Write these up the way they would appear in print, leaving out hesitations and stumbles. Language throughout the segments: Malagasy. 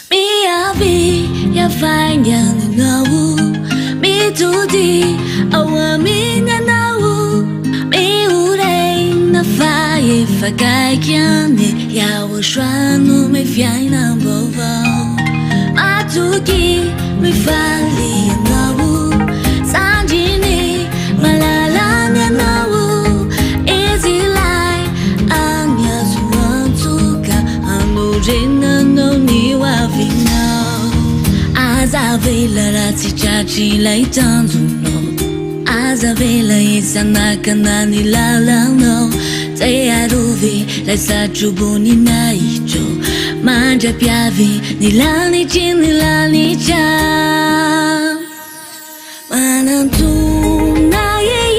Miavia faingana ianao, mitody ao aminy ianao, miorena fa efa akaiky any Yahoshua nome fiainam-baovao. Matoky mifaly ianao, sandriny malalany ianao, izy ilay any azo antoka hanorenanao ny hoavinao. Aza avela raha tsy tratry ilay tanjonao, aza avela hisy hanakana ny lalanao. Tsarovy ilay satroboninahitro mandra-piavy ny lanitry ny lanitra. Manantona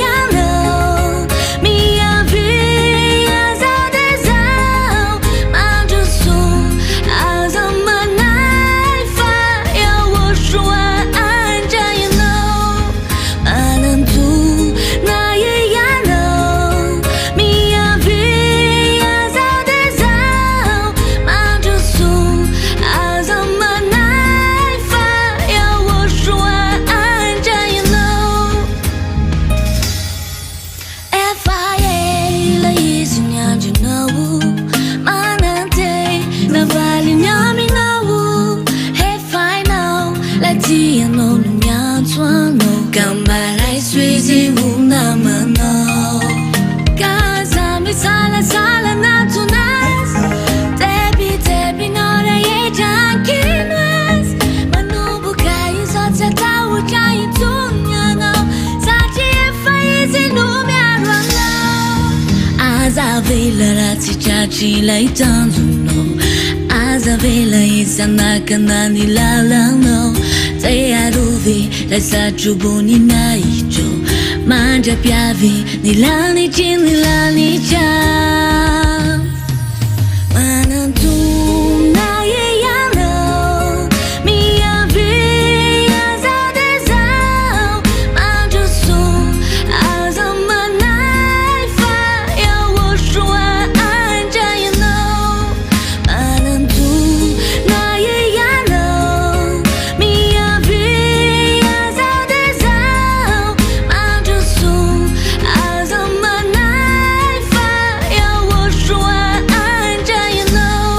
ianao, miavia zao dia zao, mandrosoa aza manahy fa Yahoshua handray anao. Manantona ianao, miavia zao dia zao, mandrosoa aza manahy fa Yahoshua handray anao. Efa ela izy niandry anao, manantena valiny aminao. Efa hainao, ilay tianao no miantso anao, ka mba raiso izy ho namanao. Ka aza misalasala anatona azy, tebitebinao rehetra ankino azy. Manomboka izao tsy hatahotra intsony ianao, satria efa izy no miaro anao. Aza avela raha tsy tratry ilay tanjonao. Aza avela hisy hanakana ny lalanao. Tsarovy ilay satroboninahitro mandra-piavy ny lanitry ny lanitra. Manantona ianao, miavia zao dia zao, mandrosoa aza manahy fa Yahoshua handray anao. Manantona ianao, miavia zao dia zao, mandrosoa aza manahy fa Yahoshua handray anao.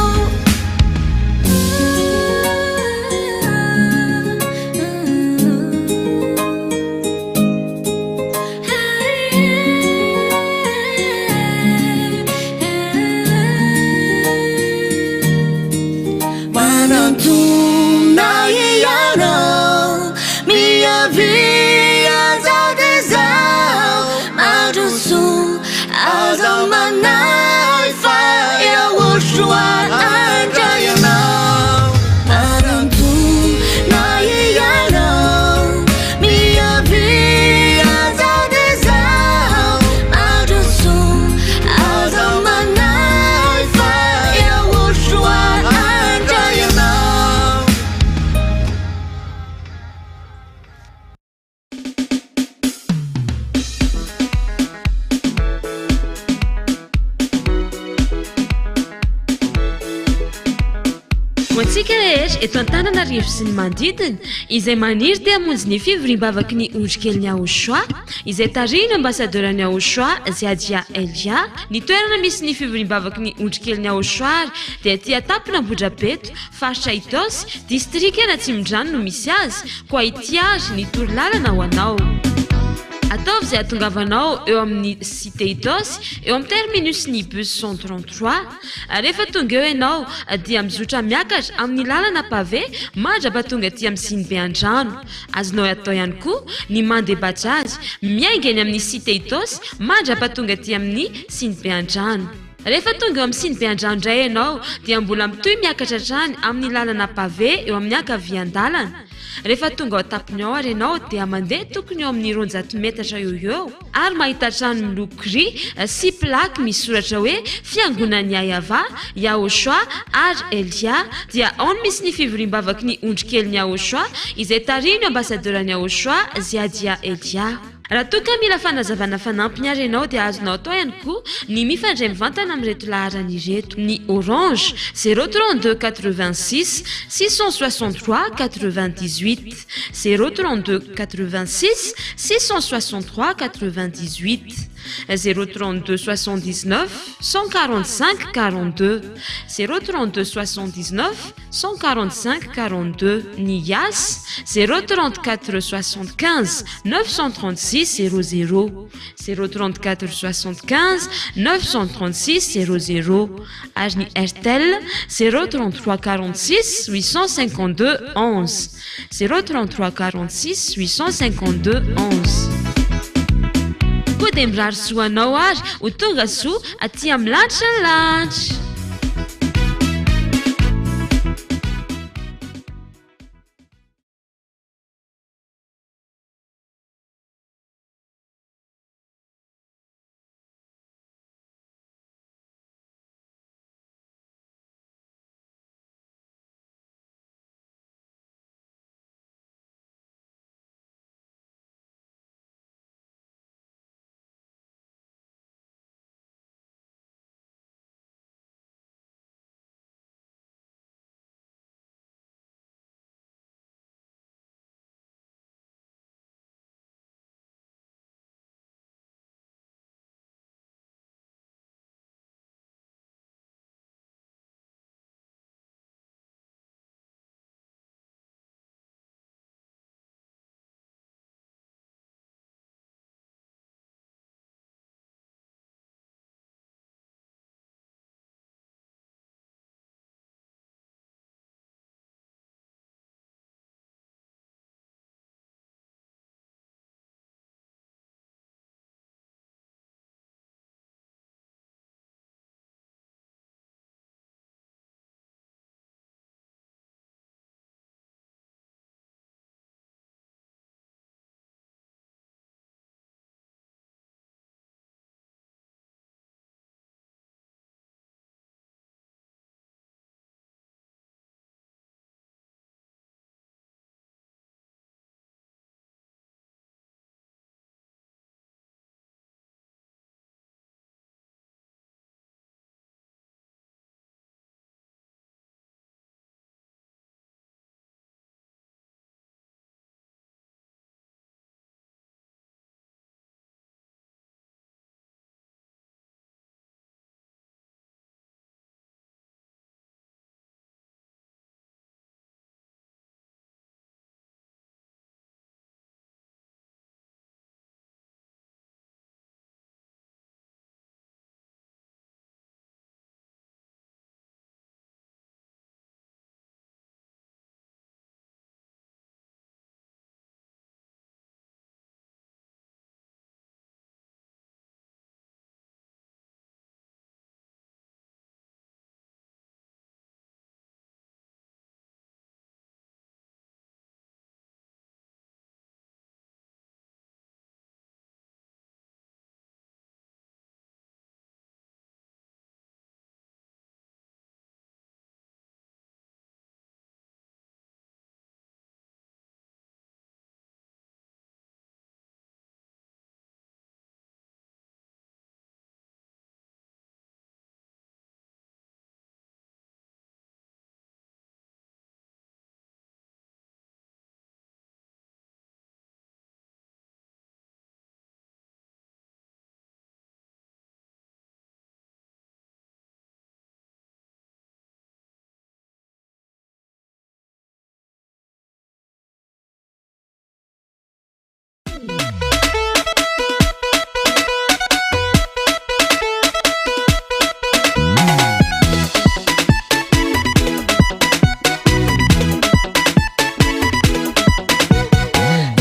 Manantona ianao, miavia zao dia zao, mandrosoa aza manahy fa Yahoshua handray anao. Manantona ianao, miavia zao dia zao, mandrosoa aza manahy fa Yahoshua handray anao. Ho antsika rehetra eto Antananarivo sy ny manodidina izay maniry te hamonjy ny fivoriam-bavaky ny ondrikelin'i Yahoshua izay tarihin'ny ambasadaoran'i Yahoshua Ziadia Elia. Ny toerana misy ny fivoriam-bavaky ny ondrikelin'i Yahoshua ary dia aty Antampon'Ambohidrapeto, faritra Itaosy, distrikan'Atsimondrano no misy azy, koa ity ary ny torolalana ho anao. Ataovy izay hahatongavanao eo amin'ny Cité Itaosy, eo amin'ny terminus ny bus 133. Rehefa tonga eo ianao dia mizotra miakatra amin'ny lalana pavé mandrapatonga aty amin'ny sinibe Andrano. Azonao atao ihany koa ny mandeha bajaj miainga eny amin'ny Cité Itaosy mandrapatonga aty amin'ny sinibe Andrano. Rehefa tonga eo amin'ny sinibe Andrano indray ianao dia mbola mitohy miakatra hatrany amin'ny lalana pavé eo amin'ny ankavian-dalana. Rehefa tonga ao an-tampony ao ary ianao dia mandeha tokony eo amin'ny 200 metatra eo ho eo ary mahita trano miloko gris sy plaque misy soratra hoe Fiangonan'i Yahava, Yahoshua ary Elia dia ao no misy ny fivoriam-bavaky ny ondry kelin'i Yahoshua izay tarihin'ny ambassadeur-n'i Yahoshua Ziadia Elia. Raha toa ka mila fanazavana fanampiny ary ianao dia azonao atao ihany koa ny mifandray mivantana amin'ireto laharana ireto, ny Orange, zéro 32 86 663 98, zéro 32 86 663 98, zéro 32 79 145 42, zéro 32 79 145 42, ny Yas, zéro 34 75 936 00, zéro 34 75 936 00, ary ny Airtel, zéro 33 46 852 11, zéro 33 46 852 11. Koa dia mirary soa anao ary ho tonga soa aty amin'ny lanitra ny lanitra.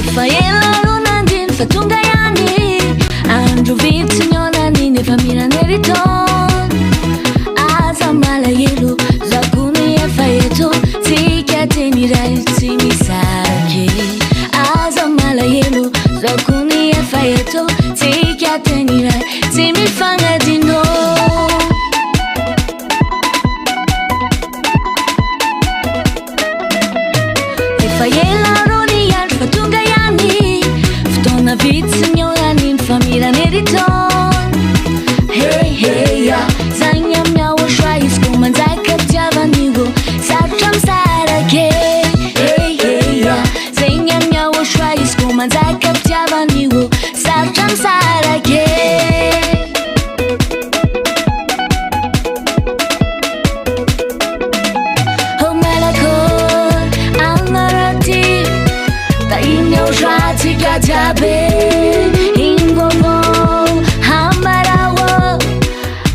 Efa ela no nandiny fa tonga ihany. Andro vitsy nihaonany nefa mila ny return. tsika teny iray tsy mifagnadino. Efa ela rô niandry fa tonga ihany, fotoana vitsy nihaonan'iny fa mira meriton. Hey hey ya, zagny amin'ny Yahoshua izy ko manjaka fitiavan'io, sarotra misaraka e. Hey hey ya, zegny amin'ny Yahoshua izy ko manjaka fitiavan'io, sarotra misaraka e. Oh malakôry anareo Tahin'ny Yahoshua tsika jiaby. Iny vaovao hambarao,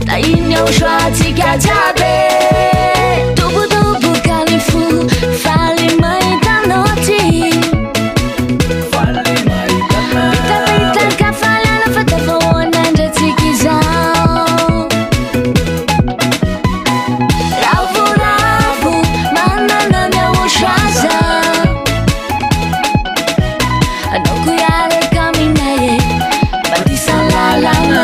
Tahin'ny Yahoshua tsika jiaby. Dobodoboka ny fo, faly mahita anao ty. Bitapitaka falana fa tafahoana indray tsika izao. Ravoravo manana ny Yahoshua za. Anao ko hiaraka aminay e, mandisa lalana.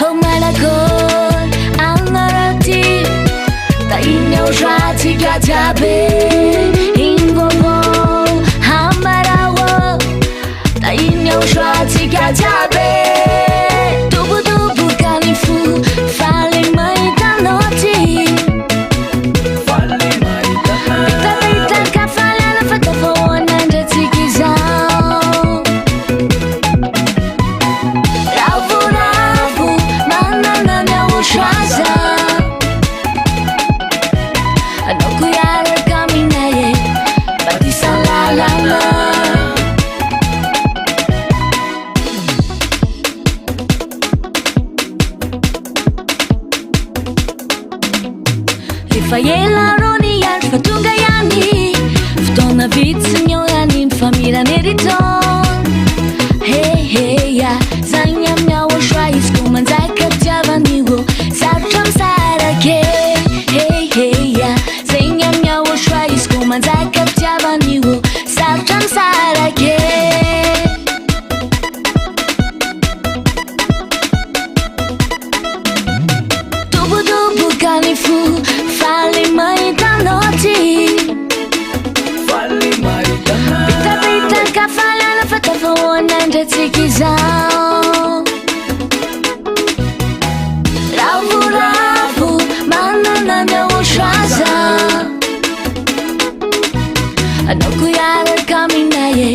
Oh malakôry anareo ty, Tahin'ny Yahoshua tsika jiaby. Iny vaovao hambarao, Tahin'ny Yahoshua tsika jiaby. Dobodoboka ny fo, faly mahita anao ty. Bitapitaka falana fa tafahoana indray tsika izao. Ravoravo manana ny Yahoshua za. Anao ko hiaraka aminay e, mandisa lalana. Efa ela rô niandry fa tonga ihany, fotoana vitsy nihaonan'iny fa mira meriton. Hey hey ya, zagny amin'ny Yahoshua izy ko manjaka fitiavan'io, sarotra misaraka e. Hey hey ya, zegny amin'ny Yahoshua izy ko manjaka fitiavan'io, sarotra misaraka e. Dobodoboka ny fo, faly mahita anao ty. Bitapitaka falana fa tafahoana indray tsika izao. Ravoravo manana ny Yahoshua za. Anao ko hiaraka aminay e,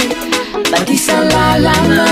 mandisa lalana.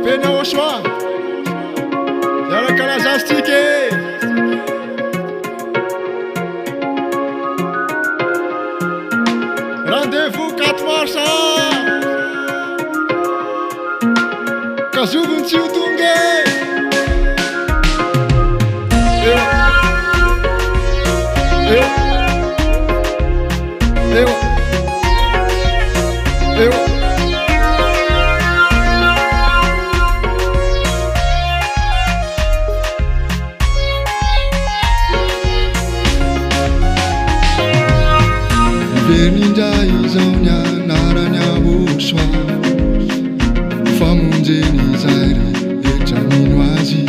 Fetiben'i Yahoshua. Hiara-kalaza azy tsika e! Rendez-vous 4 mars! Ka zovy ny tsy ho tonga e! Eo. Eo. Eo. Eo. Miverina indray izao ny anarany Yahoshua Famonjeny izay rehetra mino azy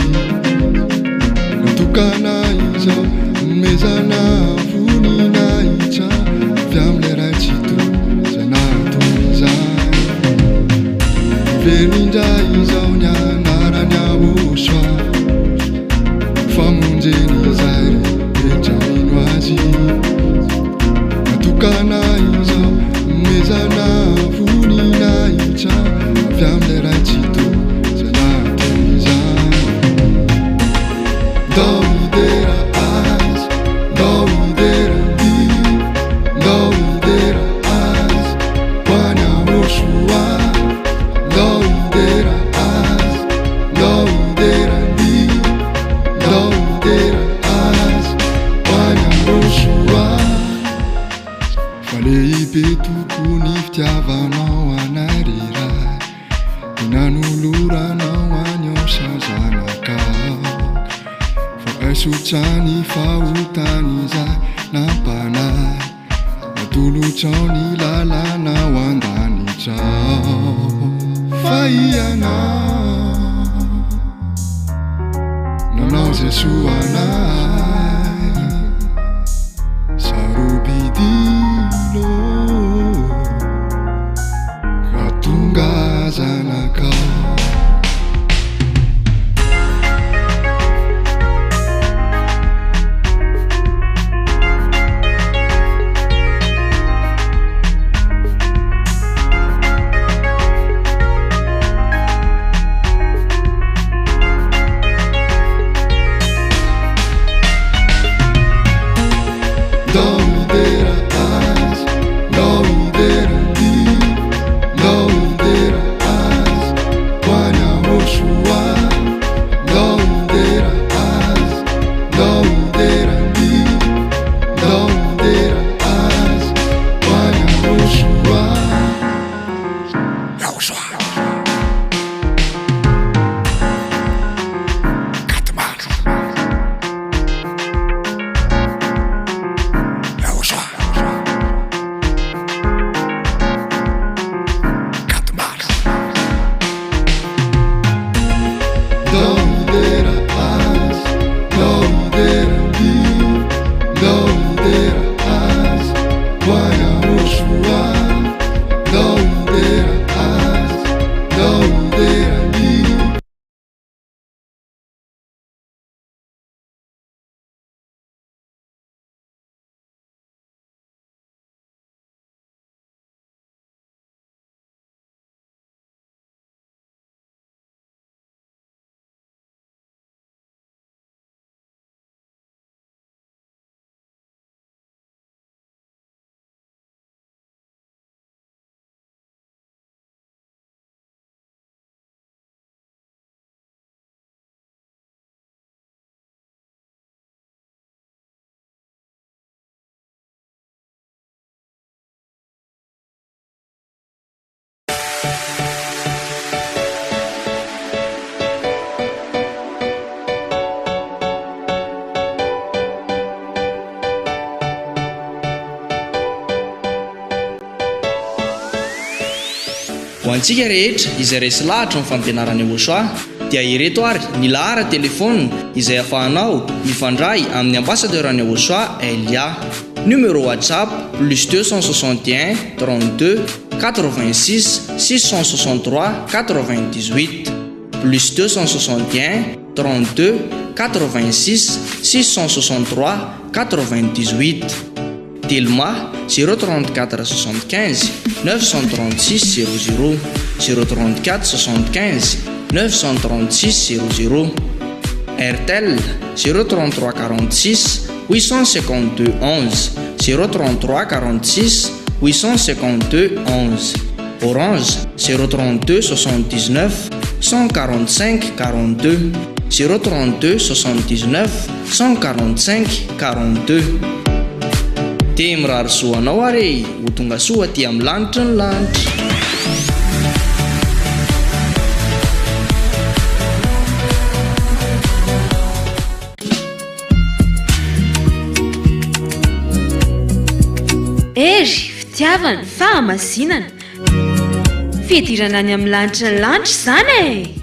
Natokana izao nomezana voninahitra Avy amin'ilay Ray Tsitoha izay nahatonga izany Miverina indray izao ny anarany Yahoshua Famonjeny izay rehetra mino azy Natokana izao nomezana voninahitra Avy amin'ilay Ray Tsitoha izay nahatonga izany Ndao hidera Azy, ndao hidera Ny, ndao hidera Azy ho an'i Yahoshua Ndao hidera Azy, ndao hidera Ny, ndao hidera Azy ho an'i Yahoshua Fa lehibe tokoa ny fitiavanao anay ry Ray Dia nanoloranao an'i Yosha zanakao Fa aisotra ny fahotan'izay nampanahy Natolotrao ny lalana ho an-danitrao Fa ianao nanao izay soa anay Sarobidy loatra Ka tonga zanakao. Ndao hidera Azy, ndao hidera Ny, ndao hidera Azy ho an'i Yahoshua. Ndao hidera Azy, ndao hidera Ny, ndao hidera Azy ho an'i Yahoshua. Yahoshua. Quatre mars. Yahoshua. 4 mars. Ndao hidera Azy, ndao hidera Ny, ndao hidera Azy ho an'i Yahoshua. Ndao hidera Azy, ndao hidera Ny. Ho antsika rehetra izay resy lahatra amin'ny fampianaran'i Yehoshuah dia ireto ary ny laharan-telefaonina izay afahanao mifandray amin'ny Ambassadeur an'i Yehoshuah Elia. Numéro WhatsApp, plus 261 32 86 663 98, plus 261 32 86 663 98. Telma, 034 75 936 00, 034 75. 936 00. Airtel 0 33 46 852 11 0 33 46 852 11. Orange 0 32 79 145 42 0 32 79 145 42. Dia mirary soa anao ary e! Ho tonga soa aty amin'ny lanitry ny lanitra. Hery, fitiavana, fahamasinana. Fidirana any amin'ny lanitry ny lanitra izany e!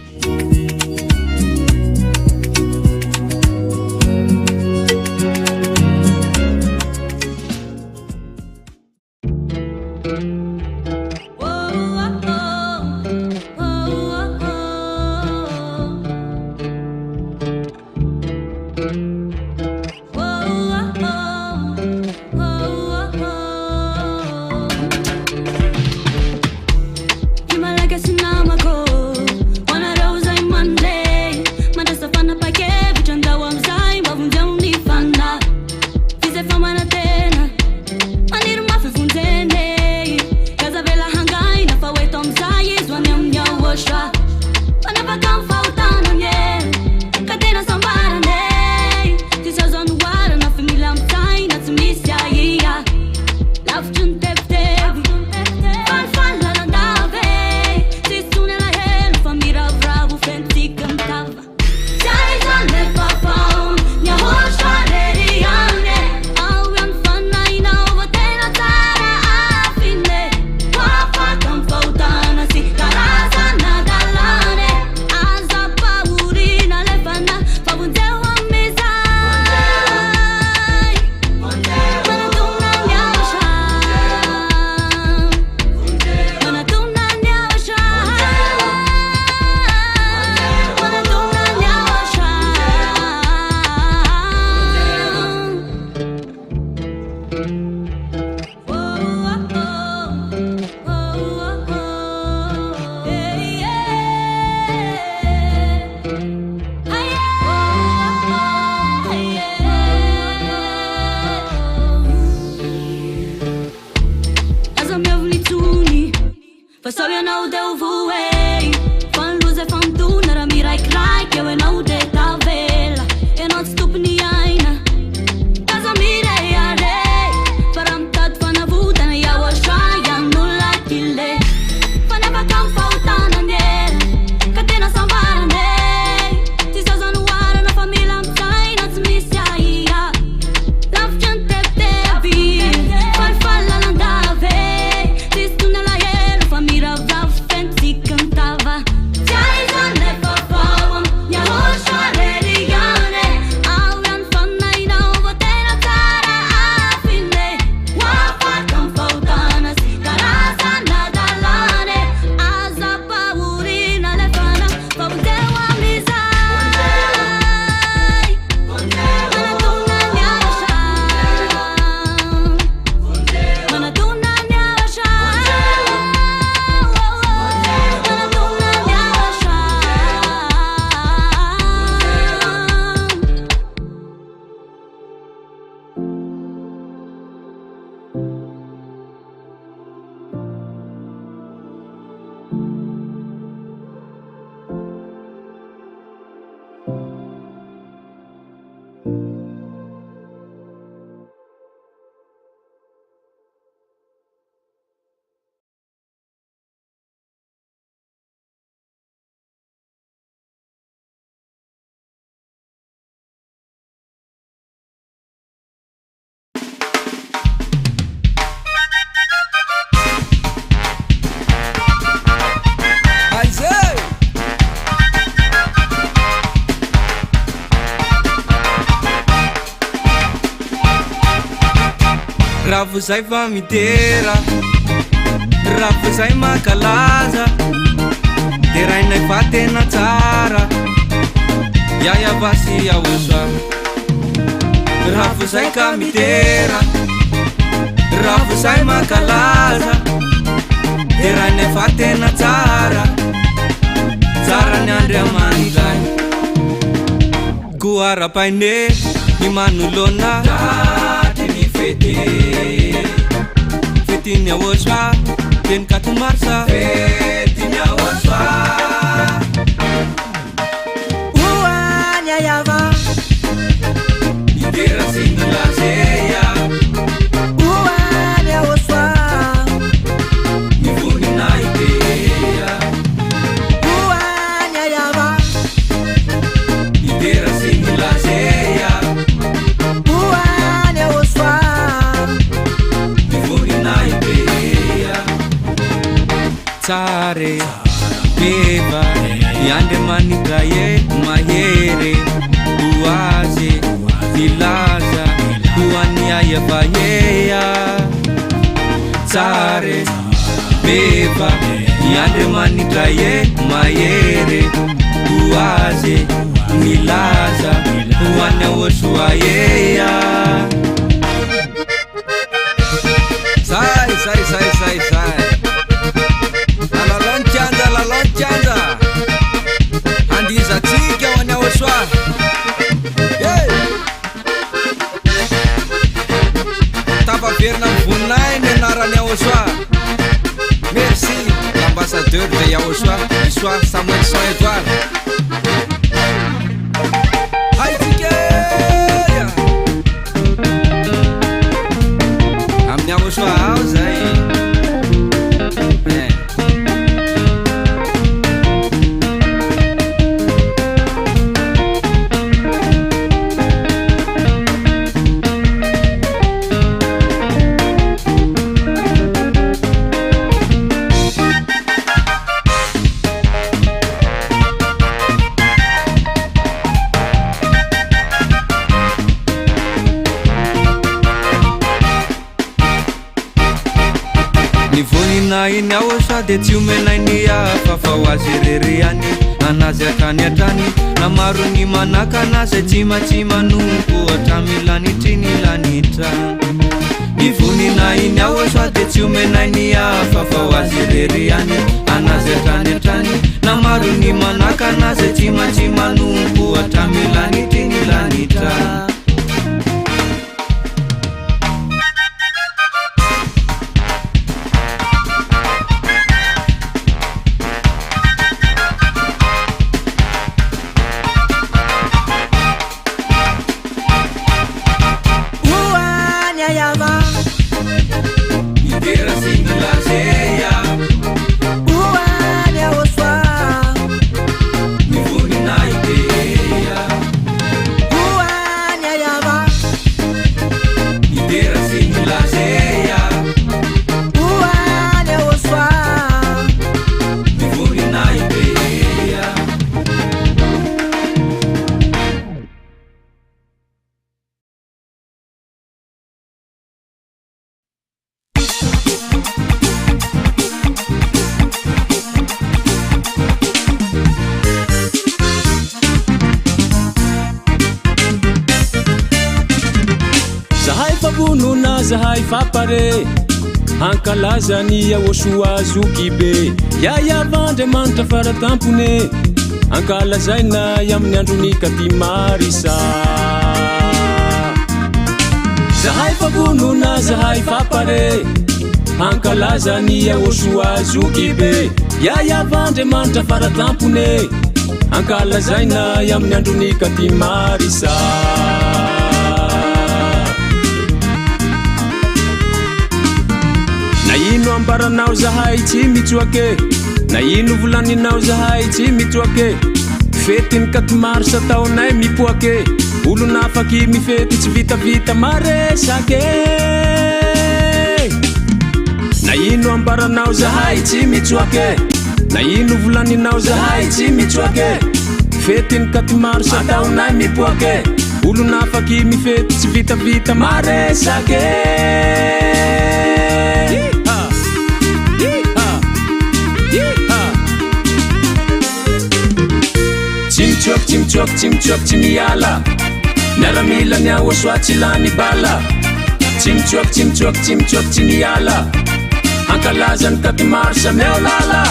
Raha zay fa midera, raha zay mankalaza, derainay fa tena tsara, Yaya Vasy Yahoshua. Raha zay ka midera, raha zay mankalaza, derainay fa tena tsara, tsara ny. Ho arapaine ny manoloana Tratry ny fety Fetin'ny Yahoshua Teny quatre mars Fetin'ny Yahoshua Ho any Ayava Nidera sy nilazeya Ho any Yahoshua Ny voninahiteya Ho any Ayava Nidera sy nilazeya Ho any Yahoshua Ny voninahiteya Tsara e, meva Ny Andriamanitra e, mahery Ho azy, milaza Ho an'ny Ayava e Tsara e, meva Ny Andriamanitra e, mahery Ho azy, milaza Ho an'ny Yahoshua e Zay, zay, zay, zay, zay Alalao ny kianja, alalao ny kianja Andihizantsika ho an'i Yahoshua Hey! Tafaverina amin'ny voninahiny ny anaran'i Yahoshua Merci l'ambassadeur de Yahoshua Issoa Samuelson Edouard Haitsika Amin'ny Yahoshua ao zay Eh. Ny voninahiny Yahoshua dia tsy omenay ny hafa fa ho azy irery ihany anazy hatrany hatrany na maro ny manakana izay tsy maintsy manompo hatramin'ny lanitry ny lanitra Ny voninahiny Yahoshua dia tsy omenay ny hafa fa ho azy irery ihany anazy hatrany hatrany na maro ny manakana izay tsy maintsy manompo hatramin'ny lanitry ny lanitra Ho any Ayava Nidera sy nilazeya Ho any Yahoshua Ny voninahiteya Ho any Ayava Nidera sy nilazeya Ho any Yahoshua Ny voninahiteya Zahay fa vonona, zahay fa pare Hankalaza ny Yahoshua zokibe Yayava Andriamanitra faratampony Ankalazaina amin'ny androny quatre marsa Zahay fa vonona, zahay fa pare Hankalaza ny Yahoshua zokibe Yayava Andriamanitra faratampony Ankalazaina amin'ny androny quatre marsa Na ino ambaranao zahay tsy mitsoake Na ino volaninao zahay tsy mitsoake Fetiny quatre mars ataonay mipoake Olona afaky mifety tsy vitavita maresake Na ino ambaranao zahay tsy mitsoake Na ino volaninao zahay tsy mitsoake Fetiny quatre mars ataonay mipoake Olona afaky mifety tsy vitavita maresake Yeeha! Yeeha! Yeeha! Tsy mitsoaky, tsy mitsoaky, tsy mitsoaky, tsy miala Miaramila ny Yahoshua tsy lany bala Tsy mitsoaky, tsy mitsoaky, tsy mitsoaky, tsy miala Ankalaza ny quatre mars meo lala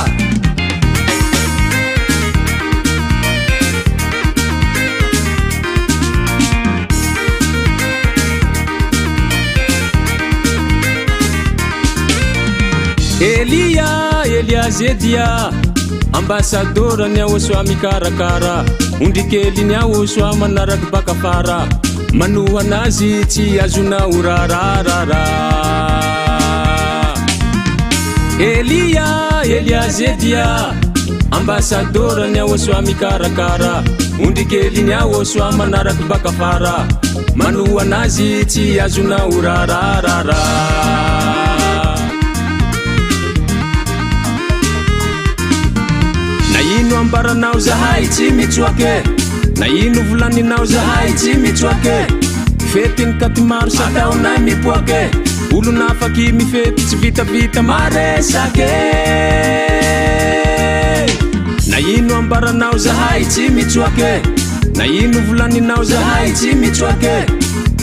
Elia, Elia Zedia, ambassadeur ny Yahosoa mikarakara, ondrikely ny Yahosoa manaraky baka afara, manohana azy tsy azonao rararara. Elia, Elia Zedia, ambassadeur ny Yahosoa mikarakara, ondrikely ny Yahosoa manaraky baka afara, manohana azy tsy azonao rararara. Na ino ambaranao zahay tsy mitsoake, na ino volaninao zahay tsy mitsoake, fetiny katy maro sataonay mipoake, olona afaky mifety tsy vitavita maresake. Na ino ambaranao zahay tsy mitsoake, na ino volaninao zahay tsy mitsoake,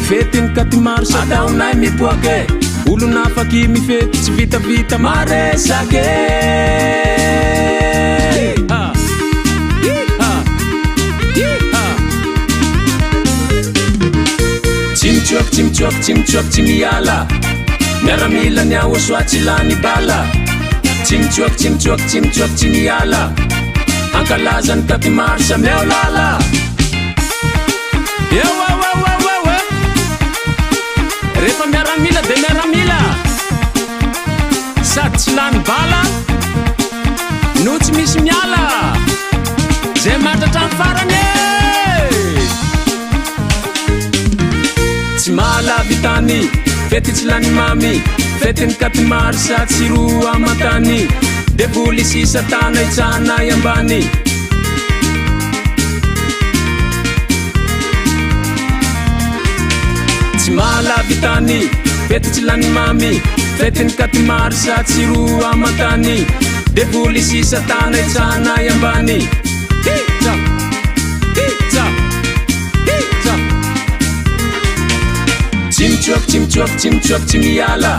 fetiny katy maro sataonay mipoake, olona afaky mifety tsy vitavita maresake. Iha! Iha! Iha! Tsy mitsoaky, tsy mitsoaky, tsy mitsoaky, tsy miala, miaramila ny Yahosoa tsy lany bala. Tsy mitsoaky, tsy mitsoaky, tsy mitsoaky, tsy miala, ankalaza ny katy mars ameo lala. Eo eo eo eo eo e! Rehefa miaramila dia miaramila, sady tsy lany bala no tsy misy miala, zay mahatratra ny farany e! Tsy mahalavitany, fety tsy lany mamy, fetin'ny katy mars tsy roa aman-tany, devoly sy satana hitsahanay ambany. Tsy mahalavitany, fety tsy lany mamy, fetin'ny katy mars tsy roa aman-tany, devoly sy satana hitsahanay ambany. Hija! Hija! Hija! Tsy mitsoaky, tsy mitsoaky, tsy mitsoaky, tsy miala,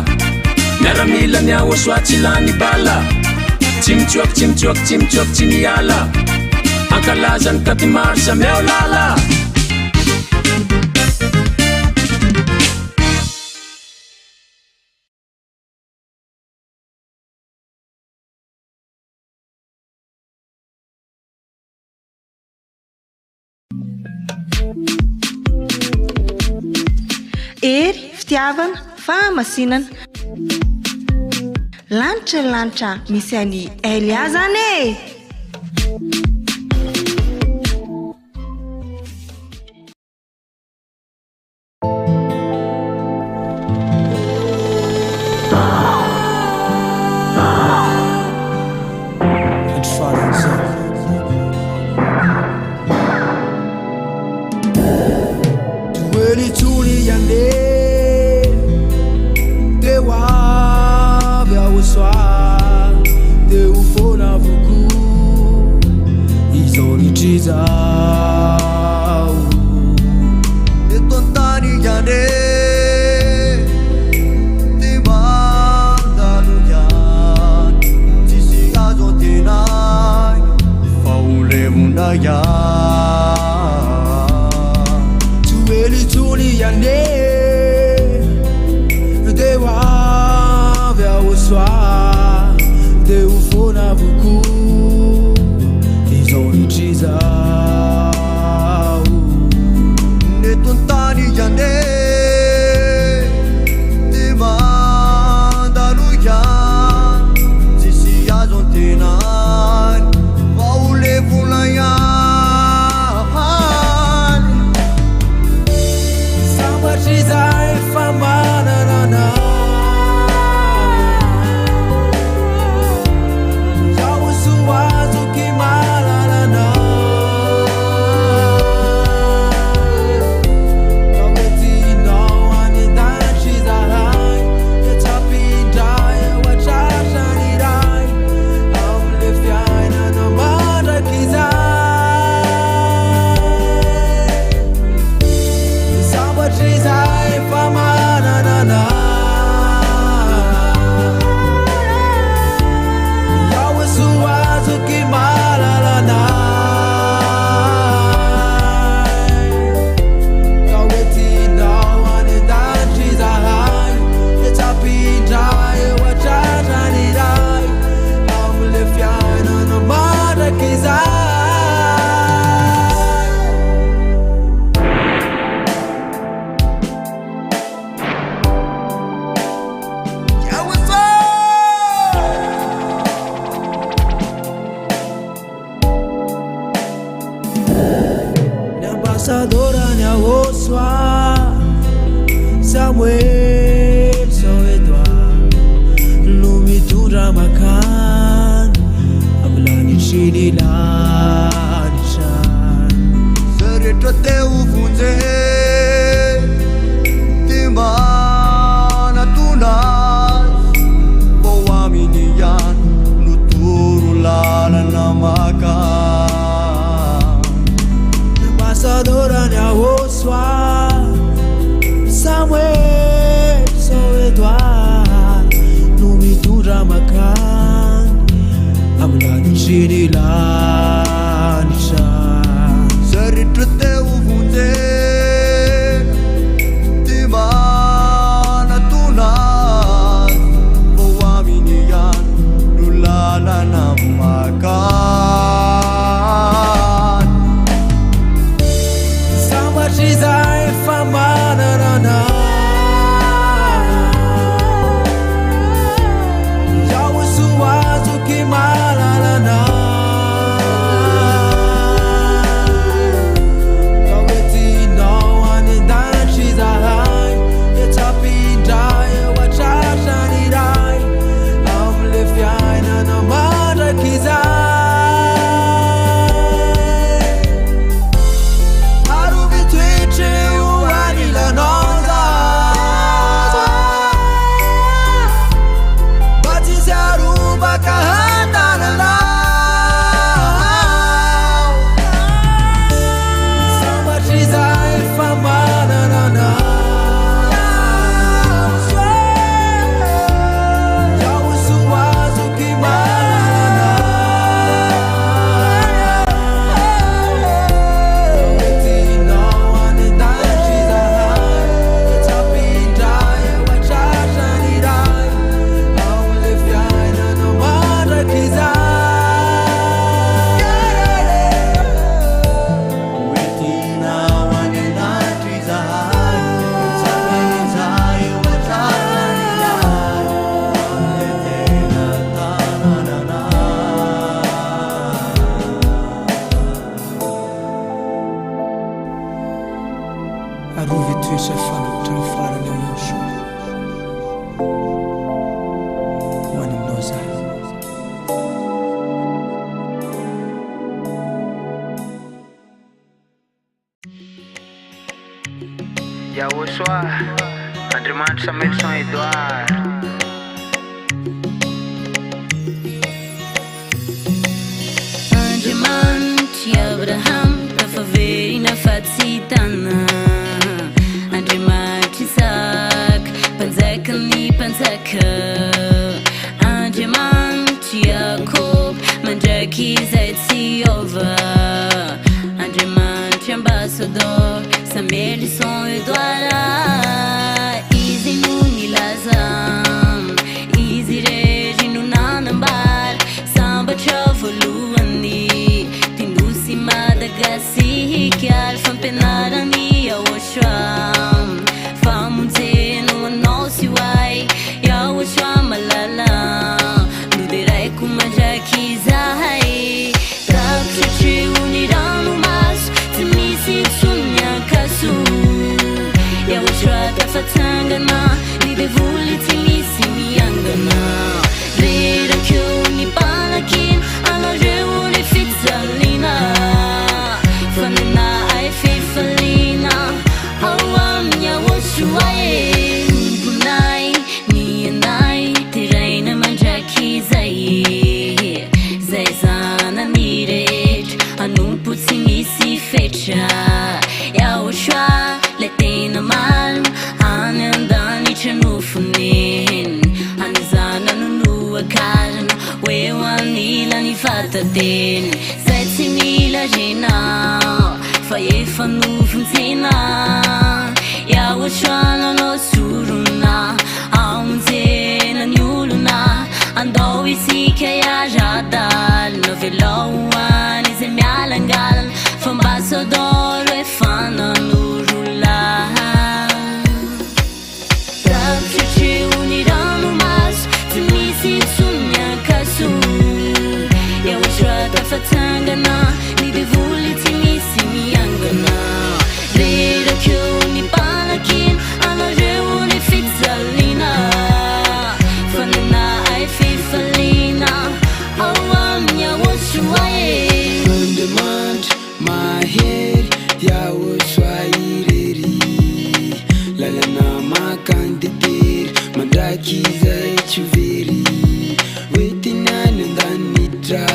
miaramila ny Yahosoa tsy lany bala. Tsy mitsoaky, tsy mitsoaky, tsy mitsoaky, tsy miala, ankalaza ny katy mars ameo lala. Hery, fitiavana, fahamasinana. Lanitra ny lanitra misy an'i Elia zany e! Eto an-tany ihany e, dia mandalo ihany, tsisy azo antenaina fa ho levona ihany. Tsy ho ela intsony ihany e, dia ho avy aho soa, dia ho foana avokoa izao rehetra izao. Eto an-tany ihany e, dia mandalo ihany, tsisy azo antenaina fa ho levona ihany. Sambatra izahay fa manana anao. Ankoatry ny lanitra. Zay rehetra te ho vonjena Ty manatona Azy Fa ho aminy ihany no lalana makany. Sambatra izahay fa manana anao Yahosoa zoky malala anao Ka hoentinao any an-danitra izahay Etsapindra eo an-tratran'ny Ray Amin'ilay fiainana mandrakizay. Arovy toetra eo anilanao zaho Mba tsy hisy harombaka an-tananao Sambatra izahay fa manana anao Yahosoa zoky malala anao Hoentinao any an-danitra izahay Etsapindra eo an-tratran'ny Ray Amin'ilay fiainana mandrakizay. Hoentinao any an-danitra izahay Etsapindra eo an-tratran'ny Ray Amin'ilay tena tanànanay. Arovy toetra fantatra ny farany ao Yahosoa Ho any aminao zahay. Yahosoa, Andriamanitra Samuelson Edouard. Andriamanitr'i Abraham tafaverina fa tsy tana Andriamanitr'i Isaka mpanjakan'ny mpanjaka Andriamanitr'i Jakoba mandrakizay tsy hiova Andriamanitr'i Ambassador Samuelson Edouard Izy no nilaza Izy irery no nanambara Sambatra voalohany Ty nosy Madagasikara Fampianaran'i Yahoshua Famonjena ho anao sy ho ahy Yahoshua malala Noderaiko mandrakizay Tapitra hatreo ny ranomaso Tsy misy intsony ny ankaso Yahoshua tafatsangana Ny devoly tsy misy miangana Reraka eo ny mpanakina Anareo ny fijaliana Fa nenay fifaliana Ao amin'ny Yahoshua e Tomponay ny anay Deraina mandrakizay Zay zanany rehetra Hanompo tsy misy fetra Yahoshua lay tena marina Any an-danitra no fonenany Any zanany no akarina Ho eo anilany vatateny Zay tsy mila rena Fa efa novonjena Yahoshua nanao sorona Amonjena ny olona Andao isika hiara-dalana Velao ho any izay mialangalana Fa ambassador efa nanoro lahy Tapitra hatreo ny ranomaso Tsy misy intsony ny ankaso Yahoshua tafatsangana Ny devoly tsy misy miangana Reraka eo ny mpanakina Anareo ny fijaliana Fa nenay fifaliana Ao amin'ny Yahoshua e Andriamanitra mahery Yahoshua irery Lalana makany tetery Mandrakizay tsy ho very Hoentina any an-danitra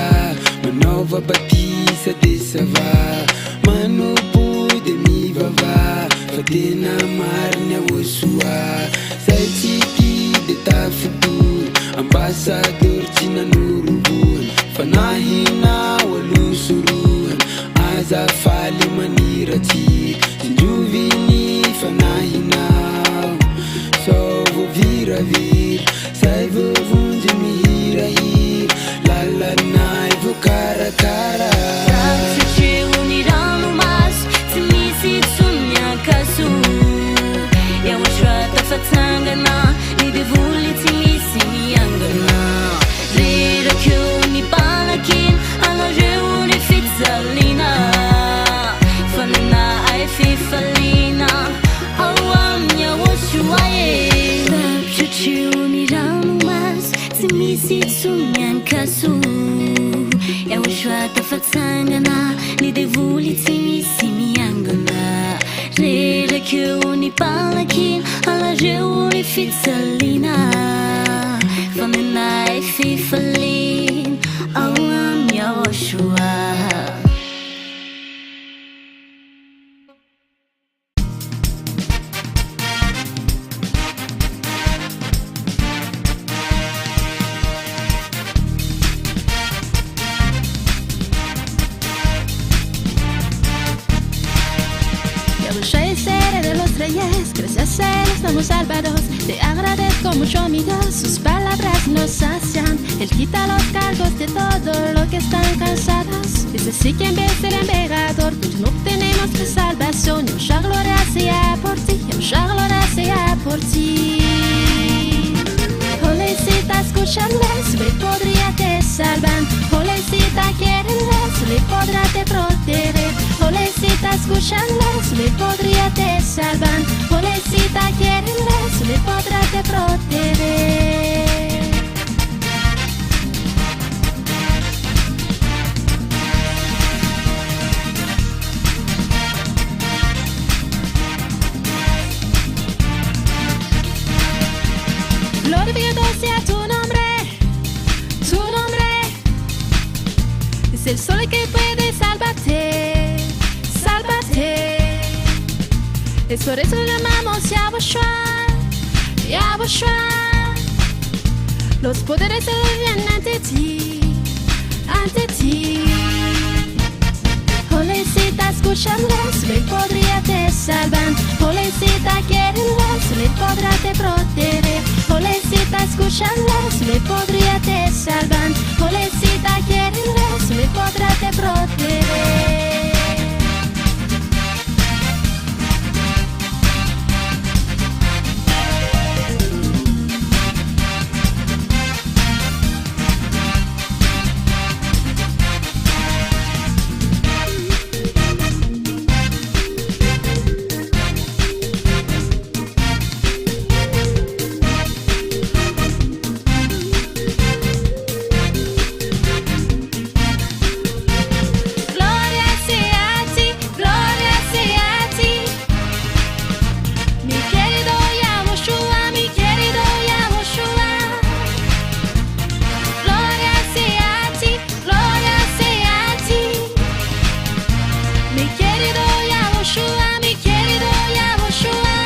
Manaova batisa de ça va Manompo de mivava Fa tena marina Yahoshua Zay tsy tia de tafitory Ambassadeur tsy nanoro voany. Fanahinao aloha sorohana, aza faly maniratsira, tsinjovy ny fanahinao sao voaviravira, zay voavonjy mihirahira, lalanay voakarakara. Tapitra ny ranomaso, tsy misy intsony ny ankaso. Yahoshua tafatsangana, ny devoly tsy misy miangana. Reraka eo ny mpanakina, anareo ny fijaliana. Fa nenay fifaliana, ao amin'ny Yahoshua e. Tapitra eo ny ranomaso, tsy misy intsony ny ankaso. Yahoshua tafatsangana, ny devoly tsy misy miangana. Reraka eo ny mpanakina, anareo ny fijaliana. Fa nenay fifaliana, ao amin'ny Yahoshua. Yahushua es el rey de los reyes, gracias a él estamos salvados. Te agradezco mucho, mi Dios, sus palabras nos sacian. Él quita los cargos de todo lo que están cansados. Es así que en vez del emperador, pues no obtenemos la salvación. Yahushua, gloria sea por ti, Yahushua, gloria sea por ti. Jolecita, escúchales, le podría te salvan. Jolecita, quiéreles, le podrá te proteger. Jolecita, escúchales, le podría te salvan. Jolecita, quiéreles, le podrá te proteger. Glorificado sea tu nombre, tu nombre. Es el solo que puede salvarte, salvarte. Es por eso le llamamos Yahushua, Yahushua. Los poderes se doblan ante ti, ante ti. Jolecita, escúchales, le podría te salvan. Jolecita, quiéreles, le podrá te proteger. Jolecita, escúchales, le podría te salvan. Jolecita, quiéreles, le podrá te proteger. Gloria sea a ti, gloria sea a ti. Mi querido Yahushua, mi querido Yahushua. Gloria sea a ti, gloria sea a ti. Mi querido Yahushua, mi querido Yahushua.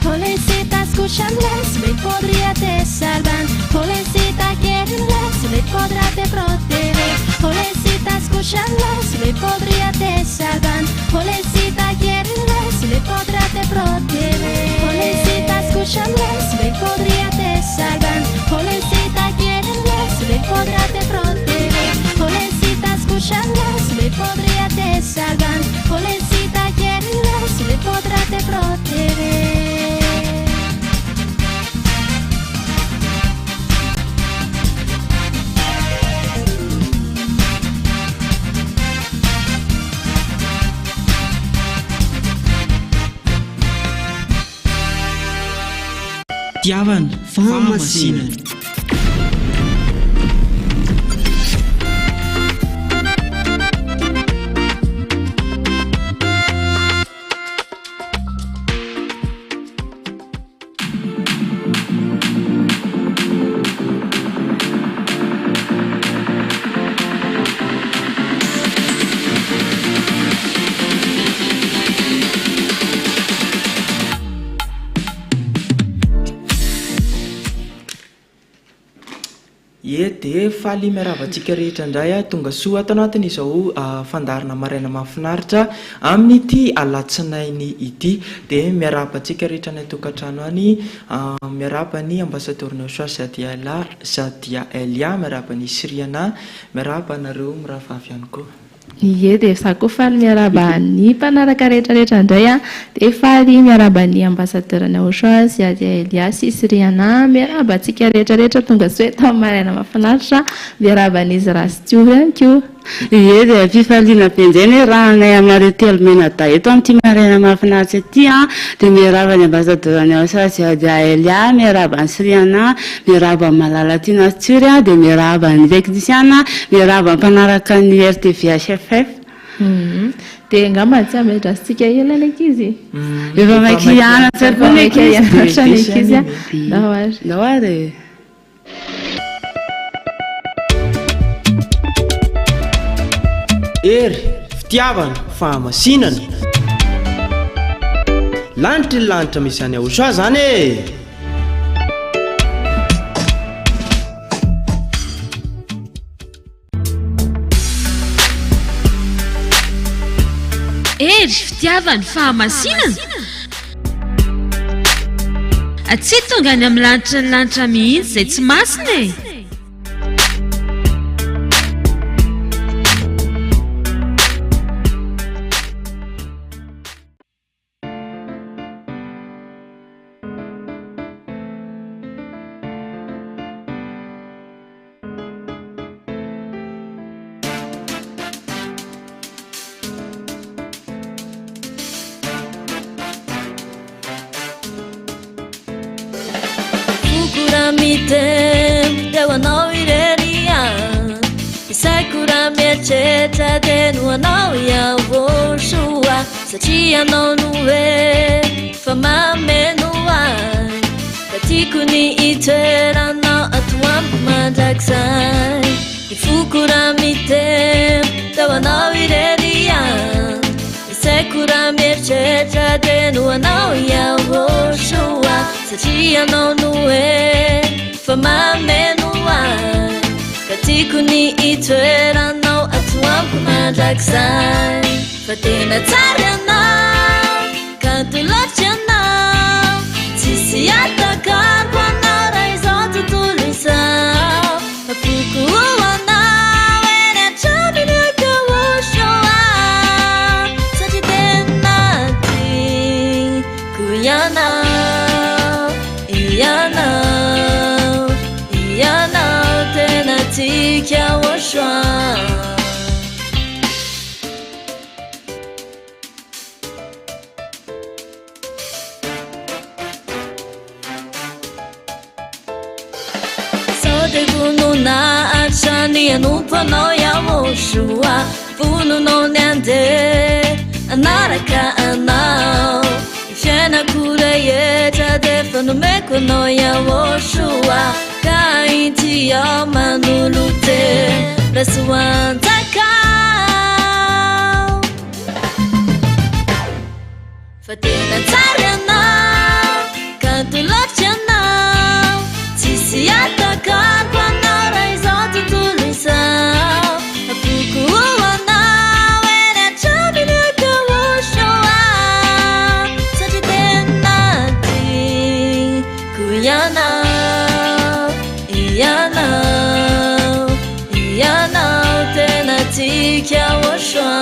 Jolecita, escúchales, le podría te salvan. Jolecita, quiéreles, le podrá te proteger. Jolecita, escúchales, le podría te salvan. Jolecita, quiéreles, le podrá te proteger. Jolecita, escúchales, le podría te salvan. Jolecita, quiéreles, le podrá te proteger. Jolecita, escúchales, le podría te salvan. Jolecita, quiéreles, le podrá te proteger. Fitiavana, fahamasinana. Ie dia faly miarahaba antsika rehetra indray aho tonga soa ato anatin'izao fandaharana maraina mahafinaritra amin'ity alatsinainy ity. Dia miarahaba antsika rehetra any an-tokantrano any, miarahaba ny Ambasadaoro Neosoa Zadiala Zadia Elia, miarahaba an'i Siriana, miarahaba anareo mirahavavy ihany koa. Ie dia za koa faly miarahaba ny mpanaraka rehetra rehetra indray an, dia faly miarahaba ny ambassadeur ny Aosha sy Adia Elia sy Siriana, miarahaba antsika rehetra rehetra tonga soa eto amin'ny maraina mahafinaritra, miarahaba an'izy Ra sy Tsiory ihany koa. Ie dia fifaliana be indray ny rahanay aminareo telo mianadahy eto amin'ity maraina mahafinaritra ity an, dia miarahaba ny ambassadeur ny Aosha sy Adia Elia, miarahaba an'i Siriana, Miarahaba an'i Malala Tiana sy Tsiory a, dia miarahaba ny teknisiana, miarahaba ny mpanaraka ny RTVHFF. Dia angamba tsy hamedrasintsika ela ny ankizy? Efa maika hianatra koa ny ankizy. Hianatra ny ankizy a. Ndao ary. Ndao ary e. Hery, fitiavana, fahamasinana. Lanitry ny lanitra misy any Aosa zany e! Hery, fitiavana, fahamasinana? Tsy tonga any amin'ny lanitra ny lanitra mihitsy izay tsy masina e! Foko raha mitempo teo anao irery ihany Ny saiko raha mieritreritra dia no anao ihany soa Satria ianao no efa mameno ahy Ka tiako ny hitoeranao ato amiko mandrakizay Ny foko raha mitempo teo anao irery ihany Ny saiko raha mieritreritra dia no anao Yahoshua Satria ianao no efa mameno ahy Ka tiako ny hitoeranao ato amiko mandrakizay Fa tena tsara ianao, kanto loatra ianao Tsisy atakariko anao raha izao tontolo izao Afoko ho anao eny hatramin'ny ankaosoa Satria tena tiako ianao, ianao, ianao Tena tiako Yahoshua. Sao dia vonona hatrany hanompo anao Yahoshua Vononao ny handeha hanaraka anao Ny fiainako rehetra dia efa nomeko anao Yahoshua Ka inty aho manolo-tena raiso hanjaka Fa tena tsara ianao, kanto loatra ianao Tsisy atakariko anao raha izao tontolo izao Afoko ho anao eny hatramin'ny ankaosoa Satria tena tiako ianao, ianao, ianao Tena tiako Yahoshua.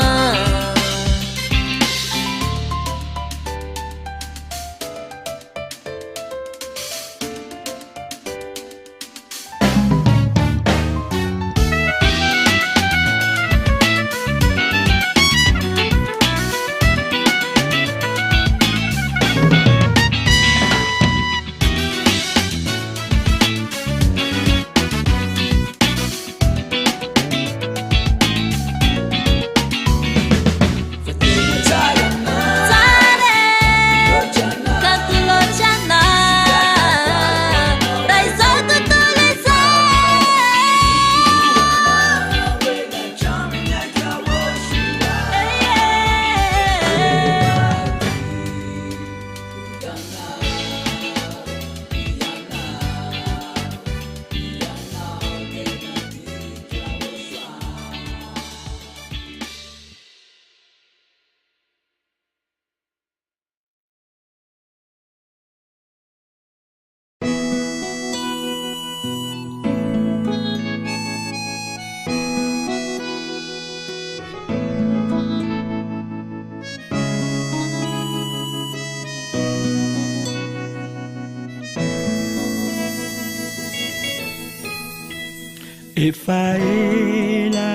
Efa ela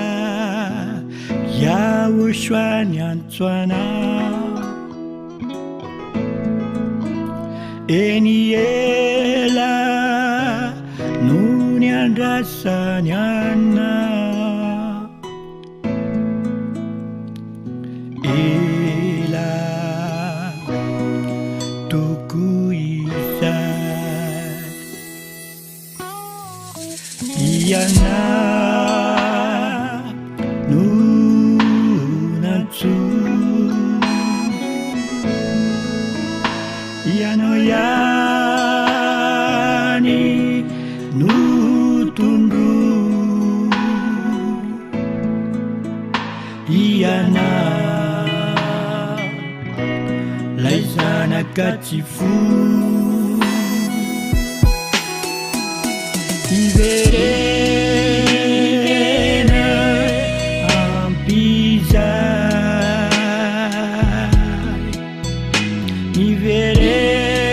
Yahoshua niantso anao Eny ela no niandrasany anao Ela tokoa izay Ianao no nantsoina, Ianao ihany no tondroina, Ianao 'lay zanaka tsy foy. Hiverena ampizay, Hiverena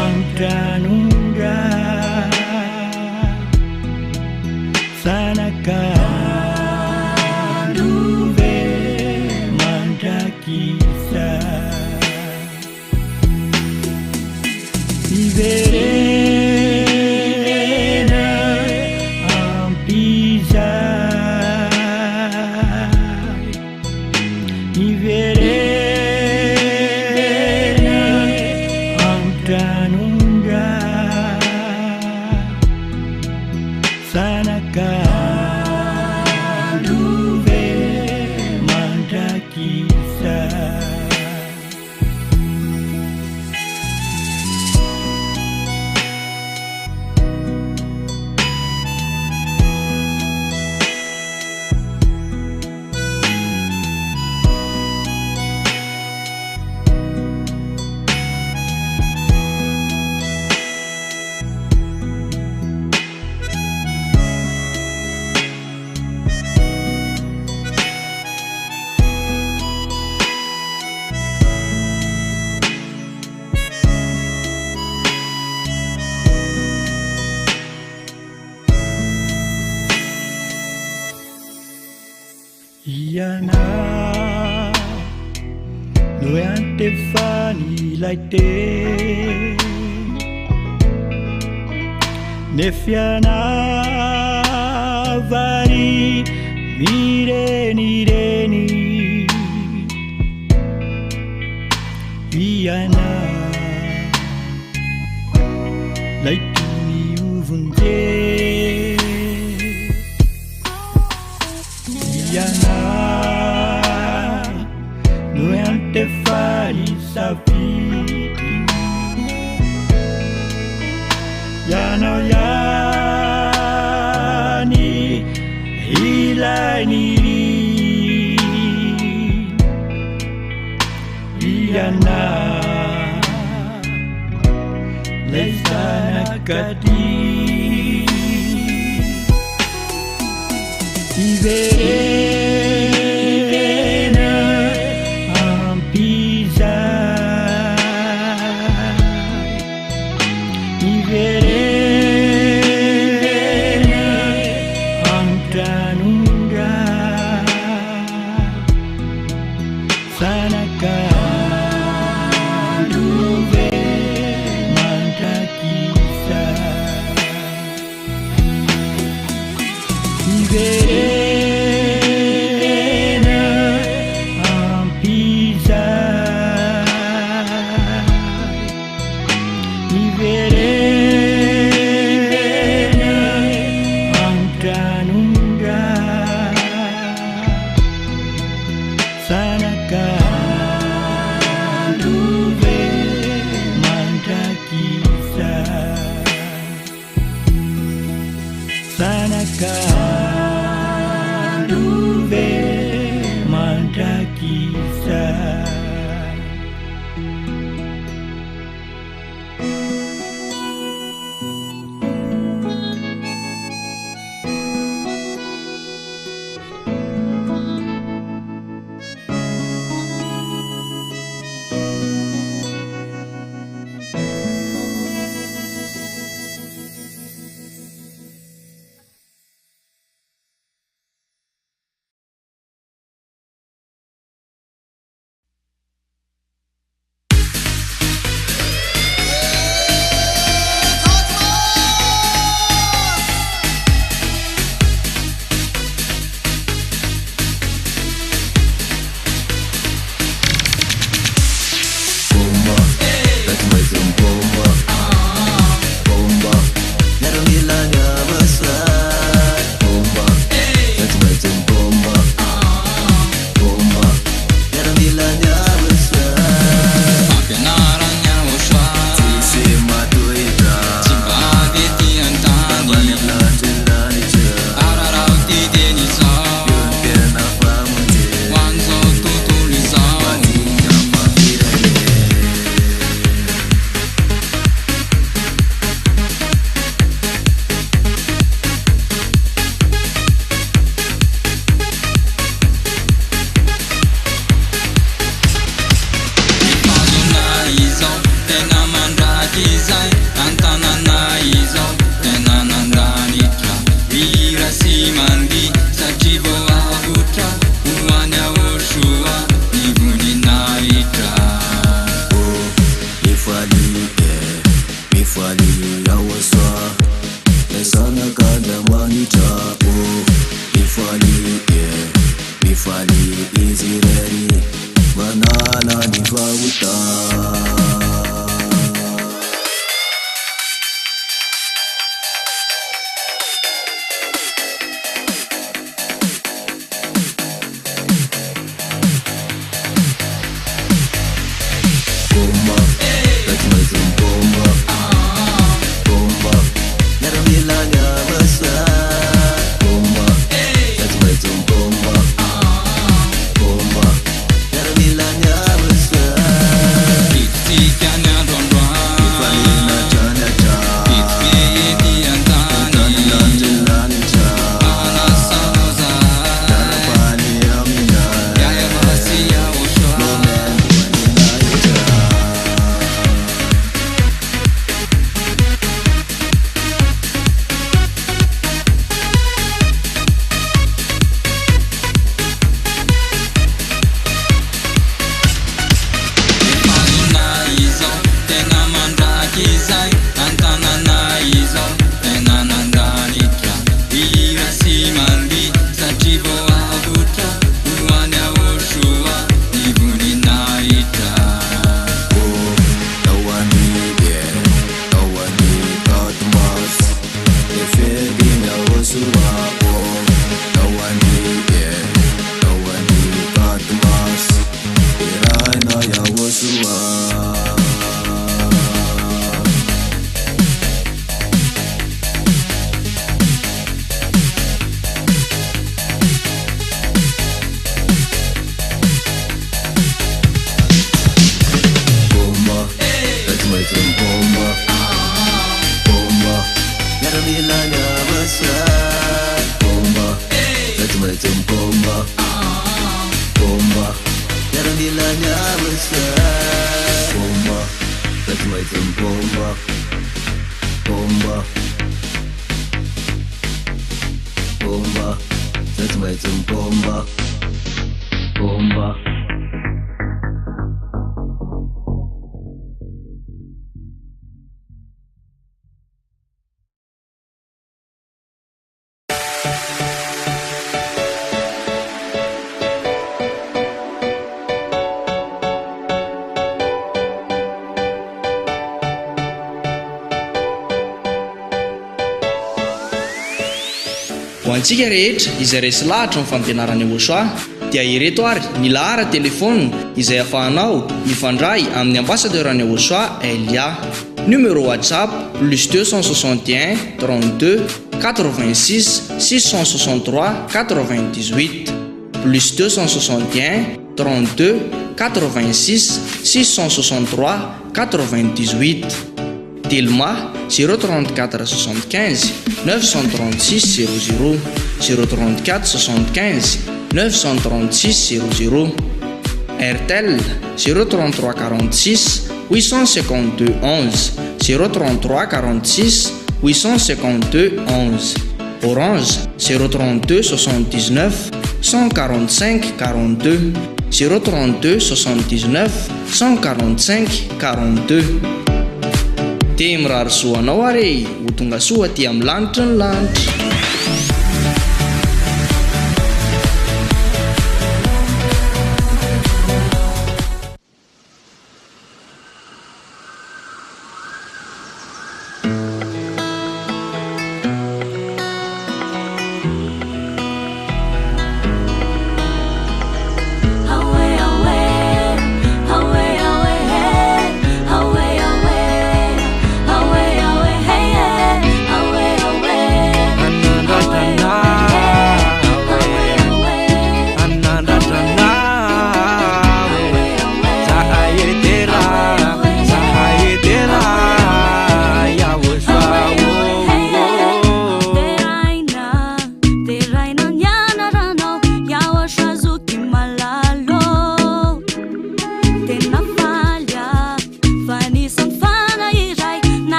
an-tranondray, Zanaka androve mandrakizay. Hiverena ampizay, Hiverena an-tranondray, Zanaka androve mandrakizay. Ianao no iantefan'ilay teny, nefa ianao vary mirenireny. Ianao 'lay tony hovonjena. Ianao no iantefan'ny safidy, Ianao ihany ilay nirina. Ianao 'lay zanaka tia. Hiverena ampizay, Hiverena an-tranondray, Zanaka androve mandrakizay. Hiverena ampizay, Hiverena an-tranondray, Zanaka androve mandrakizay. Zanaka androve mandrakizay. Mifaly Yahosoa Ilay Zanak'Andriamanitra oh Mifaly eh Mifaly Izy irery Manala ny fahotana. Ho antsika rehetra izay resy lahatra amin'ny fampianaran'i Yehoshuah dia ireto ary ny laharan-telefaonina izay afahanao mifandray amin'ny ambassadeur-n'i Yehoshuah Elia. Numéro WhatsApp, plus 261 32 86 663 98, plus 261 32 86 663 98. Telma, 034 75 936 00, 034 75 936 00. Airtel, 033 46 852 11, 033 46 852 11. Orange, 032 79 145 42, 032 79 145 42. Dia mirary zo anao ary e, ho tonga soa aty amin'ny lanitry ny lanitra.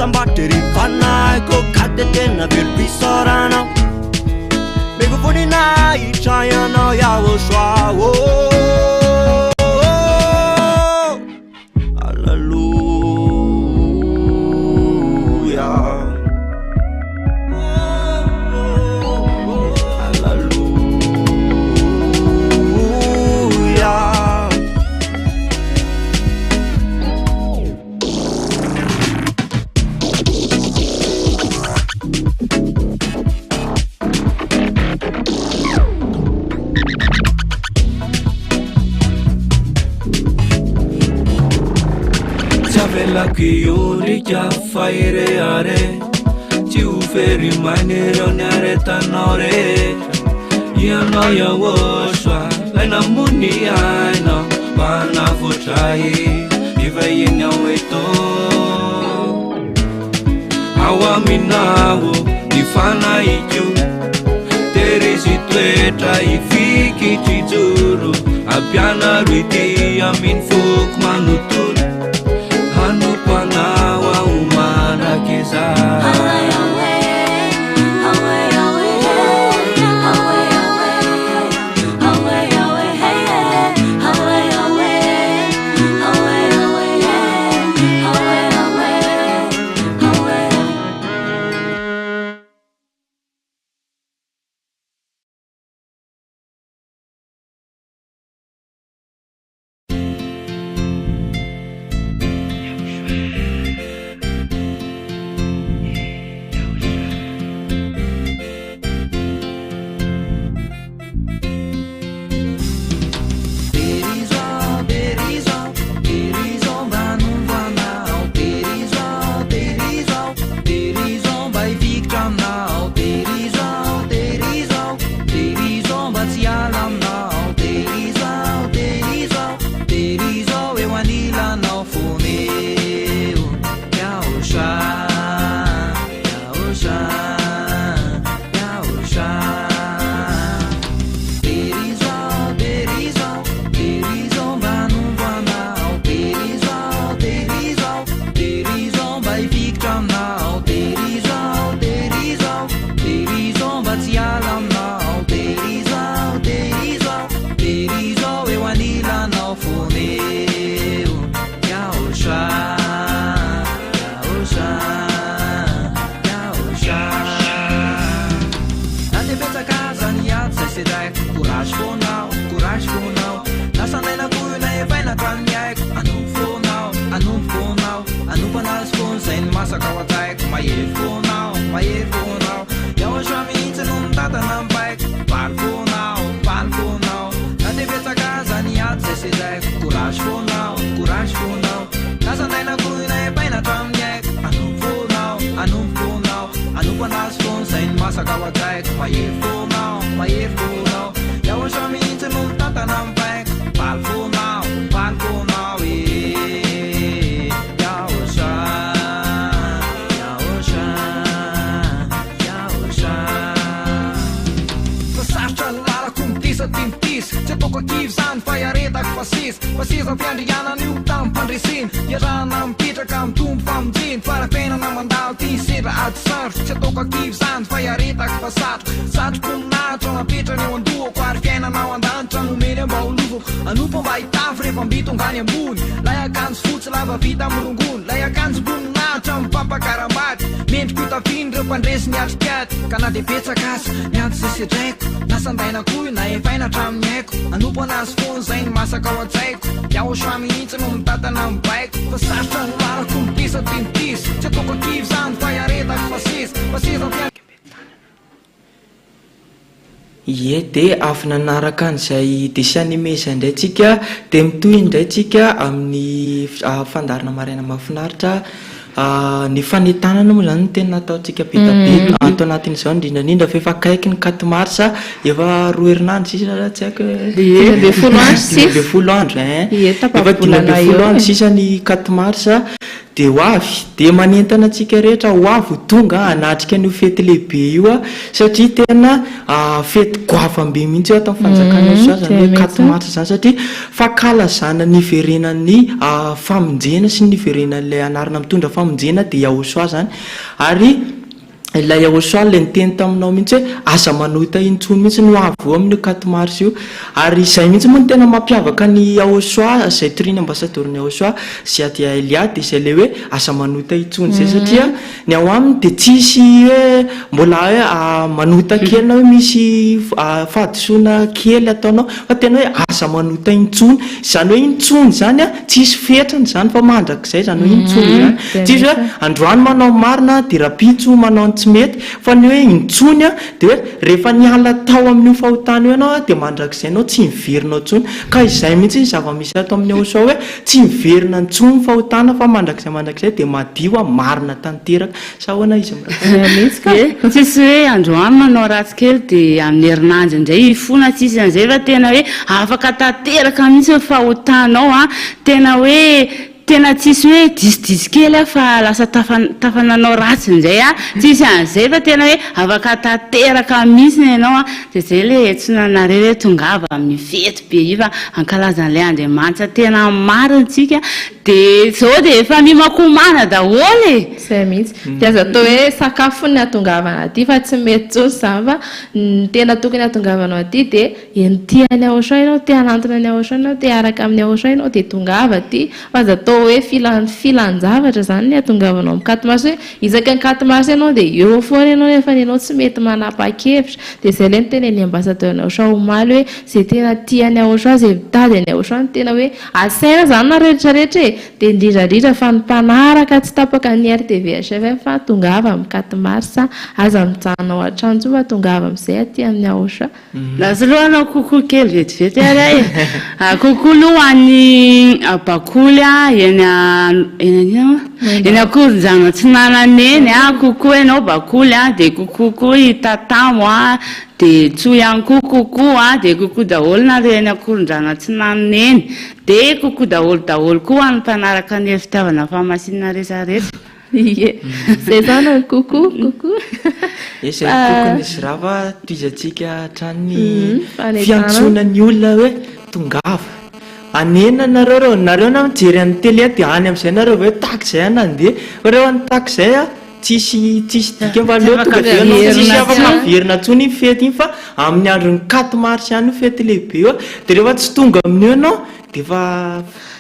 Sambatra ery ny fanahiko ka dia tena velom-pisaorana aho. Meko voninahitra ianao Yahoshuah oh, Hallelujah. Hallelujah. Tsy avelako hiondrika fa hirehareha Tsy ho very maina ireo niaretanao rehetra Ianao Yahoshuah Ilay namono ny ainao mba hanavotra ahy Hivahiny ao eto Ao aminao ny fanahiko Terezo hitoetra hifikitra hijoro Ampianaro ity amin'ny foko manontolo Hanompo anao aho mandrakizay. Ie, dia avy nanaraka an'izay dessin animé izay indray tsika, dia mitohy indray tsika amin'ny fandaharana maraina mahafinaritra. Ny fanentanana moa izany no tena ataontsika be dia be ato anatin'izao, indrindra indrindra fa efa akaiky ny quatre mars, efa roa herinandro sisa na tsy haiko hoe. 15 andro sisa. 15 andro ein. Ie, Efa tapa-bolana 15 eo andro e. sisa ny quatre mars. Dia ho avy, dia manentana antsika rehetra ho avy ho tonga hanatrika an'io fety lehibe io satria tena fety goavam-be mihitsy io ato amin'ny fanjakana io izany hoe quatre mars izany satria fankalazana ny niverenan'ny famonjena sy ny niverenan'ilay anarana mitondra famonjena dia Yahoshua izany ary Ilay Yahoshua ilay niteny taminao mihitsy hoe aza manota intsony mihitsy no avy eo amin'io quatre mars io. Ary izay mihitsy moa no tena mampiavaka an'i Yahoshua izay torian'ny ambasadaoron'i Yahoshua, Ziadia Elia, dia izay ilay hoe aza manota intsony izay satria ny ao aminy dia tsisy hoe mbola hoe manota kely na hoe misy fahadisoana kely ataonao fa tena hoe aza manota intsony. Izany hoe intsony izany an, tsisy fetrany izany fa mandrakizay izany hoe intsony izany. Tsisy hoe androany manao ny marina dia rahampitso manao ny tsy mety fa ny hoe intsony an dia hoe rehefa niala tao amin'io fahotana io ianao dia mandrakizay ianao tsy miverina ao intsony. Ka izay mihitsy ny zava-misy ato amin'ny Yahoshua hoe tsy miverina intsony ny fahotana fa mandrakizay mandrakizay dia madio an, marina tanteraka. Sa ahoana izy mirahalahy? Ie, tsisy hoe androany manao ratsy kely dia amin'ny herinandro indray hifona, tsisy an'izay fa tena hoe afaka tanteraka mihitsy ny fahotanao an, tena hoe tena tsisy hoe diso diso kely aho fa lasa tafa tafa nanao ratsy indray aho, tsisy an'izay fa tena hoe afaka tanteraka mihitsy ianao an, dia izay ilay iantsoana anareo hoe tongava amin'io fety be io fa hankalaza an'ilay Andriamanitra tena marina tsika, dia izao dia efa mimakomana daholo e! Izay mihitsy. Dia aza atao hoe sakafo ny hahatongavana aty fa tsy mety intsony izany fa ny tena tokony hahatongavanao aty dia eny tia an'i Auchan ianao, te hanantona an'i Auchan ianao, te hiaraka amin'i Auchan ianao dia tongava aty fa aza atao hoe filan filan-javatra izany ny hahatongavanao amin'ny quatre mars hoe isaky ny quatre mars ianao dia eo foana ianao nefa ianao tsy mety manapa-kevitra. Dia izay ilay notenenin'ny ambassadeur-n'i Auchan omaly hoe izay tena tia an'i Auchan, izay mitady an'i Auchan no tena hoe asaina izany nareo rehetra rehetra e! Dia indrindra indrindra fa ny mpanaraka tsy tapaka ny RTVHFM fa tongava amin'ny quatre mars, aza mijanona ao an-trano intsony fa tongava amin'izay aty amin'ny Aosha. Lasa aloha hanao coucou kely vetivety ary aho e! Coucou aloha ho an'i Bakoly eny eny an'inona moa? Eny Ankorondrano Atsinanana eny a! Coucou ianao Bakoly a! Dia coucou koa i Tatamo a! Dia Tsoa ihany koa coucou a! Dia coucou daholo nareo eny Ankorondrano Atsinanana eny! Dia coucou daholo daholo koa ho an'ny mpanaraka ny Hery Fitiavana Fahamasinana rehetra rehetra. Ie, zay zany ny coucou, coucou. Ie, zay ny tokony izy rava tohizantsika hatrany ny fiantsoana ny olona hoe tongava. Hanenina nareo reo, nareo na mijery amin'ny télé dia any amin'izay nareo vao hoe tahaka izay aho nandeha, fa reo any tahaka izay a, tsisy tsisy dikany fa aleo tonga dia ianao tsisy afaka averina intsony iny fety iny fa amin'ny andron'ny quatre mars ihany io fety lehibe io dia rehefa tsy tonga amin'io ianao dia efa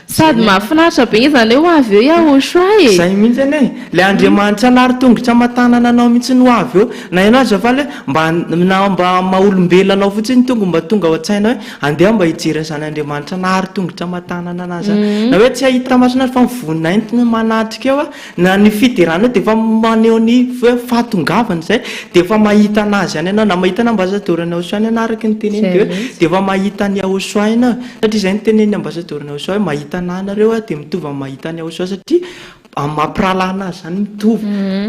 Sady mahafinaritra be izany hoe ho avy eo Yahoshua e! Izay mihitsy anie e! Ilay Andriamanitra nary tongotra aman-tanana anao mihitsy no ho avy eo. Na ianao aza faly hoe mba na mba maha olombelona anao fotsiny tonga mba tonga ao an-tsaina hoe andeha aho mba hijery an'izany Andriamanitra nary tongotra aman-tanana anah izany. Na hoe tsy hahita mason'andro fa ny voninahiny manatrika eo Na ny fiderana io dia efa maneho ny hoe fahatongavana izay dia efa mahita anazy ihany ianao, na mahita ny ambasadaoran'i Yahoshua ianao araka ny teneniny dia hoe dia efa mahita an'i Yahoshua ianao satria izay no tenenin'ny ambasadaoran'i Yahoshua hoe mahita anah nareo aho dia mitovy amin'ny mahita an'i Yahoshua satria amin'ny maha mpirahalahy anazy izany mitovy,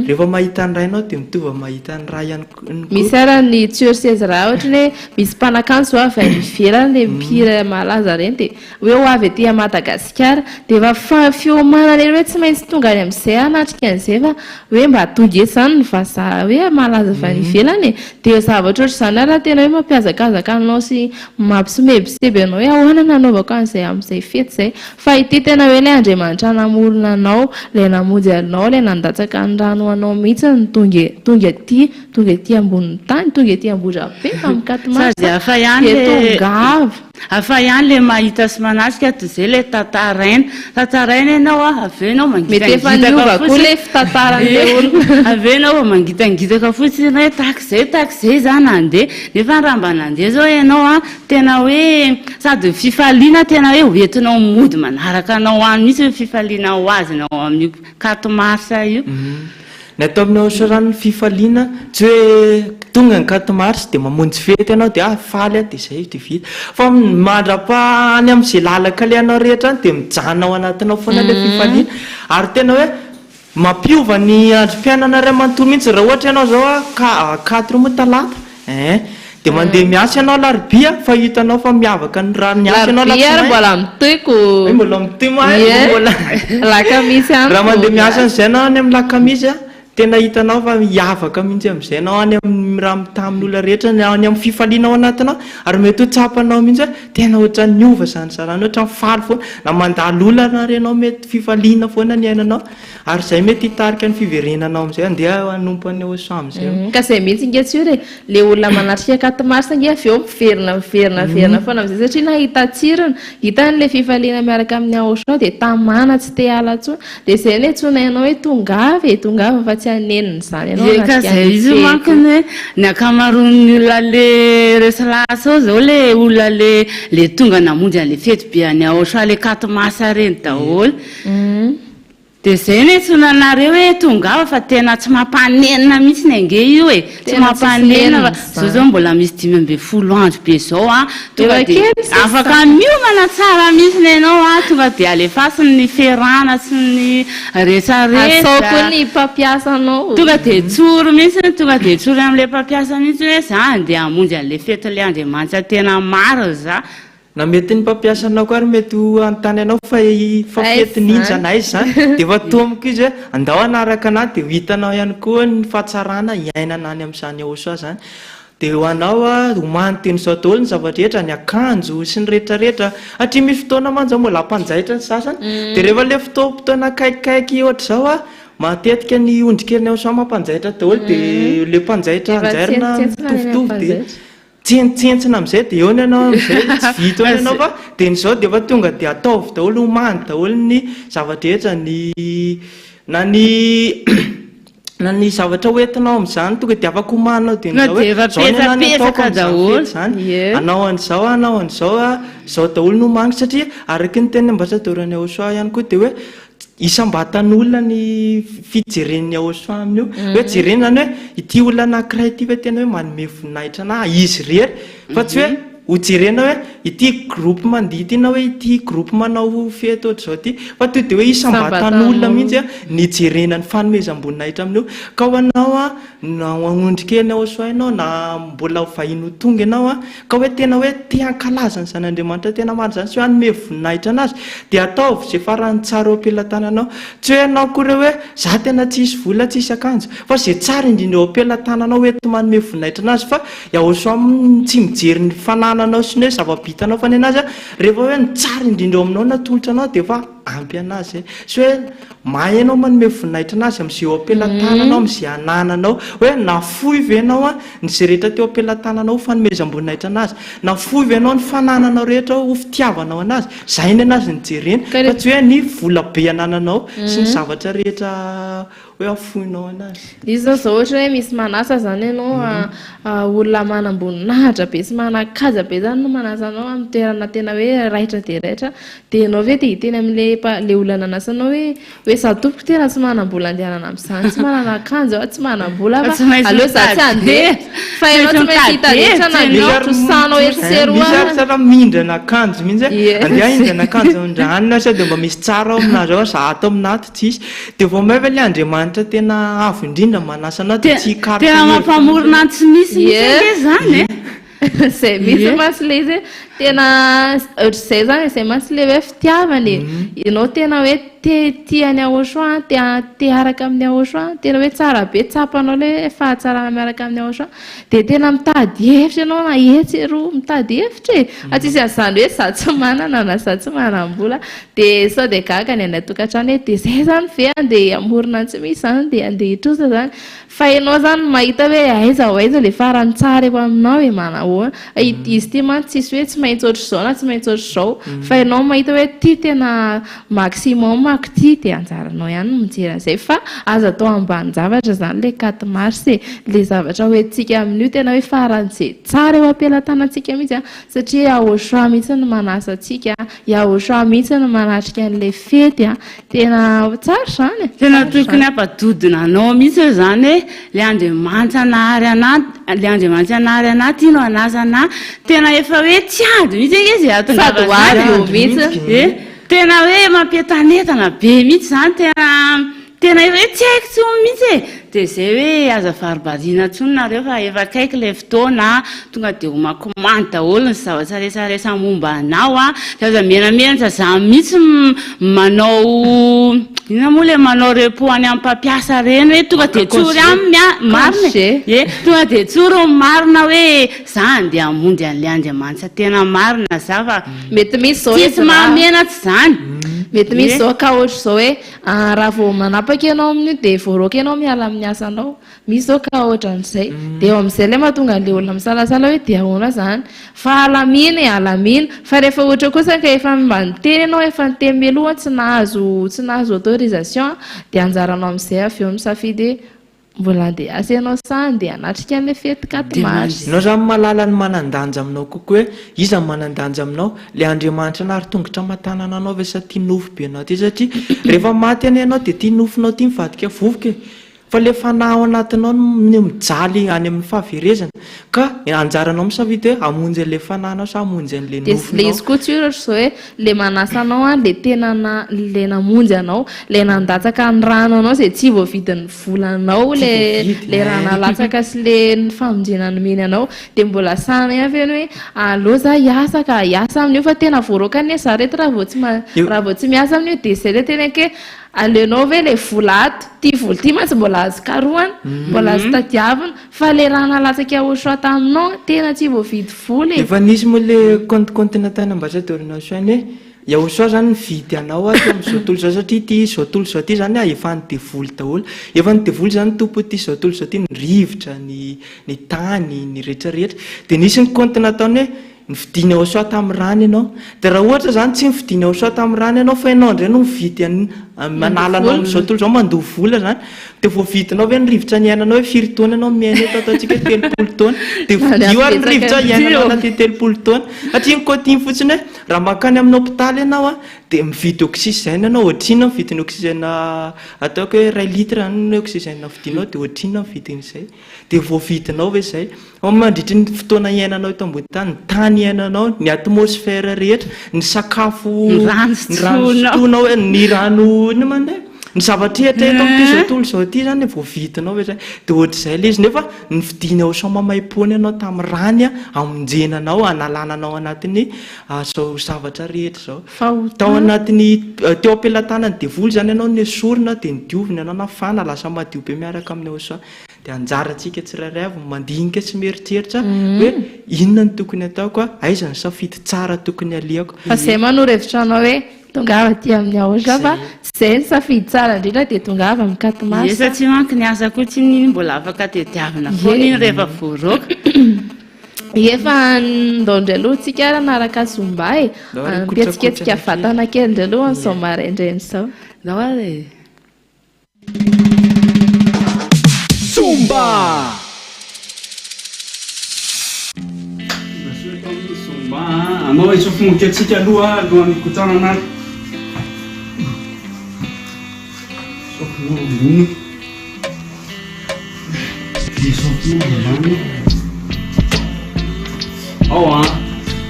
rehefa mahita ny Ray ianao dia mitovy amin'ny mahita ny Ray ihany koa. Misy ara ny Tsiosezra ohatra ny hoe misy mpanakanto zao avy any ivelany le mpihira malaza reny dia Hoe ho avy aty Madagasikara. Dia efa fa fiomanana ery hoe tsy maintsy tonga any amin'izay hanatrika an'izay fa hoe mba tonga eto izany ny vazaha hoe malaza avy any ivelany e. Dia zavatra ohatr'izany ary tena hoe mampihazakazaka anao sy mampisomebiseby anao hoe ahoana no hanaovako an'izay amin'izay fety izay. Fa ity tena hoe ilay Andriamanitra namorona anao, ilay namonjy anao, ilay nandatsaka ny rano ho anao mihitsy no tonga e, tonga aty. Tonga ety ambonin'ny tany, tonga ety Ambohidrapeto amin'ny quatre mars Sady hafa ihany dia le tongava. Hafa ihany le mahita sy manatrika toy izay le tantaraina. Tantaraina ianao a, avy eo ianao Mety efa mangitangitaka niova koa fotsiny. le fitantaran'le olona. Avy eo ianao vao mangitangitaka fotsiny hoe tahak'izay tahak'izay za nandeha. Nefa raha mba nandeha zao ianao a, tena hoe sady ny fifaliana tena hoe ho entinao mody manaraka anao any mihitsy ny fifaliana ho azonao amin'io quatre mars io. Ny atao amin'ny Aosoran'ny fifaliana, tsy hoe tonga ny quatre mars dia mamonjy fety ianao dia ah faly aho dia izay dia vita. Fa mandrapaha any amin'izay lalan-kalehanao rehetra any dia mijanona ao anatinao foana ilay fifaliana. Ary tena hoe mampiova ny androm-piainana iray manontolo mihitsy. Raha ohatra ianao izao ah, quatre moa talata, eh. Dia mandeha miasa ianao alarobia fa hitanao fa miavaka ny raha niasa ianao Alarobia ary alatsinainy. mbola mitohy ko. Hay mbola mitohy moa hay Ie. mbola. Alakamisy ihany Raha mandeha vao miasa miasa. an'izay ianao any amin'ny lakamisy a, tena hitanao fa hiavaka mihitsy amin'izay ianao any amin'ny raha mitaha amin'olona rehetra, any amin'ny fifaliana ao anatinao ary mety ho tsapanao mihitsy hoe tena ohatran'ny niova izany zalahy izany, ohatran'ny faly foana, na mandalo olana ary ianao mety fifaliana foana ny iainanao. Ary izay mety hitarika ny fiverenanao amin'izay handeha hanompo an'i Yehosua amin'izay eo. Ka izay mihitsy nge tsy io e, le olona manatrika quatre mars nge avy eo miverina miverina miverina foana amin'izay satria nahita tsirony, hitany le fifaliana miaraka amin'i Yahoshuah dia tamana tsy te hiala intsony, dia izay no iantsoanay anao hoe tongava e, tongava fa tsy hanenina izany ianao Ie ka hanatrika izay ny mihitsy manko fety. ny hoe ny ankamaroan'ny olona le resy lahatra ao izao le olona le le tonga namonjy an'le fety be an'i Yahoshuah le quatre mars ireny daholo. Dia izay no iantsoana anareo hoe tongava fa tena tsy mampanenina mihitsy ange io e! Tsy Tena tsisy mampanenina fa nenina izao izany. izao mbola misy 15 andro be izao an, tonga Efa dia kely sisa. afaka miomana tsara mihitsy ianao an, tonga dia alefaso ny ferana sy ny Asao retraretra. koa ny mpampiasa anao. Tonga dia tsory mihitsy, tonga dia tsory amin'ilay mpampiasa mihitsy hoe za andeha hamonjy an'ilay fetin'ilay Andriamanitra tena marina za. Na mety ny mpampiasa anao koa ary mety ho hanontany anao fa fa Aiza fety n'inza izany? na aiza izany dia efa tomiko izy hoe andao hanaraka anah dia ho hitanao ihany koa ny fahatsarana iainana any amin'izany Yahoshuah izany. Dia ho anao omany teny izao daholo ny zava-drehetra, ny akanjo sy ny rehetrarehetra. Satria misy fotoana mantsy izao mbola hampanjaitra ny sasany dia rehefa ilay fotoam-potoana akaikikaiky ohatr'izao matetika ny ondrikelin'i Yahoshuah mampanjaitra daholo dia ilay mpanjaitra Efa anjairina tsentsintsina ny any mitovitovy dia am-panjaitra. Tsentsentsina amin'izay dia eo ny anao amin'izay tsy vita eo ny anao fa dia ny izao dia efa tonga dia ataovy daholo omany daholo ny zava-drehetra ny na ny na ny zavatra ho entinao amin'izany tonga dia afaka omaninao dia ny Tonga izao hoe dia efa izao ny anah ny ataoko petsapetsaka amin'izany daholo. fety izany Ie. hanao an'izao aho hanao an'izao aho izao daholo no omaniko satria araka ny tenin'ny ambasadaoran'i Yahoshua ihany koa dia hoe Isam-batan'olona ny fijeren'ny Yahoshuah amin'io. Hoe jerena izany hoe ity olona anankiray ity ve tena hoe manome voninahitra anà izy irery fa tsy hoe ho jerena hoe ity groupe mandihy ity na hoe ity groupe manao fety ohatr'izao ity fa to dia hoe isam-batan'olona mihitsy ny hijerena ny fanomezam-boninahitra amin'io. Ka ho anao na ho agnondry kely Yahoshuah ianao na mbola ho vahiny ho tonga ianao Ka hoe tena hoe te hankalaza an'izany Andriamanitra tena marina izany sy hoe hanome voninahitra an'Azy dia ataovy izay farany tsara eo am-pelatananao. Tsy hoe ianao akory hoe za tena tsisy vola tsisy akanjo fa izay tsara indrindra eo am-pelatananao ho enti-manome voninahitra an'Azy fa Yahoshuah tsy mijery ny fanananao sy ny hoe zava-bitanao fa ny an'Azy rehefa hoe ny tsara indrindra eo aminao no atolotra anao dia efa ampy an'Azy izay. Tsy hoe mahay ianao manome voninahitra an'Azy amin'izay eo am-pelatananao amin'izay anananao hoe nafoy ve ianao Ny izay rehetra teo am-pelatananao ho fanomezam-boninahitra an'Azy. Nafoy ve ianao ny fanananao rehetra ho fitiavanao an'Azy? Izay ny an'Azy no jerena, fa tsy hoe ny vola be anananao sy ny zavatra rehetra hoe afoinao an'Azy. Izy izao zao ohatra hoe misy manasa izany ianao, olona manam-boninahitra be sy manan-kaja be izany no manasa anao amin'ny toerana tena hoe raitra dia raitra, dia ianao ve dia hiteny amin'ilay ilay olona nanasa anao hoe Hoe za tompoko tena tsy manam-bola andehanana amin'izany, tsy manana akanjo aho, tsy manam-bola aho fa aleo za tsy handeha. Fa ianao tsy maintsy hita rehetra na ny trosanao etsy sy eroa. Misy ary tsara mindrana akanjo mihitsy hoe andeha hindrana akanjo amin-dranona sao dia mba misy tsara ao aminazy ao, za ato aminahy ato tsisy. Dia vao may ve ilay Andriamanitra tena avo indrindra manasa anao dia tsy hikaroka Tena hevitra mampamorona ny tsy misy mihitsy ange izany e. Zay mihitsy mantsy ilay izy hoe tena ohatr'izay zany e, zay mantsy ilay hoe fitiavana e. Ianao tena hoe te tia an'i Yahoshua, te te hiaraka amin'i Yahoshua, tena hoe tsara be, tsapanao ilay hoe fahatsarana miaraka amin'i Yahoshua, dia tena mitady hevitra ianao na etsy eroa, mitady hevitra e. Fa tsisy an'izany hoe za tsy manana na za tsy manam-bola. Dia sao dia gaga ny any an-tokantrano hoe dia zay zany ve andeha hamorona ny tsy misy zany, dia andeha hitrosa zany. Fa ianao zany mahita hoe aiza ho aiza le farany tsara eo aminao e manahoana izy ity mantsy tsisy hoe tsy maintsy ohatr'izao na tsy maintsy ohatr'izao fa ianao mahita hoe ity tena maximum ako ity dia anjaranao ihany no mijery an'izay fa aza atao ambanin-javatra zany le quatre mars e le zavatra hoentintsika amin'io tena hoe faran'izay tsara eo am-pelatanantsika mihitsy an satria Yahoshua mihitsy no manasa antsika Yahoshua mihitsy no manatrika an'ilay fety an Tena tsara izany e! Tena tokony hampadodona anao mihitsy eo izany hoe le Andriamanitra nahary anà, le Andriamanitra nahary anà ty no hanasa anà, tena efa hoe tsy andry mihitsy ange izay Sady ho hahatongavana avy eo izany mihitsy. e! Tena hoe mampientanentana be mihitsy izany, tena tena efa hoe tsy haiko intsony mihitsy e! Dia izay hoe aza varibariana intsony nareo fa efa akaiky ilay fotoana a, tonga dia homakomany daholo ny zavatra rehetra rehetra momba anao a, dia aza menamenatra izany mihitsy manao inona moa ilay manao repos any amin'ny mpampiasa ireny hoe tonga dia tsory aminy a, marina e, ie, tonga dia tsory ny marina hoe za andeha hamonjy an'ilay Andriamanitra tena marina za fa Mety misy izao tsisy mahamenatra izany. Mety misy izao ka ohatr'izao hoe raha vao manapaka ianao amin'io dia voaroaka ianao miala amin'ny asanao. Misy izao cas ohatran'izay. Dia eo amin'izay ilay mahatonga an'ilay olona misalasala hoe dia ahoana izany? Fa alamino e, alamino. Fa rehefa ohatra kosa ka efa mba niteny ianao, efa niteny mialoha tsy nahazo tsy nahazo autorisation dia anjaranao amin'izay avy eo misafidy hoe mbola handeha hiasa ianao sa handeha hanatrika an'ilay fety quatre mars. Ianao izany mahalala ny manan-danja aminao kokoa hoe iza no manan-danja aminao? Ilay Andriamanitra nary tongotra aman-tanana anao ve sa ity nofo be anao ity? Satria rehefa maty anie ianao dia ity nofonao ity mivadika vovoka e! Fa le fanahy ao anatinao no mijaly any amin'ny fahaverezana ka anjaranao misafidy hoe hamonjy an'le fanahinao sa hamonjy an'le Dia le nofonao. izy koa tsy ohatra izao hoe le manasa anao an, le tena na le namonjy anao, le nandatsaka ny rano anao izay tsy voavidin'ny volanao Tsy le voavidy le rà eh. nalatsaka sy le ny famonjena nomeny anao dia mbola sahana ihany ve ny hoe aleo za hiasa ka, hiasa amin'io fa tena voaroaka anie za reto raha vao tsy ma Eo. raha vao tsy miasa amin'io dia izay le teneniko hoe Aleonao ve le vola ato? Ty vola ty mantsy mbola azo karohana, mbola azo tadiavina, fa le raha nalatsaka au choix taminao tena tsy voavidy vola e! Efa nisy moa le compte compte nataon'ny ambassadeur national hoe Yahosoa zany nividy anao ato amin'izao tontolo izao satria ity izao tontolo izao ity zany efa an'ny devoly daholo. Efa an'ny devoly zany tompon'ity izao tontolo izao ity, ny rivotra, ny ny tany, ny rehetra rehetra. Dia nisy ny compte nataony hoe Nividian'i Yahoshua tamin'ny rany ianao. Dia raha ohatra izany tsy nividian'i Yahoshua tamin'ny rany ianao fa ianao indray no mividy an'i, manala anao amin'izao tontolo izao, mandoa vola izany, dia voavidinao ve ny rivotra niainanao hoe firy taona ianao miaina eto, ataontsika hoe 30 taona, dia vidio ary ny rivotra iainanao anatin'ny 30 taona. Satria ny quote iny fotsiny hoe raha mankany amin'ny hopitaly ianao an, dia mividy oxygène ianao, ohatrinona ny vidin'ny oxygène, ataoko hoe iray litre izany ny oxygène vidinao dia ohatrinona ny vidin'izay. Dia voavidinao ve izay? Ao mandritry ny fotoana iainanao eto ambony tany, ny tany iainanao, ny atmosphère rehetra, ny sakafo, Ny rano ny rano sotroinao. sotroinao, ny rano inona moa indray? Ny zavatra rehetra eto amin'ity izao tontolo izao ity izany voavidinao ve izay? Dia ohatr'izay ilay izy nefa nividiany ao sao maimaimpoana ianao tamin'ny rany hamonjena anao, hanalana anao anatin'ny izao zavatra rehetra izao. Tao anatin'ny, teo am-pelatanan'ny devoly izany ianao nesorina dia nodiovina ianao nafana, lasa madio be miaraka amin'ny Yahoshua. Dia anjarantsika tsirairay avy ny mandinika sy mieritreritra hoe inona no tokony hataoko, aiza ny safidy tsara tokony alehako. Fa izay manoro hevitra anao hoe tongava aty amin'ny Aotra fa izay ny safidy tsara indrindra dia tongava amin'ny quatre mars. Ie satria manko ny asa koa tsinona iny mbola afaka tediavina foana iny rehefa voaroaka. Ie fa ndao indray aloha tsika ary hanaraka zumba e. Hampihetsiketsika vatana kely indray aloha amin'izao maraindraina izao. Ndao ary e. Zumba! Tongasoa eto amin'ny Zumba a! Anao hisofo-moky antsika aloha alohan'ny hikotranana ary. Sofinao ambony. Dia sofinao ambany. Ao an!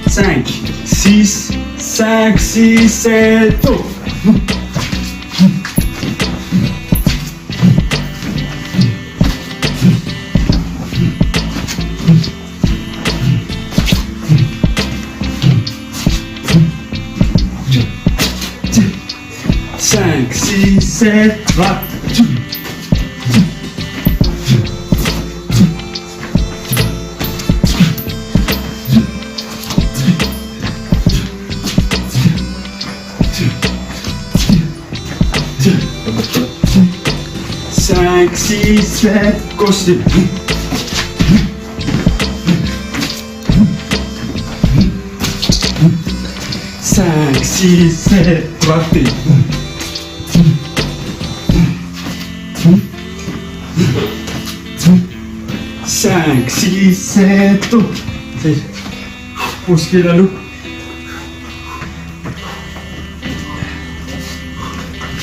Cinq, six, cinq, six, sept, oh! Cinq, six, sept, va. Cinq, six, sept, gauche. Cinq, six, sept, droite. Cinq, six, sept, zay. Pause kely aloha.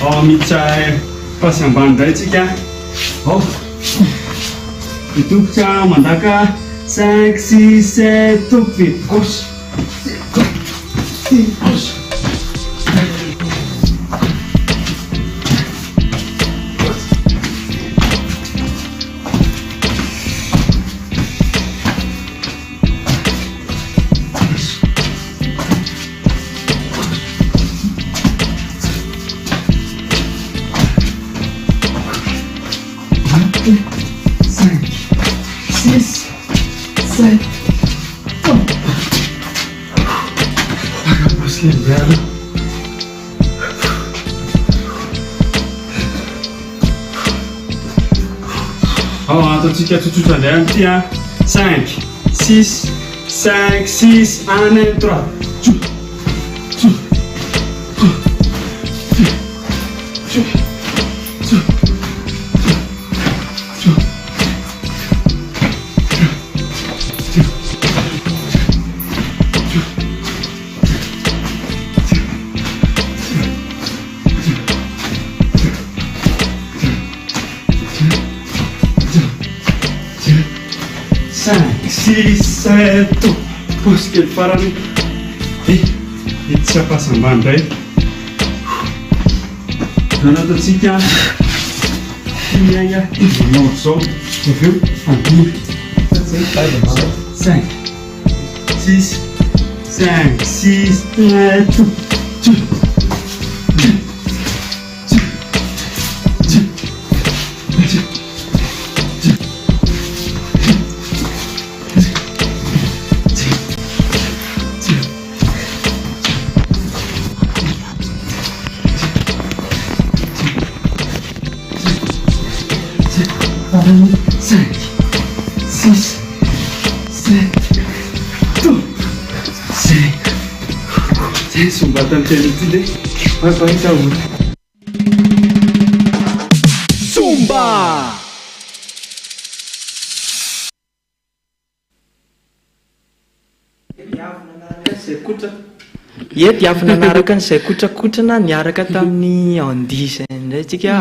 Ao miditra pasy ambany indray tsika. Ao. Ny tongotra mandaka 5 6 7 pied gauche. Pied gauche. kely indray aloha. Ao ataontsika tsotsotra indray amin'ity an. Cinq, six, cinq, six, un, un, trois. Tso, tso, tso, tso, tso, tso, tso. Cinq, six, sept, pause kely farany dia hiditra passe ambany indray. Zany ataontsika miainga manao ohatr'izao dia avy eo mandimby. Cinq, six, cinq, six, sept, Cinq, six, sept, zay. Zay ny zumba tamin'ity anio ity dia bye bye daholo. Zumba! Ie dia avy nanaraka an'izay kotrakotrana niaraka tamin'ny Andy izay indray tsika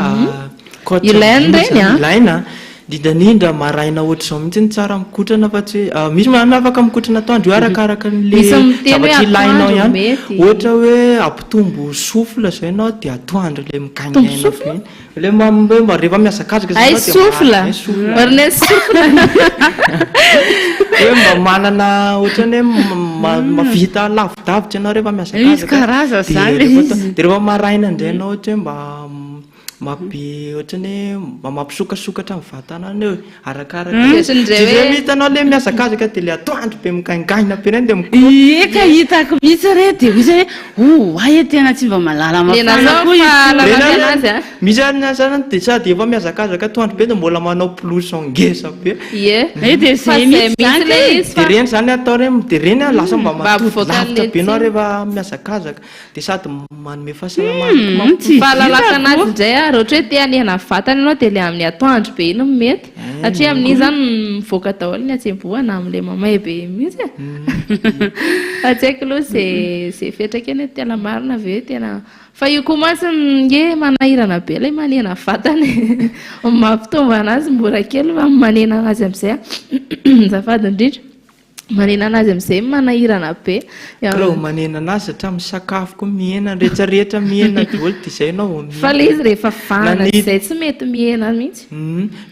coach Ilaina Andy ireny an! Ilaina an! Indrindra indrindra maraina ohatr'izao mihitsy no tsara mikotrana fa tsy hoe misy manana afaka mikotrana atoandro io arakaraka an'le Misy miteny hoe zavatra ilainao atoandro ihany. mety. Ohatra hoe hampitombo souffle izao ianao dia atoandro ilay Mitombo migaingaina souffle? be iny. Ilay mba hoe mba rehefa mihazakazaka izany Hay ianao dia souffle! mahazo hay souffle. Marina hoe souffle. Hoe mba manana ohatran'ny hoe mahavita lavidavitra ianao rehefa mihazakazaka. Misy karazany Dia izany ilay rehefa izy. dia rehefa maraina indray ianao ohatra hoe mba mampi ohatran'ny hoe mba mampisokasokatra ny vatana any eo e. Arakaraka Dia ohatran'ny Tsy hoe zay mihitsy ianao le mihazakazaka dia le atoandro be migaingaina be reny dia mikoty. Ie ka hitako mihitsy re dia hoy zay hoe oay e tena tsy mba malala Nena mafana zao koa ity. fahalalana Reny anazy a. Misy ary ny aza dia sady efa mihazakazaka atoandro be dia mbola manao blouson ngeza be. Ie. Eh dia Fa zay zay mihitsy mihitsy zany ilay kay. izy Dia fa reny zany atao reny dia reny lasa mba Mba matody mivoaka lavitra an'ilay be ianao tsiny. rehefa mihazakazaka. Dia sady manome fahasalamana koa Hum, mampitombo. tsy Fahalalako vitako. anazy indray a, raha ohatra hoe te hanena vatana ianao dia ilay amin'ny atoandro be iny no mety, satria amin'iny izany mivoaka daholo ny hatsembohana amin'ilay mamay be iny mihitsy e. Fa tsy haiko aloha izay izay fetraka eny hoe tena marina ve hoe tena, fa io koa mantsy nge manahirana be ilay manena vatana e, ny mampitombo anazy mora kely fa ny manena anazy amin'izay azafady indrindra. Manena anazy amin'izay manahirana be. K'raha manena anazy hatramin'ny sakafo koa mihena, ny rehetra rehetra mihena daholo dia izay ianao vao mihena. Fa ilay izy rehefa vahana izay tsy mety mihena mihitsy.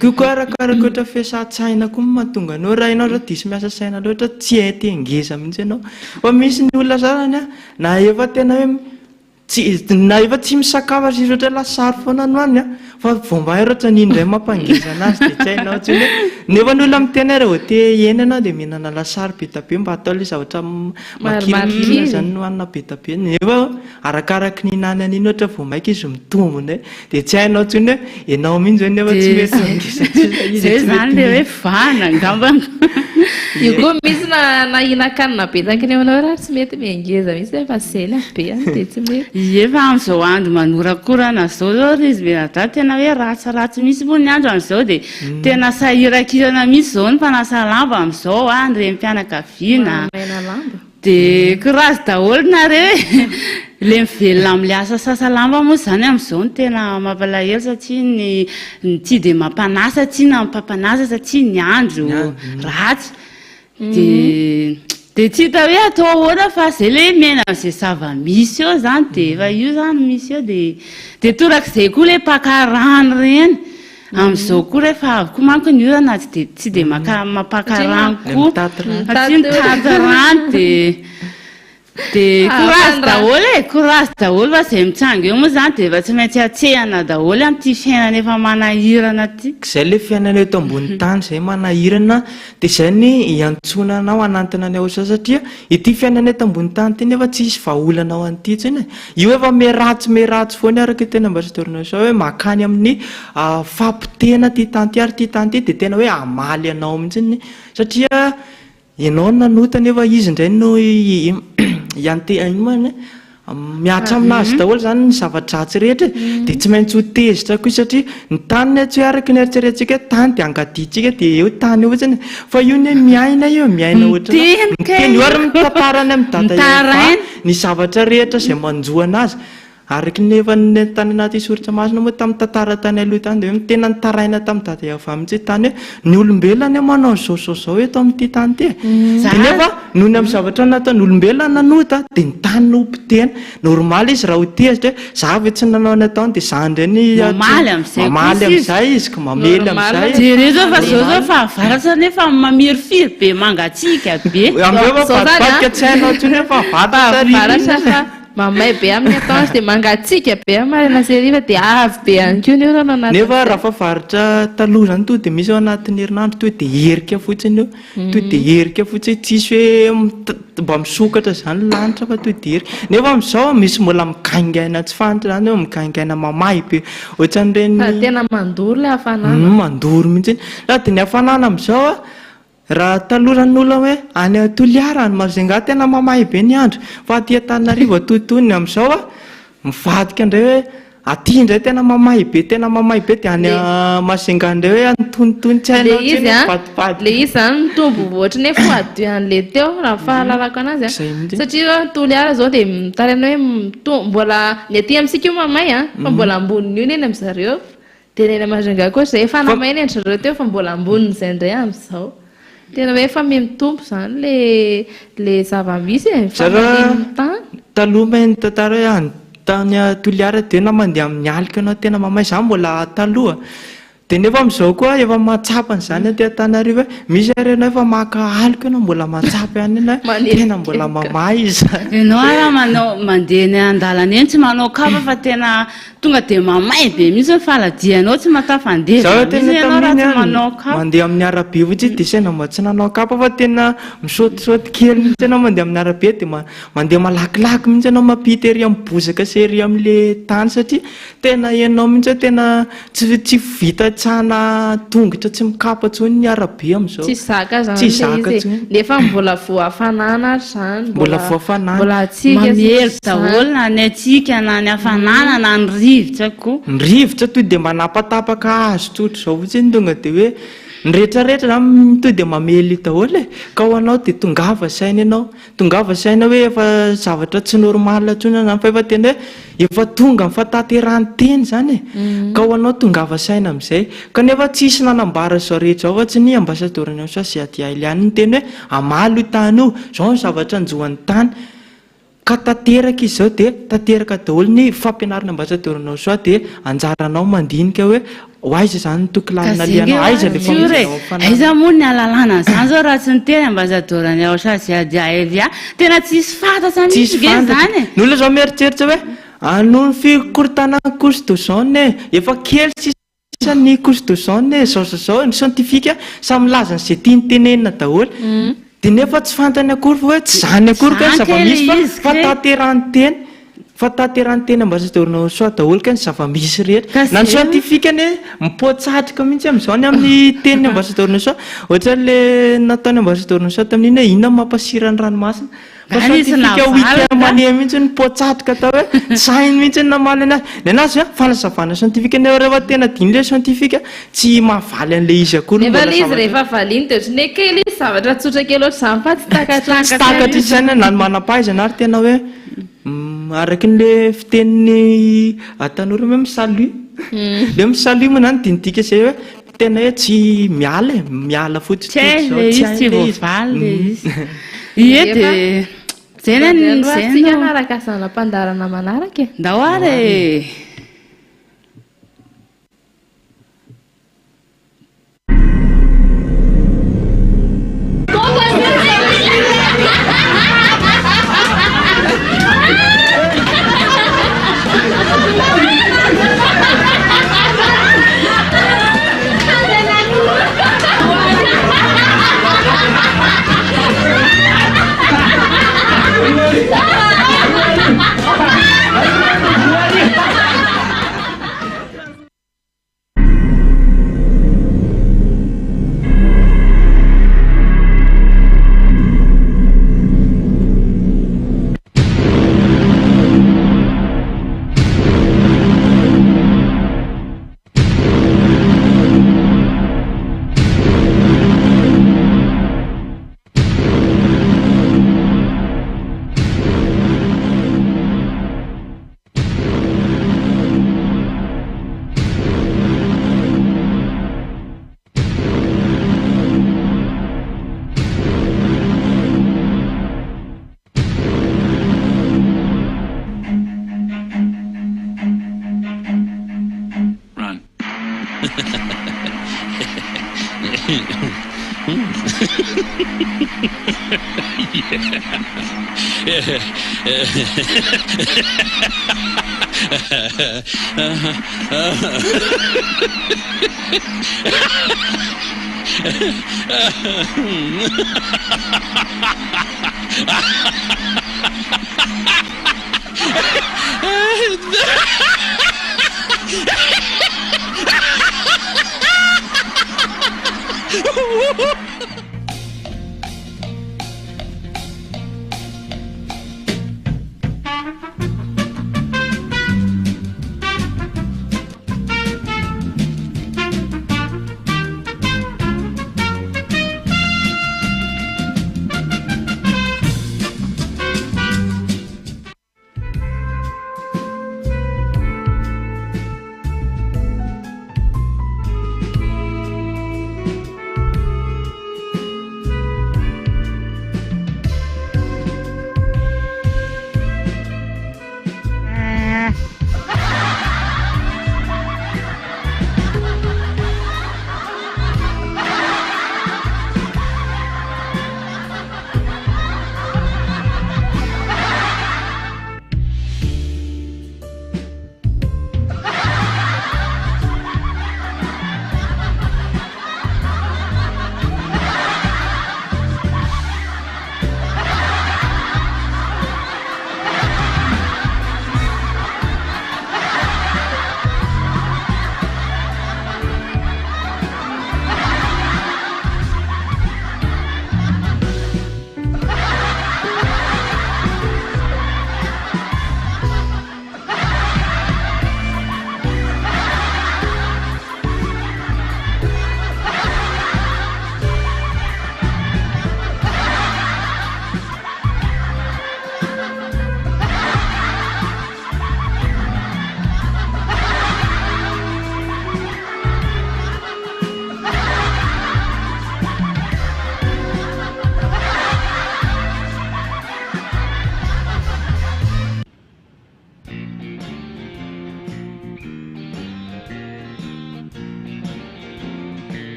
Koa koa arakaraka ohatra fiasan-tsaina koa no mahatonga anao, raha ianao zao diso miasa saina loatra tsy hay te hangeza mihitsy ianao. Fa misy ny olona sasany an, na efa tena hoe Tsy, na efa tsy misakafo aza izy ohatra hoe lasary foana no haniny an, fa vao may ary ohatran'ny iny indray mampangeza anazy dia tsy hainao intsony hoe, nefa ny olona miteny hoe raha vao te hihena ianao dia mihinana lasary be dia be mba atao ilay zavatra makirikirina izany no hanina be dia be, nefa arakaraky ny hihinanany an'iny ohatra vao maika izy mitombo indray dia tsy hainao intsony hoe ianao mihitsy ve nefa tsy mety mangeza intsony fa izy Zay tsy zany mety le hoe mihena. vahana angambany. Io koa misy na na hihinan-kanina be taky ny aminao ary tsy mety mihangeza mihitsy nefa zay be any dia tsy mety. Ie fa amin'izao andro manorakorana izao zao ry izy mianadahy tena hoe ratsiratsy mihitsy moa ny andro amin'izao dia tena sahirakirana mihitsy izao ny mpanasa lamba amin'izao a, ny renim-pianakaviana. Mahamaina lamba. Dia courage daholo nareo e! Le mivelona amin'le asa sasa lamba moa izany amin'izao no tena mampalahelo satria ny ny tsy dia mampanasa tsy na mpampanasa satria ny andro ratsy. Dia dia tsy hita hoe atao ahoana fa zay le hoe miaina amin'izay zava-misy eo zany dia efa io zany misy eo dia dia torak'izay koa le mpaka rano ireny, amin'izao koa rehefa avy koa manko ny orana tsy dia tsy dia maka mampaka rano koa Mitady rano. satria mitady rano dia. Dia courage daholo e, courage daholo fa izay mitsanga eo moa izany dia efa tsy maintsy atsehana daholo amin'ity fiainana efa manahirana ity. Izay ilay fiainana eto ambony tany izay manahirana dia izay ny iantsoana anao hanantona an'i Aosa satria ity fiainana eto ambony tany ity nefa tsy hisy vahaolana ho an'ity intsony e. Io efa miharatsy miharatsy foana araka io teny ambasadaoro Aosa hoe mankany amin'ny fahapotehana ity tany ity ary ity tany ity dia tena hoe hamaly anao mihitsy satria Ianao no nanota nefa izy indray no hiante ino moa zany mihatra aminazy daholo zany ny zava-dratsy rehetra e, dia tsy maintsy ho tezitra koa satria ny tany ne tsy hoe araka ny eritreretintsika hoe tany dia angadintsika dia eo tany eo fotsiny fa io ne miaina io miaina ohatrany miteny io ary mitantara any amin'i dada Eva ny zavatra rehetra izay manjo anazy Araka ny efa tany anaty soratra masina moa tamin'ny tantara tany aloha tany dia hoe tena nitaraina tamin'i Dada Yavah mihitsy hoe tany hoe ny olombelona anie manao an'izao izao izao eto amin'ity tany ity e. Dia nefa noho ny amin'ny zavatra nataon'ny olombelona nanota dia ny tany no hopotehina. Normal izy raha ho tezitra hoe za ve tsy nanao ny ataony dia za indray ny Mamaly amin'izay kosa mamaly izy. amin'izay izy ka mamely amin'izay. Jereo zao fa zao zao fahavaratra nefa mamirifiry be mangatsiaka be. Amin'izao efa mivadibadika tsy hainao intsony hoe fahavaratra sa ririnina. Mamay be amin'ny atoandro dia mangatsiaka be amin'ny maraina sy hariva dia avy be ihany koa ny orana anatin'izay. Nefa raha fahavaratra taloha izany tonga dia misy ao anatin'ny herinandro tonga dia herika fotsiny eo, tonga dia herika fotsiny tsisy hoe mba misokatra izany ny lanitra fa tonga dia herika. Nefa amin'izao misy mbola migaingaina tsy fantatra izany eo, migaingaina mamay be ohatran'ireny. Sady tena mandoro ilay hafanana. Mandoro mihitsy. Sady ny hafanana amin'izao an, Raha taloha ny olona hoe any Toliara, any Majunga tena mamay be ny andro fa aty Antananarivo antonontonony amin'izao a, mivadika indray hoe aty indray tena mamay be tena mamay be dia any Majunga indray hoe antonontonony tsy hainao Le izy intsony an, mivadibadika. le izy zany mitombo ohatry ny hoe fois deux an'le teo raha ny fahalalako anazy an, Zay mihitsy. satria zao any Toliara zao dia mitaraina hoe mito- mbola ny aty amintsika io mamay an, fa mbola ambonin'io ny eny amin'zareo. Dia ny any Majunga koa izay efa namay ny an-dry zareo teo fa mbola ambonin'izay indray amin'izao. Tena hoe efa miha-mitombo izany ilay ilay zava-misy e, Zareo famalian'ny tany. Taloha mahay nitantara hoe any tany Toliara dia na mandeha amin'ny alika ianao tena mamay, za mbola taloha. Dia nefa amin'izao koa efa mahatsapa an'izany aty Antananarivo hoe misy ary ianao efa maka aloka ianao mbola mahatsapa ihany ianao hoe tena mbola mamay izany. Ianao ary raha manao mandeha eny an-dalana eny tsy manao kapa fa tena Tonga dia mamay be mihitsy ny faladianao, tsy mahatafandevina Zaho tena mihitsy ianao raha tamin'iny tsy aho manao kapa. mandeha amin'ny arabe fotsiny dia sendra mba tsy nanao kapa fa tena misaotisaoty kely mihitsy ianao mandeha amin'ny arabe dia mandeha malakilaky mihitsy ianao mampita ery amin'ny bozaka sy ery amin'ilay tany satria tena henonao mihitsy hoe tena tsy tsy vita tsana tongotra tsy mikapa intsony ny arabe amin'izao. Tsy zaka zany Tsy ilay zaka izy e. intsony. Nefa mbola voahafanana ary zany. Mbola voahafanana. Mbola hatsiaka sy Mamely izany. daholo na ny hatsiaka na ny hafanana na ny rivotra koa. Ny rivotra to dia manapatapaka hazo tsotra izao fotsiny tonga dia hoe ny rehetrarehetra zany to dia mamely daholo e. Ka ho anao dia tongava saina ianao. Tongava saina hoe efa zavatra tsy normal intsony izany fa efa tena hoe efa tonga ny fahatanterahan'ny teny izany e. Ka ho anao tongava saina amin'izay. Kanefa tsisy nanambara izao rehetra izao fa tsy ny ambasadaoran'i Ansoa sy Adialy ihany niteny hoe hamaly io tany io, izao ny zavatra hanjo an'ny tany. Ka tanteraka izy izao dia tanteraka daholo ny fampianarana ambasadaoran'i Ansoa dia anjaranao mandinika hoe Ho aiza izany ny toky Ka lalina zay nge alehanao? hoa Aiza ilay sur e! famonjena ao amin'ny fanahy? Aiza moa ny ahalalana an'izany zao raha tsy niteny ambasadaoran'i Aosha sy Adiaelia? Tena tsisy fantatra mihitsy Tsisy nge fantatra. izany e! Ny olona izao mieritreritra hoe ah noho ny fikorontanan'ny couche d'ozone e! Efa kely sisa ny couche d'ozone e! Zao zao zao e! Ny scientifique samy milaza an'izay tiany tenenina daholo. Dia nefa tsy fantany akory fa hoe tsy izany akory kay ny Zany kay zava-misy le fa izy kay. fahatanterahan'ny teny. Fa tanterany teny ambasadaorinao soa daholo kay ny zava-misy rehetra. Ka Na ny zay. scientifique anie mipoa-tsatroka mihitsy amin'izao ny amin'ny tenin'ny ambasadaorinao soa. Ohatran'le nataon'ny ambasadaorinao soa tamin'iny hoe inona no mampasira ny ranomasina. Fa Nga nisy scientifique navaly huitième nga? année mihitsy nipoa-tsatroka tao hoe tsy sahiny mihitsy ny namaly anazy. Ny anazy an, fanazavana scientifique nefa rehefa tena diniho ilay scientifique tsy mahavaly an'ilay izy akory Nefa mbola ilay izy zavatra. rehefa valiany dia ohatran'ny hoe kely izy zavatra tsotra kely ohatr'izany fa tsy takatry ny Tsy takatry ny saina na ny manam-pahaizana ary tena hoe Araka ny le fitenin'ny tanora hoe mi-salut. Le mi-salut moa zany dia midika izay hoe tena hoe tsy miala e, miala fotsiny Tsy hay tsotra le izao, tsy izy, hay tsy le izy. voavaly le izy. Ie dia zay ny Andeha aloha zay tsika no. hanaraka zana-pandaharana manaraka e. Ndao ary e.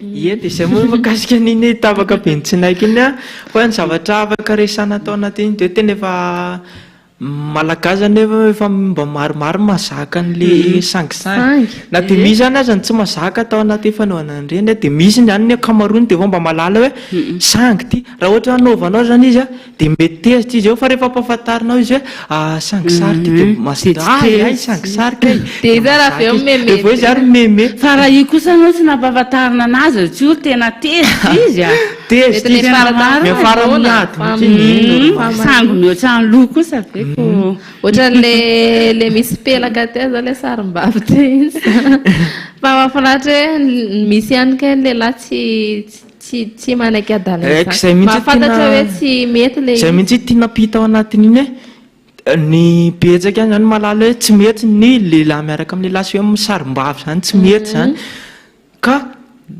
Ie, dia izay moa mikasika an'iny tapaka be ny tsinaiko iny an, fa ny zavatra afaka resahana tao anatin'iny dia tena efa Malagasy anefa efa mba maromaro mahazaka an'ilay sangisangy. Na dia misy ihany aza ny tsy mahazaka tao anatin'ny fanaovana an'ireny dia misy ihany ny ankamaroany dia efa mba mahalala hoe sangy ity. Raha ohatra hoe anaovanao izany izy an, dia mety tezitra izy eo fa rehefa ampahafantarinao izy hoe sangisary ity dia mazoto, hay hay sangisary kay! Dia izy ary avy eo mimeme. Dia avy eo izy ary mimeme. Fa raha io kosa aloha tsy nampahafantarina anazy ry Tsiory, tena tezitra izy a! Tezitra izy, miafara amin'ny ady mihitsy iny, normal. Sangy mihoatra ny loha kosa ve ko. Ohatran'le le misy pelaka teo zao le sarim-bavy teo iny Fa mahafinaritra hoe misy ihany kay ny lehilahy tsy tsy tsy manaiky adalana Haiko izany. izay mihitsy Mahafantatra tiana hoe tsy mety le izay izy. mihitsy tiana ampita ao anatin'iny hoe. Ny betsaka ihany zany mahalala hoe tsy mety ny lehilahy miaraka amin'ny lehilahy sy hoe misarim-bavy zany, tsy mety zany. Ka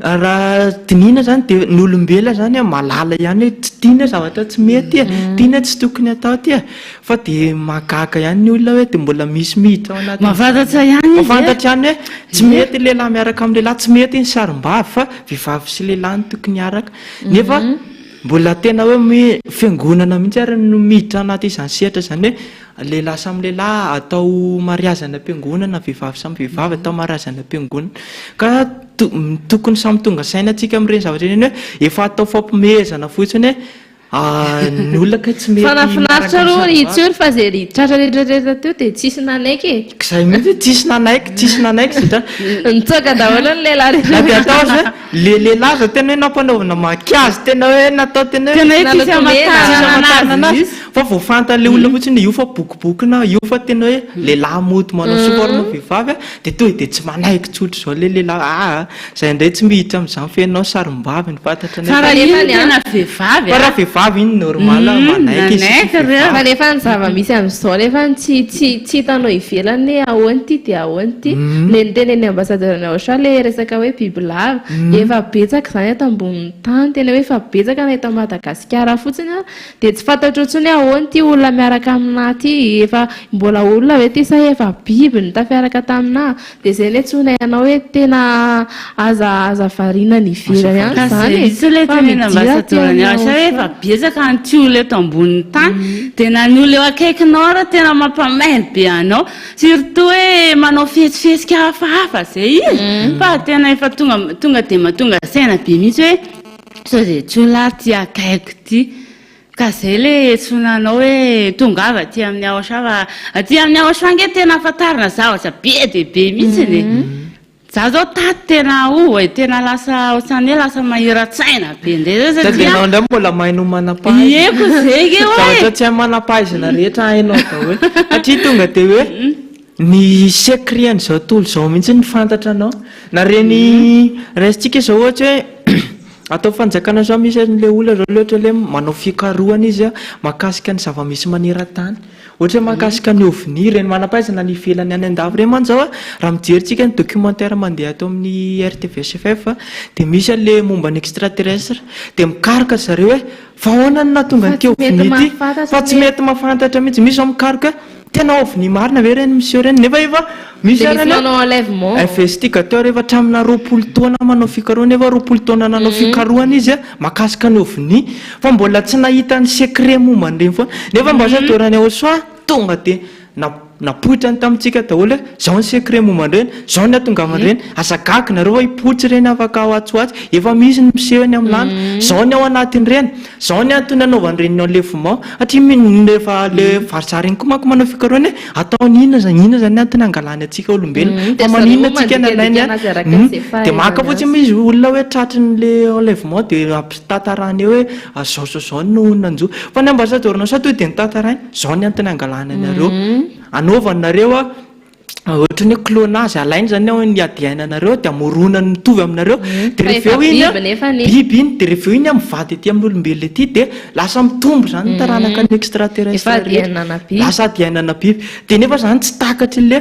raha dinihina zany dia ny olombelona zany an mahalala ihany hoe tsy tiana zavatra tsy mety e, tiana tsy tokony atao ity e, fa dia mahagaga ihany ny olona hoe dia mbola misy miditra ao anatin'izany. Mahafantatra ihany izy e. Mahafantatra ihany hoe tsy mety lehilahy miaraka amin'ny lehilahy, tsy mety ny sarim-bavy fa vehivavy sy lehilahy no tokony hiaraka. Nefa mbola tena hoe mi- fiangonana mihitsy ary no miditra anaty izany sehatra izany hoe lehilahy samy lehilahy atao mariazy any am-piangonana, vehivavy samy vehivavy atao mariazy any am-piangonana. Ka to- tokony samy tonga saina tsika amin'ireny zavatra ireny hoe efa atao fampihomehezana fotsiny hoe ny olona kay tsy mety Fa nahafinaritra miaraka aloha amin'ny ry sarim-bavy. Tsiory fa izay ry tratra rehetra rehetra teo dia tsisy nanaiky e. Izay mihitsy tsisy nanaiky, tsisy nanaiky izay tratra. Nitsoaka daholo ny lehilahy rehetra Na dia rehetra. atao aza hoe le lehilahy aza tena hoe nampanaovina makiazy, tena hoe natao tena hoe Tena hoe tsisy tsisy hamantarana hamantarana anazy anazy. mihitsy. Fa vao fantan'ilay olona fotsiny hoe io fa bokobokona, io fa tena hoe lehilahy mody manao sous forme vehivavy a, dia tonga dia tsy manaiky tsotra izao ilay lehilahy, aa Zay indray tsy miditra amin'izany fa ianao sarim-bavy ny fantatra Fa raha iny tena vehivavy Fa raha vehivavy iny normal manaiky izy satria vehivavy. Fa nefa ny zava-misy amin'izao nefa tsy tsy tsy hitanao ivelany hoe ahoana ity dia ahoana ity. Le notenenin'ny ambassadeur ny Aosha le resaka hoe bibilava. Efa betsaka izany eto ambonin'ny tany, tena hoe efa betsaka na eto Madagasikara fotsiny ary dia tsy fantatrao intsony hoe ahoana ity olona miaraka aminà ity, efa mbola olona ve ity sa efa biby no tafiaraka taminà. Dia izay ilay antsoinay anao hoe tena aza aza variana any ivelany any Ka izany zay e! mihitsy ilay Fa tenenina midira aty ambassadeur ny amin'ny Aosha hoe efa betsaka ny ty olona eto ambonin'ny tany dia na ny olona eo akaikinao ara tena mampamailo be anao surtout hoe manao fihetsifihetsika hafahafa zay izy fa tena efa tonga tonga dia mahatonga saina be mihitsy hoe sao dia tsy olona ary ty akaikiko ty. Ka zay le antsoina anao hoe tongava aty amin'ny Aosha fa aty amin'ny Aosha ange tena ahafantarana zavatra be dia be mihitsiny e. Za zao tato tena oh e, tena lasa ohatran'ny hoe lasa mahira-tsaina be indray zao Sady satria ianao indray mbola mahay no manam-pahaizana. Ie ko zay nge oe. Zavatra tsy hay manam-pahaizana rehetra hainao daholo. Satria tonga dia hoe ny secret an'izao tontolo izao mihitsy no fantatranao. Na ireny raisintsika izao ohatra hoe Atao fanjakana zao misy anle olona zao le ohatra le manao fikarohana izy mahakasika ny zava-misy maneran-tany. Ohatra hoe mahakasika ny ovni, ireny manam-pahaizana any ivelany any an-dafy ireny mantsy zao a, raha mijery tsika ny documentaire mandeha ato amin'ny RTVSFF dia misy anle momba ny extraterrestre dia mikaroka zareo hoe fa ahoana no nahatonga an'ity ovni ity fa tsy mety mahafantatra mihitsy. Misy zao mikaroka hoe Tena ovni marina ve ireny miseho ireny? Nefa efa misy Dia ary misy anie manao enlèvement. investigateur efa hatraminà 20 taona manao fikarohana, efa 20 taona nanao fikarohana izy mahakasika ny ovni fa mbola tsy nahita ny secret momba an'ireny foana. Nefa ambassadeur any Aosoa tonga dia na- napoitrany tamintsika daholo hoe zao ny secret momba an'ireny, zao ny hatongavan'ireny, aza gaga nareo fa hipoitra ireny afaka ho atsy ho atsy, efa misy ny miseho eny amin'ny lanitra, zao ny ao anatin'ireny. Zao ny antony anaovan'ireny enlèvement satria rehefa le varizary iny koa manko manao fikarohana hoe ataony inona zany inona zany ny antony hangalany antsika olombelona fa maninona antsika ny alainy an dia maka fotsiny izy olona hoe tratrin'le enlèvement dia ampitantarany eo hoe zao sy zao no nanjo fa ny ambassadeur nao sa tonga dia notantarainy zao ny antony hangalany anareo anaovany nareo an Ohatran'ny hoe clonage, alainy zany ao ny ADN anareo dia amoronany mitovy aminareo, dia Fa rehefa efa eo iny biby nefa ny. biby iny, dia rehefa eo iny mivady aty amin'ny olombelona aty dia lasa mitombo zany ny taranaka ny extraterrestre Efa rehetra. ADN ana biby. Lasa ADN ana biby. Dia nefa zany tsy takatry le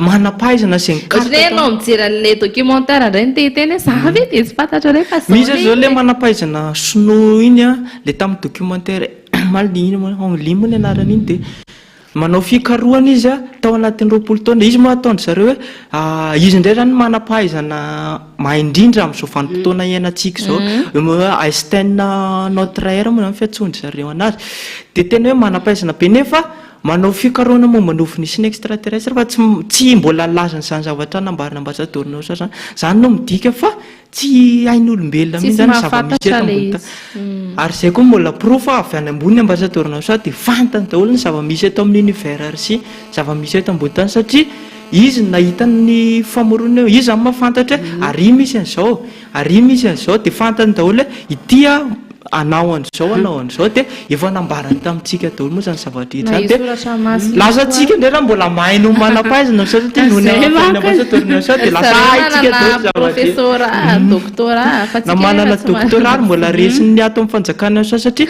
manam-pahaizana izay Ohatran'ny hoe nikaroka ianao mijery an'ilay documentaire indray no te hiteny hoe za ve dia tsy fantatro indray fa zao Misy ilay zao le izy e. manam-pahaizana sinoa iny an, le tamin'ny documentaire omaly iny moa Hong Li moa ny anarany iny dia Manao fikarohana izy tao anatin'ny 20 taona. Izy moa ataon-dry zareo hoe izy indray izany no manam-pahaizana mahay indrindra amin'izao vanim-potoana iainantsika izao. Einstein notre ère moa izany fiantsoan-dry zareo an'azy. Dia tena hoe manam-pahaizana be nefa manao fikarohana momba ny ovni sy ny extraterrestre fa tsy tsy mbola nilaza an'izany zavatra nambaran'ny ambasadaoro Naosa izany. Izany no midika fa Tsy hain'olombelona Tsisy mihitsy zany zava-misy mahafantatra eto ilay ambony tany. izy. Ary izay koa mbola porofo fa avy any ambony ny ambassadeur Naosa dia fantany daholo ny zava-misy eto amin'ny univers sy zava-misy eto ambony tany satria izy no nahita ny famoronana eo. Izy zany mahafantatra hoe ary misy an'izao, ary misy an'izao dia fantany daholo hoe ity a. hanao an'izao hanao an'izao dia efa nambarany tamintsika daholo moa izany zava-drehetra Na izany io dia soratra masina lasa io koa tsika indray raha mbola mahay no manam-pahaizana satria noho ny Zay anaran'ny manko. ambassadeur ny sao dia lasa Zareo haintsika manana daholo zavatra professeur, doctorat, fa na tsika manana nefa tsy manana. doctorat ary mbola resin'ny ato amin'ny fanjakana sao satria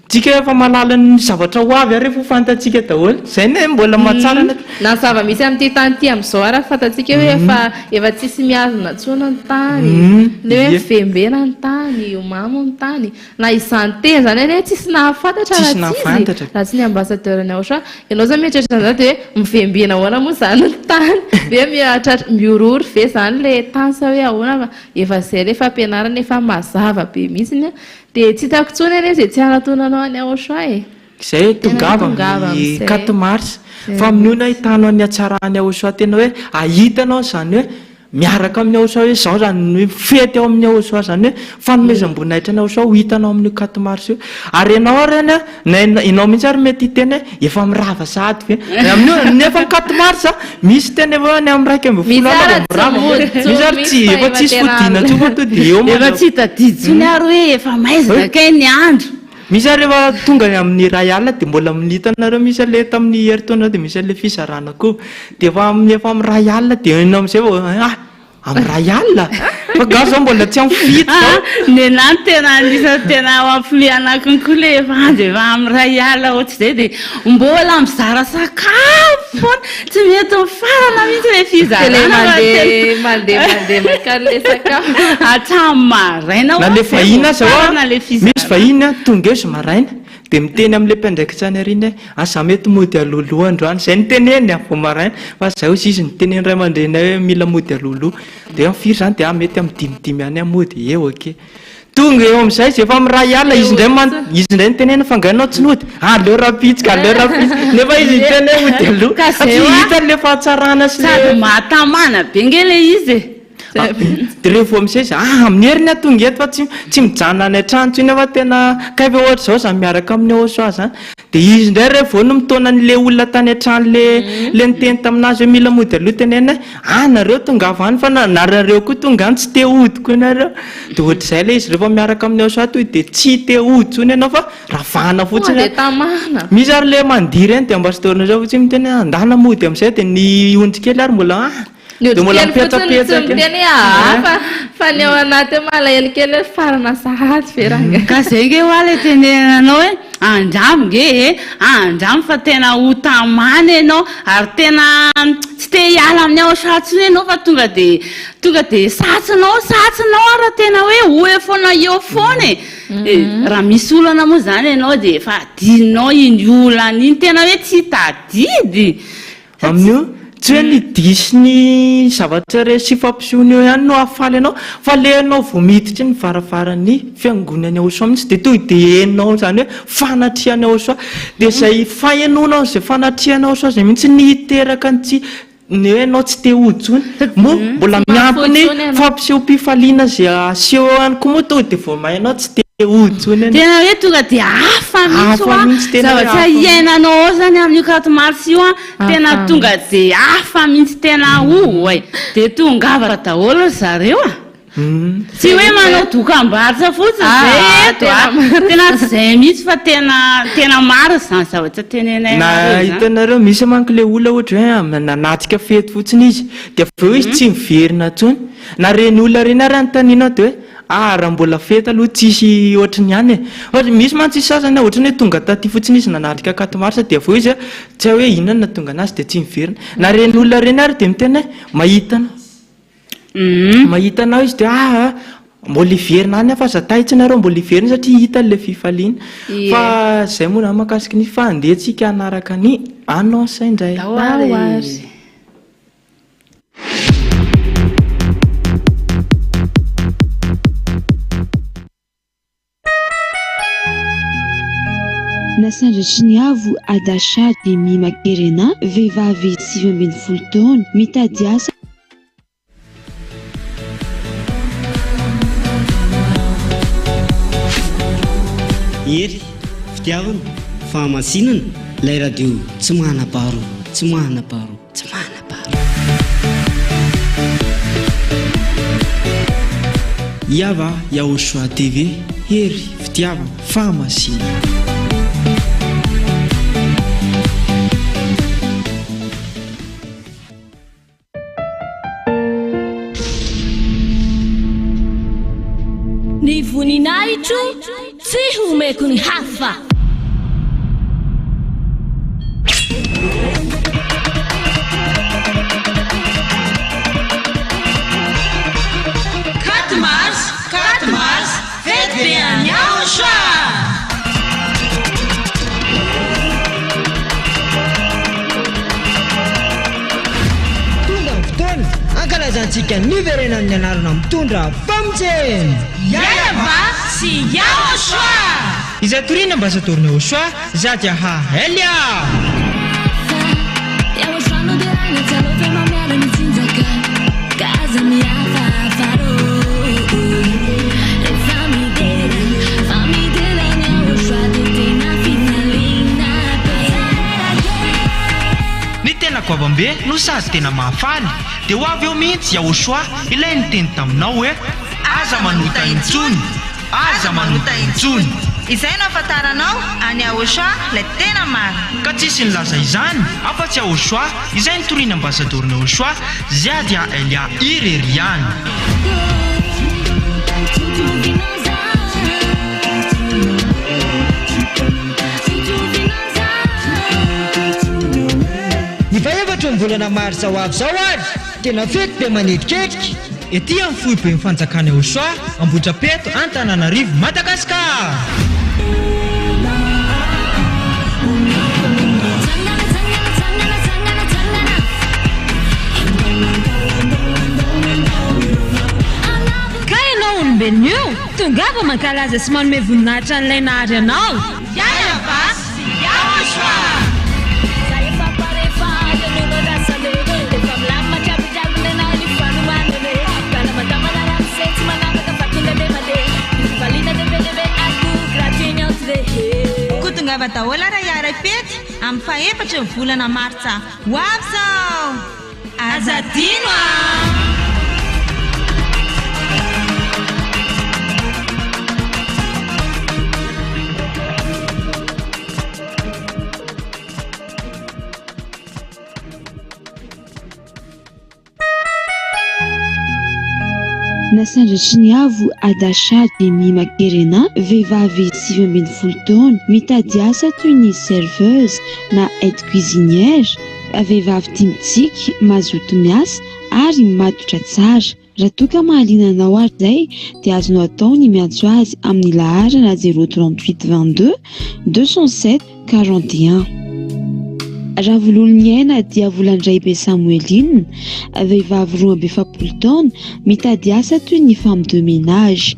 tsika efa mahalala ny zavatra ho avy ary efa ho fantatsika daholo izay no mbola mahatsara ny Na ny zava-misy amin'ity tany ity amin'izao ary fantatsika hoe efa efa tsisy mihazona intsony ny tany, ny hoe mivembena ny tany, mamo ny tany. Na izany teny izany anie tsisy nahafantatra raha tsy izy, raha tsy ny ambassadeur ny Aosha. Ianao izany mieritreritra an'izany dia hoe mivembena ahoana moa izany ny tany? Ve mihatratra, mihorohoro ve izany ilay tany sa hoe ahoana fa efa izay ilay fampianarana efa mazava be mihitsiny an. Dia tsy hitako intsony anie izay tsy hanatonanao an'i Aosha e. Izay Tena tongava tongava amin'ny amin'izay. quatre mars. Izay Fa amin'io no mihitsy. ahitanao ny hatsaran'i Aosha tena hoe ahitanao izany hoe Miaraka amin'ny Yahosoa hoe izao izany ny hoe fety ao amin'ny Yahosoa izany hoe fanomezam-boninahitra an'i Yahosoa ho hitanao amin'io quatre mars io. Ary ianao ary any an, na ianao mihitsy ary mety hiteny hoe efa mirava sahady ve? Amin'io nefa ny quatre mars misy tena efa any amin'ny 11 Misy alina ary vao tsy mirava. mody Misy intsony ary tsy mihitsy fa efa efa tsisy tena fodiana intsony fa to dia eo Efa mandra- tsy tadidy intsony ary hoe efa maizina kay ny andro. Misy ary rehefa tonga any amin'ny iray alina dia mbola amin'ny hitanareo misy an'ilay tamin'ny herintaona dia misy an'ilay fizarana koa dia efa amin'ny efa amin'ny iray alina dia eny amin'izay vao ah amin'ny iray alina fa nga zao mbola tsy amin'ny fito zao. Nenah no tena anisan'ny tena mampiomehy anah konko le efa andro efa amin'ny iray alina ohatr'izay dia mbola mizara sakafo foana tsy mety mifarana mihitsy le Dia ilay fizarana fa mandeha tena mandeha mandeha mankany ilay sakafo. Hatramin'ny maraina Na ho'a le zay vahiny vao aza ho'a, mifarana le misy fizarana. vahiny an, tonga eo izy maraina, dia miteny amin'ilay mpiandraikitra any aoriana hoe, ah za mety mody alohaloha androany, izay no teneniny an, vao maraina, fa zay hozy izy niteny ny ray aman-dreninay hoe mila mody alohaloha, dia hoe firy izany, dia ah mety amin'ny dimidimy any aho mody, eo ok. Tonga eo amin'izay izy efa miray alina, izy indray man, izy indray nitenena fa angaha ianao tsy nody? Aleo rahampitso ka, aleo rahampitso, nefa izy niteny hoe hody aloha, Ka zay satria hoa, hitany le fahatsarana sy le. Sady mahatamana be nge le izy e. Dia rehefa vao amin'izay izy, ah amin'ny heriny aho tonga eto fa tsy tsy mijanona any an-trano intsony aho fa tena kay ve ohatra izao izaho miaraka amin'i Yahoshuah izany. Dia izy indray re vao no mitaona an'ilay olona tany an-trano le le niteny tamin'azy hoe mila mody aloha tenenina hoe ah nareo tongava any fa na nareo koa tonga any tsy te hody koa nareo. Dia ohatr'izay ilay izy rehefa miaraka amin'i Yahoshuah toy dia tsy te hody intsony ianao fa ravana Tonga fotsiny dia tamana. Misy ary le mandihy ireny dia ambasadaorinareo fotsiny miteny hoe andana mody amin'izay dia ny ondry kely ary mbola ah Ny Dia mbola otrikely fotsiny no tsy mipetrapetraka. miteny hoe aa fa fa ny ao anaty ao malahelo kely hoe farana sahady ve rangahy. Ka zay nge hoa le tenenana anao hoe andramo nge e, andramo fa tena ho tamana enao ary tena tsy te hiala amin'ny ao saha tsony enao fa tonga de tonga de satsinao satsinao ary raha tena hoe ho eo foana eo foana e, raha misy olana moa zany enao de efa adinonao iny olana iny tena hoe tsy tadidy. Amin'io, tsy hoe ny dihy sy ny zavatra re sy fampisehoana eo ihany no hahafaly anao, fa le ianao vao miditry ny varavaran'ny fiangonana Yahosoa mihitsy dia tonga dia henonao izany hoe fanatrehan'i Yahosoa. Dia izay fahenoanao an'izay fanatrehan'i Yahosoa izay mihitsy no hiteraka ny tsy ny hoe ianao tsy te hody intsony. Moa mbola Tsy mahafoy miampy ny intsony ianao. fampisehoam-pifaliana izay aseho eo ihany koa moa tonga dia vao may ianao tsy te hody intsony ianao. Tena hoe tonga dia hafa mihitsy Hafa hoa, mihitsy, tena hoe zavatra hafa mihitsy. iainanao ao zany amin'io quatre mars io an, tena Hafa tonga mihitsy. dia hafa mihitsy tena oay, dia tongava daholo ry zareo a! Tsy hoe manao dokam-barotra fotsiny zay Ah, eto tena a, marina. tena tsy zay mihitsy fa tena tena marina izany zavatra tenenay Na anareo izany. hitanareo misy manko le olona ohatra hoe nanatrika fety fotsiny izy dia avy eo izy tsy miverina intsony, na reny olona reny ary anontanianao dia hoe Ah raha mbola fety aloha tsisy ohatry ny any e! Fa misy mantsy sasany ohatry ny hoe tonga taty fotsiny izy nanatrika quatre mars dia avy eo izy tsy hay hoe inona no nahatonga anazy dia tsy miverina. Na ireny olona ireny ary dia miteny hoe mahita anao mahita anao izy dia ah mbola hiverina any aho fa aza taitra nareo mbola hiverina satria hitany ilay fifaliana. Fa izay moa zany mahakasika ny fa andeha tsika hanaraka ny annonce indray. Ndao ary. Nasandratry ny avo Adasha Demi Makerena, vehivavy 19 taona, mitady asa. Hery, fitiavana, fahamasinana, ilay radio tsy manam-paharoa, tsy manam-paharoa. Tsy manam-paharoa. Yava Yahoshua TV, Hery, fitiavana. fitiavana, fahamasinana. Ny voninahitro tsy homeko ny hafa. Quatre mars, 4 mars, fety be any Aosha! Tonga ny fotoana hankalazantsika ny niverenan'ny anarana mitondra famonjena! Yahweh sy Yahoshua! Izay toriana Ambasadaoron'i Yahoshua, Zadiaha Elia! Ny tena goavambe no sady tena mahafaly dia ho avy eo mihitsy Yahoshua ilay niteny taminao hoe aza manota intsony, aza manota intsony. Izay no ahafantaranao an'i Yahoshua ilay tena marina. Ka tsisy nilaza izany afa-tsy Yahoshua izay nitorian'ny ambasadaoron'i Yahoshua Ziadia Elia irery ihany. Ny fahefatry ny volana marsa ho avy izao ary tena fety be manetriketrika. Ety amin'ny foiben'ny fanjakana Eosoa, Ambohidrapeto, Antananarivo, Madagasikara. Ka ianao olombelona io, tongava mankalaza sy manome voninahitra an'ilay nahary anao. Yahweh sy Yahoshua! Koa tongava daholo ary hiara-hifety amin'ny fahefatry ny volana martsa ho avy izao! Aza adino an! Nasandratry ny avo Adasha Demi Makerena, vehivavy 19 taona, mitady asa toy ny serveuse na aide cuisinière, vehivavy tia mitsiky, mazoto miasa ary matotra tsara. Raha toa ka mahaliana anao ary izay dia azonao atao ny miantso azy amin'ny laharana 038 22 207 41. Ravololoniaina Diavolandraibe Samoeline, vehivavy 42 taona, mitady asa toy ny femme de ménage.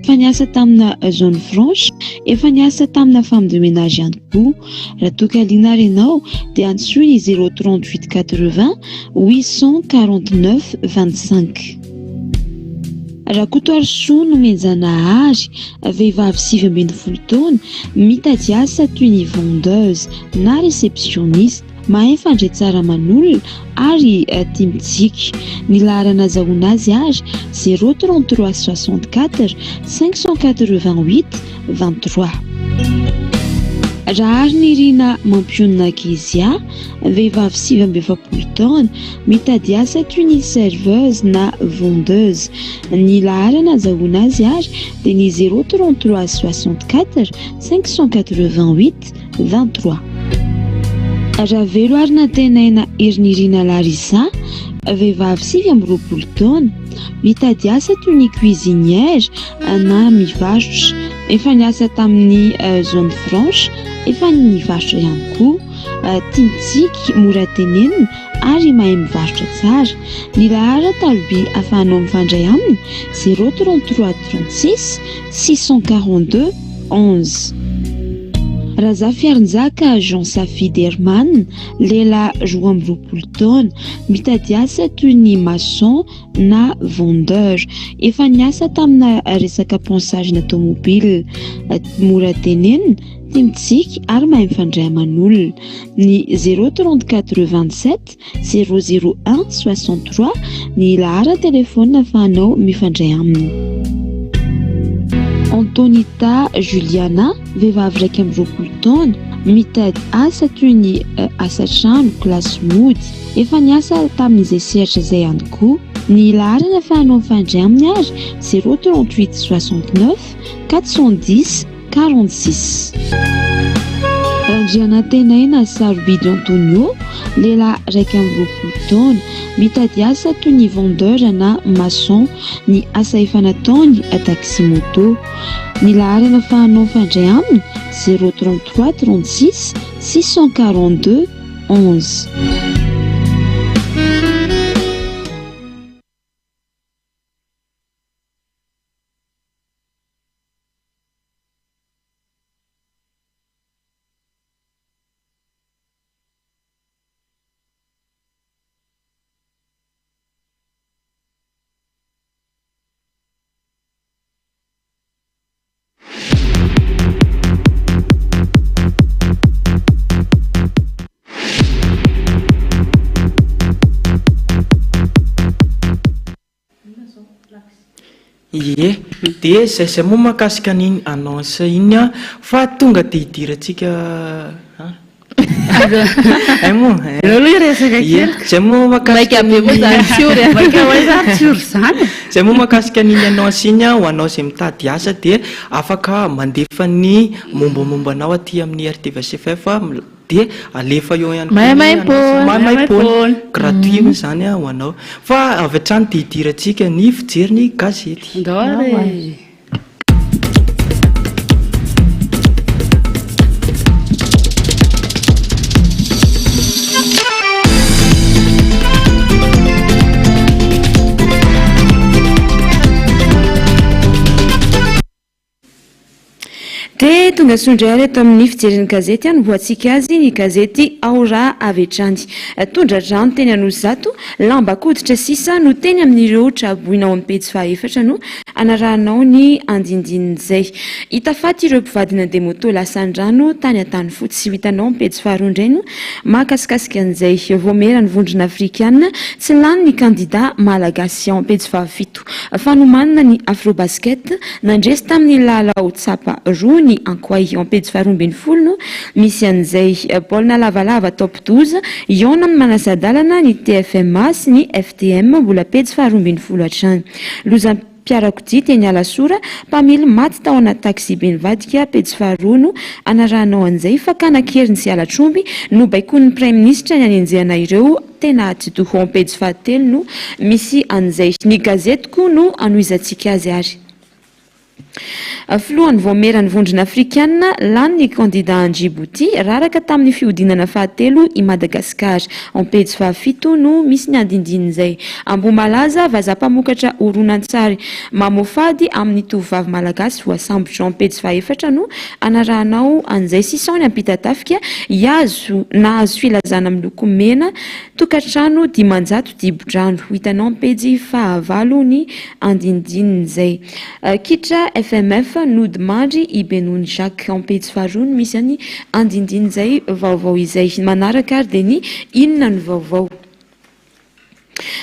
Efa niasa tamina zone franche, efa niasa tamina femme de ménage ihany koa. Raha toa ka liana ary ianao dia antsoy ny 038 80 849 25. Rakotoarisoa Nomenjanahary, vehivavy 19 taona, mitady asa toy ny vendeuse na réceptionniste, mahay mifandray tsara aman'olona ary tia mitsiky. Ny laharana azahoana azy ary 033 64 588 23. Raharinirina Mampionona Kezia, vehivavy 49 taona, mitady asa toy ny serveuse na vendeuse. Ny laharana azahoana azy ary dia ny 033 64 588 23. Ravelo ary Nantenaina Herinirina Larissa, vehivavy 29 taona, mitady asa toy ny cuisinière na mivarotra. Efa niasa tamin'ny zone franche, efa nivarotra ihany koa. Tia mitsiky, mora tenenina ary mahay mivarotra tsara. Ny laharan-taloby ahafahanao mifandray aminy, 033 36 642 11. Razafiarinjaka Jean Safidy Herman, lehilahy 22 taona, mitady asa toy ny maçon na vendeur. Efa niasa tamina resaka ponçage-na tomobile. Mora tenenina, tia mitsiky ary mahay mifandray aman'olona. Ny 034 27 001 63 ny laharan-telefaonina ahafahanao mifandray aminy. Antonita Juliana, vehivavy 21 taona, mitady asa toy ny asa trano, kilasy mody. Efa niasa tamin'izay sehatra izay ihany koa. Ny laharana ahafahanao mifandray aminy ary 038 69 410 46. Randrianantenaina Sarobidy Antonio, lehilahy 21 taona, mitady asa toy ny vendeur na maçon. Ny asa efa nataony, taxi moto. Ny laharana ahafahanao mifandray aminy, 033 36 642 11. Ie, dia izay izay moa mahakasika an'iny annonce iny an, fa tonga dia hidirantsika an. Hay moa eh. Aleo aloha hiresaka Ie, kely. izay moa mahakasika Maika be moa izany tsiory a. Maika ho aiza ary tsiory izany e? Izay moa mahakasika an'iny annonce iny an, ho anao izay mitady asa dia afaka mandefa ny mombamomba anao aty amin'ny RTVSFF dia alefa eo ihany koa ny Maimaimpoana. Maimaimpoana. Gratuit moa izany ho anao. Fa avy hatrany dia hidirantsika ny fijery ny gazety. Ndao ary e. Dia tonga soa indray ary eto amin'ny fijerin'ny gazety hanombohantsika azy ny gazety Ao Raha avy hatrany. Tondra-drano teny Anosizato, lamba-koditra sisa no teny amin'ireo traboina ao amin'ny pejy fahaefatra no anarahanao ny andinindinin'izay. Hita faty ireo mpivady nandeha moto lasan-drano tany Antanifotsy. Ho hitanao amin'ny pejy faharoa indray no mahakasikasika an'izay. Voamera ny vondrona afrikana, tsy lany ny kandida malagasy. Ao amin'ny pejy fahafito. Fanomanana ny Afrobasket, nandresy tamin'ny lalao tsapa roa ny Ankoay. Eo am-pejy faharoa ambinifolo no misy an'izay. Baolina lavalava Top 12, hihaona amin'ny manasa-dalana ny TFMA sy ny FTM, mbola pejy faharoa ambinifolo hatrany. Lozam-piarakodia teny Alasora, mpamily maty tao anaty taxibe nivadika, pejy faharoa no anarahanao an'izay. Fakana an-keriny sy halatr'omby, nobaikoin'ny Praiminisitra ny hanenjehana ireo. Tena atidoha ao am-pejy fahatelo no misy an'izay. Ny gazetiko no anohizantsika azy ary. Filohan'ny Vaomieran'ny Vondrona Afrikana, lany ny kandida any Djibouti, raraka tamin'ny fihodinana fahatelo i Madagasikara. Ao am-pejy fahafito no misy ny andindinin'izay. Ambohimalaza, vazaha mpamokatra horonantsary mamoafady amin'ny tovovavy malagasy voasambotra. Ao am-pejy fahefatra no anarahanao an'izay sisaony Ampitatafika hihazo nahazo filazana miloko mena tokantrano 500 dibo-drano. Ho hitanao amin'ny pejy fahavalo ny andinindinin'izay. Kitra FMF nodimandry i Benony Jacques. Ao amin'ny pejy faharoa no misy ny andindinin'izay vaovao izay. Manaraka ary dia ny inona no vaovao.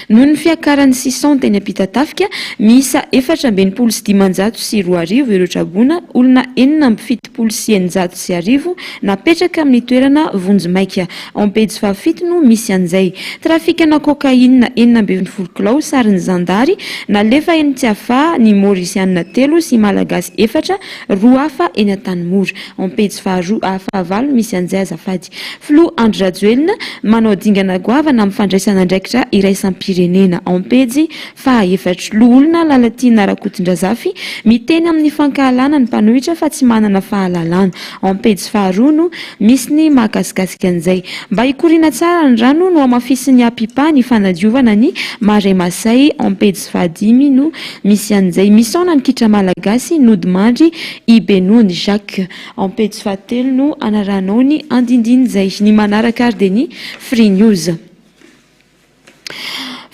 Noho ny fiakaran'ny sison teny Ampitatafika, miisa 2564 ireo traboina, olona 1676 napetraka amin'ny toerana vonjimaika. Ao am-pejy fahafito no misy an'izay. Trafikana cocaïne 16 kilao sarin'ny zandary nalefa eny Tsiafahy ny Maorisianina telo sy Malagasy efatra, roa hafa eny Antanimora. Ao am-pejy faharoa fahavalo misy an'izay azafady. Filoha Andry Rajoelina manao dingana goavana amin'ny fandraisana andraikitra iraisam-pirenena. Ao am-pejy faha-efatra. Loholona Lalatiana Rakotondrazafy miteny amin'ny fankahalana ny mpanohitra fa tsy manana fahalalana. Ao am-pejy faharoa no misy ny mahakasikasika an'izay. Mba hikoriana tsara ny rano no hamafisin'ny Apipa ny fanadiovana ny Marais Masay. Ao am-pejy fahadimy no misy an'izay. Misaona ny kitra malagasy nodimandry i Benony Jacques. Ao am-pejy fahatelo no anarahanao ny andindinin'izay. Ny manaraka ary dia ny Free News.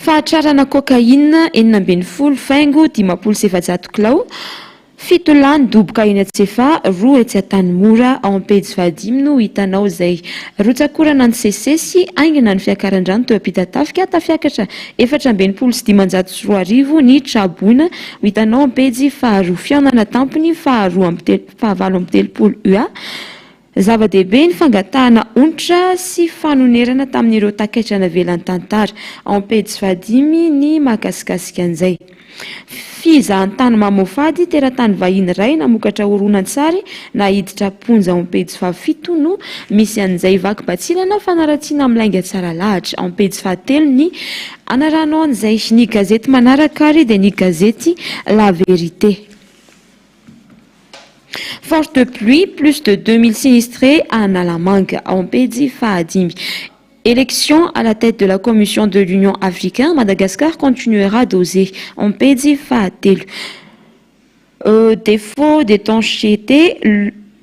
Fahatrarana cocaïne 16 faingo 450 kilao. Fito lahy nidoboka eny Antsefa, roa etsy Antanimora, ao amin'ny pejy fahadimy no hitanao izay. Rotsak'orana nisesisesy, haingana ny fiakaran-drano teo Ampitatafika, tafiakatra 2564 ny tra-boina, ho hitanao amin'ny pejy faharoa. Fihaonana tampony faharoa amby telo, fahavalo amby telopolo UA. Zava-dehibe ny fangatahana onitra sy fanonerana tamin'ireo takaitra navelan'ny tantara. Ao amin'ny pejy fahadimy ny mahakasikasika an'izay. Fizahantany mamoafady, teratany vahiny iray namokatra horonantsary naiditra am-ponja ao amin'ny pejy fahafito no misy an'izay. Vaky batsilana, fanaratsiana amin'ny lainga tsara lahatra. Ao amin'ny pejy fahatelo ny anarahanao an'izay. Ny gazety manaraka ary dia ny gazety La Vérité. Forte pluie, plus de 2000 sinistrés à Analamanga, ao am-pejy fahadimy. Élection à la tête de la Commission de l'Union africaine, Madagascar continuera d'oser, ao am-pejy fahatelo. Défaut d'étanchéité,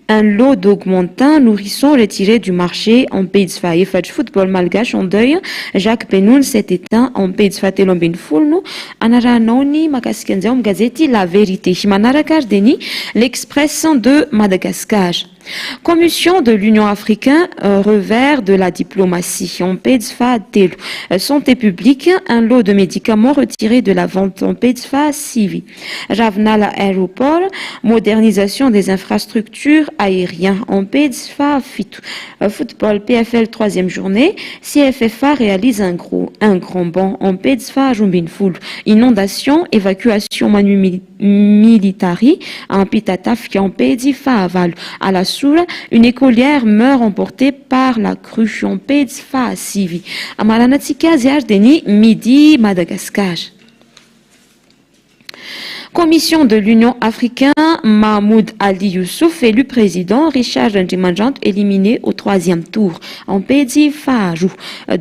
un lot d'augmentin nourrisson retiré du marché, ao am-pejy fahaefatra. Football malgache en deuil, Jacques Benoun s'est éteint, ao am-pejy fahatelo ambin'ny folo no anarahanao ny mahakasika an'izay ao amin'ny gazety La Vérité. Manaraka ary dia ny L'Express de Madagascar. Commission de l'Union africaine, revers de la diplomatie, ao am-pejy fahatelo. Santé publique, un lot de médicaments retiré de la vente, ao am-pejy fahasivy. Ravinala Aéroport, modernisation des infrastructures aériennes, ao am-pejy fahafito. Football PFL troisième journée, CFFA réalise un gros un grand bond, ao am-pejy faharoambinifolo. Inondation, évacuation manu militari Ampitatafika, ao am-pejy fahavalo. Alasora, une écolière meurt emportée par la crue, ao am-pejy fahasivy. Amaranantsika azy ary dia ny Midi Madagascar. Commission de l'Union africaine, Mahmoud Ali Youssouf élu président, Richard Randriamandranto éliminé au troisième tour. Am-pejy faharoa.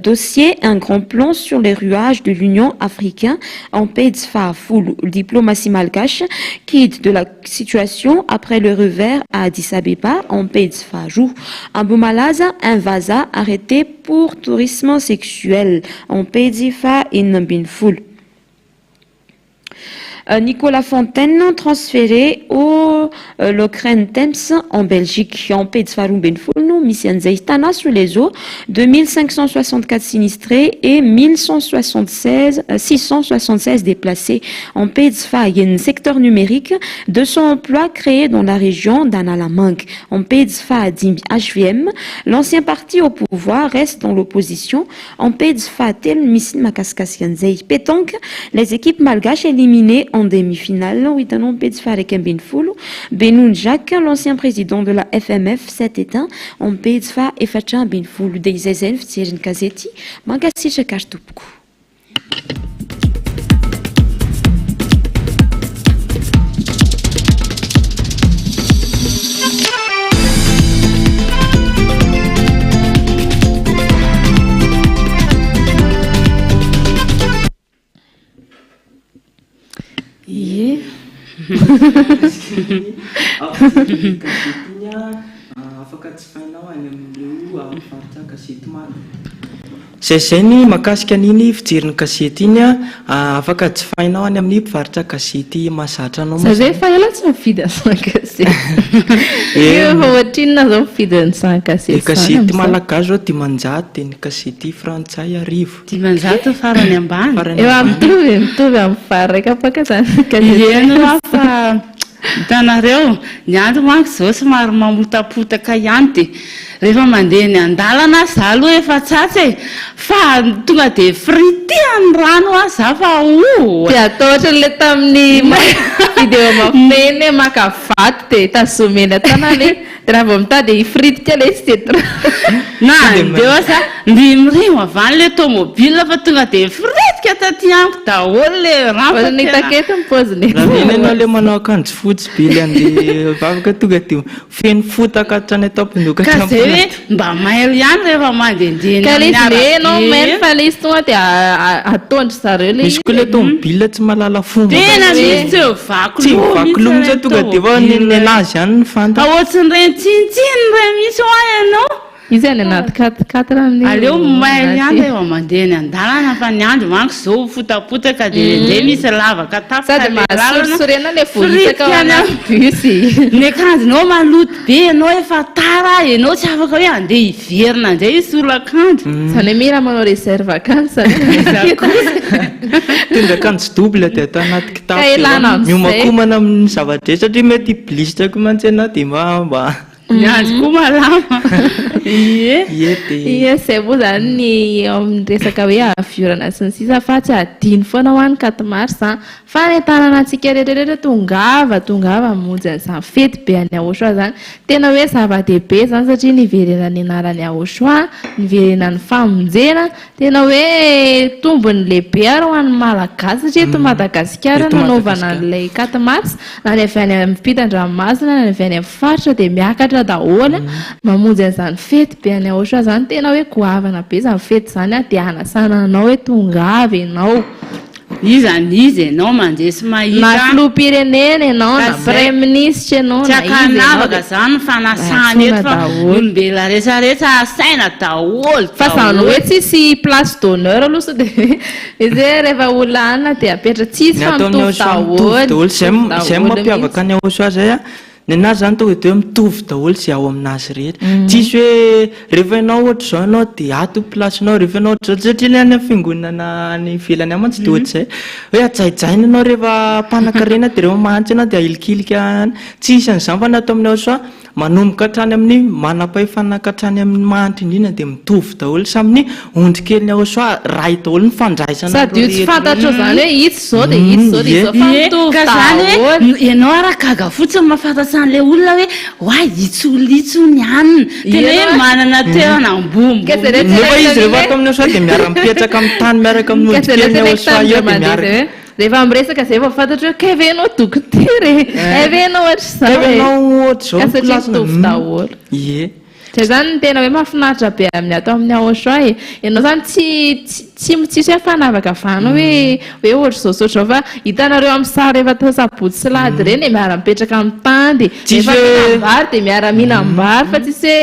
Dossier, un grand plan sur les rouages de l'Union africaine, am-pejy fahafolo. Diplomatie malgache, quid de la situation après le revers à Addis Abeba, am-pejy faharoa. Ambohimalaza, un vazaha arrêté pour tourisme sexuel, am-pejy fahenina ambinifolo. Nicolas Fontaine transféré au Lokeren Temps en Belgique. Am-pejy faharoambinifolo no misy an'izay. Tana sous les eaux, 2564 sinistrés et 1176 676 déplacés. Am-pejy fahaenina. Secteur numérique, 200 emplois créés dans la région d'Analamanga. Am-pejy fahadimy. HVM, l'ancien parti au pouvoir reste dans l'opposition. Am-pejy fahatelo misy ny mahakasikasika an'izay. Pétanque, les équipes malgaches éliminées en demi-finale. Ho hitanao am-pejy faha-11. Benoun Jacques, l'ancien président de la FMF, s'est éteint am-pejy faha-14. Dia izay zay ny fijery ny gazety. Mankasitraka ary tompoko. Ie. Gazety iny afaka jifainao any amin'ireo mpivarotra gazety maro. Izay izay ny mahakasika an'iny fijery ny gazety iny afaka jifainao any amin'ny mpivarotra gazety mahazatra anao moa Za zay izany. efa ela tsy mividy an'izany gazety. Eny. Efa ohatrinona zao mividy an'izany gazety Ny izany gazety amin'izao? malagasy zao 500 dia ny gazety frantsay 1000. 500 farany ambany. Farany Efa ambany. mitovy e, mitovy amin'ny vary iray kapoaka izany ny gazety. Eny hoa fa hitanareo, ny andro manko izao somary mamotapotaka ihany dia rehefa mandeha eny an-dalana aho za aloha efa tsatsy e, fa tonga dia fritihan'ny rano aho za fa oh! Dia atao ohatran'ilay tamin'ny vidéo mampiomehy iny hoe maka vato dia tazomy eny an-tanana e, dia raha vao mitady hifritika ilay izy dia Na andeo aza mirimorimo avy any ilay tomobile fa tonga dia mifiritika taty amiko daholo ilay rano fa Ohatran'ny tena hitako eto ny paoziny. Raha iny ianao ilay manao akanjo fotsy be ilay andeha hivavaka tonga dia feno fotaka hatrany an-tampon-doha Ka hatramin'ny izay hoe farany. mba mailo ihany rehefa mandehandeha eny Ka ilay amin'ny izy le ianao arabe. mailo fa ilay izy tonga dia ataon-dry zareo ilay Misy izy koa ilay e. tomobile tsy mahalala fomba Tena fa tsy misy tsy mivaky tsy loha mivaky loha mihitsy mihitsy ireny tonga dia efa tomobile ny ireny. nenazy ihany no Fa fantatra. ohatran'ireny tsinontsinona ireny mihitsy hoa ianao. Izy any anaty quatre quatre amin'io. Aleo mailo ihany rehefa mandeha eny an-dalana fa ny andro manko izao fotapotaka dia indraindray misy lavaka tapaka Sady ilay lalana. mahasorisorena ilay vohitsaka ao Firitika ny anaty bus. Ny akanjonao maloto be ianao efa tara, ianao tsy afaka hoe handeha hiverina indray hisolo akanjo. Izany hoe mila manao réserve akanjo izany. Iza kosa? Mitondra akanjo double dia atao anaty kitapo Ka dia ilana amin'izay. miomankomana amin'ny zava-drehetra satria mety hi-blister koa mantsy ianao dia mba mba. Ny andro koa malama. Ie. Ie dia. Ie, izay moa izany ny eo amin'ny resaka hoe aviorana sy ny sisa fa tsy adino foana hoa ny 4 mars an! Fa ny tanana antsika rehetra rehetra tongava tongava hamonjy an'izany fety be any Aotra izany. Tena hoe zava-dehibe izany satria niverenan'ny anaran'i Aotra, niverenan'ny famonjena, Tena hoe tombony lehibe ary ho an'ny Malagasy satria eto Madagasikara Eto nanaovana Madagasikara. an'ilay 4 mars, na ny avy any ampitan-dranomasina na ny avy any amin'ny faritra dia miakatra daholo mamonjy an'izany fety be any Aotra izany. Tena hoe goavana be izany fety izany dia hanasana anao hoe tongava ianao. Iza n'iza ianao mandeha sy mahita. Na filoham-pirenena ianao na Ka zay. praiminisitra ianao Tsy na iza ianao ankanavaka dia zany ny fanasana eto antsoina fa daholo. olombelona rehetrarehetra asaina daholo Fa zany daholo. hoe tsisy place d'honneur aloha sao dia izy hoe rehefa olona anona dia apetra tsisy Ny fa ataon'ny mitovy Aosoa mitovy daholo. daholo zay Mitovy zay daholo mampiavaka mihitsy. ny Aosoa zay a. Ny anazy zany tonga dia hoe mitovy daholo izay ao aminazy rehetra. Tsisy hoe rehefa ianao ohatr'izao ianao dia ato ny place-nao, rehefa ianao ohatr'izao, satria ilay any amin'ny fiangonana any ivelany any mantsy dia ohatr'izay. Hoe hajahijaina ianao rehefa mpanankarena dia rehefa mahantra ianao dia ahilikilika any. Tsisy an'izany fa ny ato amin'ny Aosoa manomboka hatrany amin'ny manam-pahefana ka hatrany amin'ny mahantra indrindra dia mitovy daholo. Samy ny ondry kelin'ny Aosoa iray daholo ny fandraisana Sady io tsy an'ireo rehetra fantatrao ireo. izany hoe itsy izao dia itsy izao dia izao fa Ie, mitovy ka zany hoe daholo. ianao ara gaga fotsiny mahafantatra an'ilay olona hoe oay itsy olona itsy hono anona. Tena hoe manana toerana ambonimbony. Ka jereo Nefa tena izy rehefa hoe- ato amin'ny Aosoa dia miara-mipetraka amin'ny tany miaraka amin'ny Ka ondry jereo kelin'ny tena Aosoa eo dia mandeha miaraka. zay hoe rehefa miresaka zay vao fantatra hoe kay ve ianao dokotera e? Kay ve ianao ohatr'izao Kay ve e? ianao ohatr'izao Ka ny satria kilasina? mitovy daholo. Ie. Zay zany no tena hoe mahafinaritra be amin'ny ato amin'ny Aosoa e. Ianao zany tsy tsy tsisy hoe fanavakavahana hoe hoe ohatr'izao sy ohatr'izao fa hitanareo amin'ny sary rehefa atao sabotsy sy alahady ireny e, miara-mipetraka amin'ny tany dia Tsisy rehefa hoe mihinam-bary dia miara-mihinam-bary fa tsisy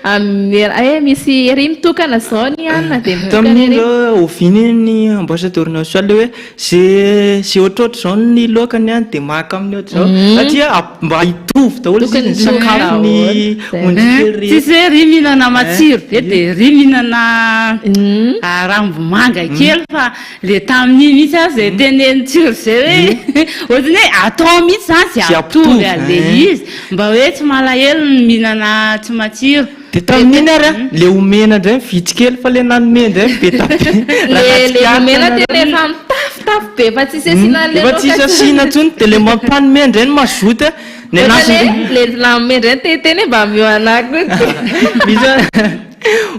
hoe hoe misy ery mitokana izao ny anona dia mitokana Tamin'iny ery. ireo oviana iny ny ambassadeur national hoe Ze ze ohatrohatry zao ny laokany an de maka amin'ny ohatr'izao satria mba hitovy daholo izy ny sakafon'ny ondry kely rehetra. Tsisy hoe ry mihinana matsiro be de ry mihinana rambomanga kely fa le tamin'iny mihitsy aho zay teneniny tsiro zay hoe ohatran'ny hoe atao mihitsy zany ze hampitovy an'le izy mba hoe tsy malahelo ny mihinana tsy matsiro. Dia tamin'iny ary an, le omena indray vitsy kely fa le nanome indray be da be. Le le nomena tena efa mitafotafo be efa tsisy asiana an'le Efa tsisy laoka asiana intsony dia le mampanome indray no mazoto an. Ny anazy Ohatra hoe le nanome indray no te-hiteny hoe mba omeo anah koa ity. Misy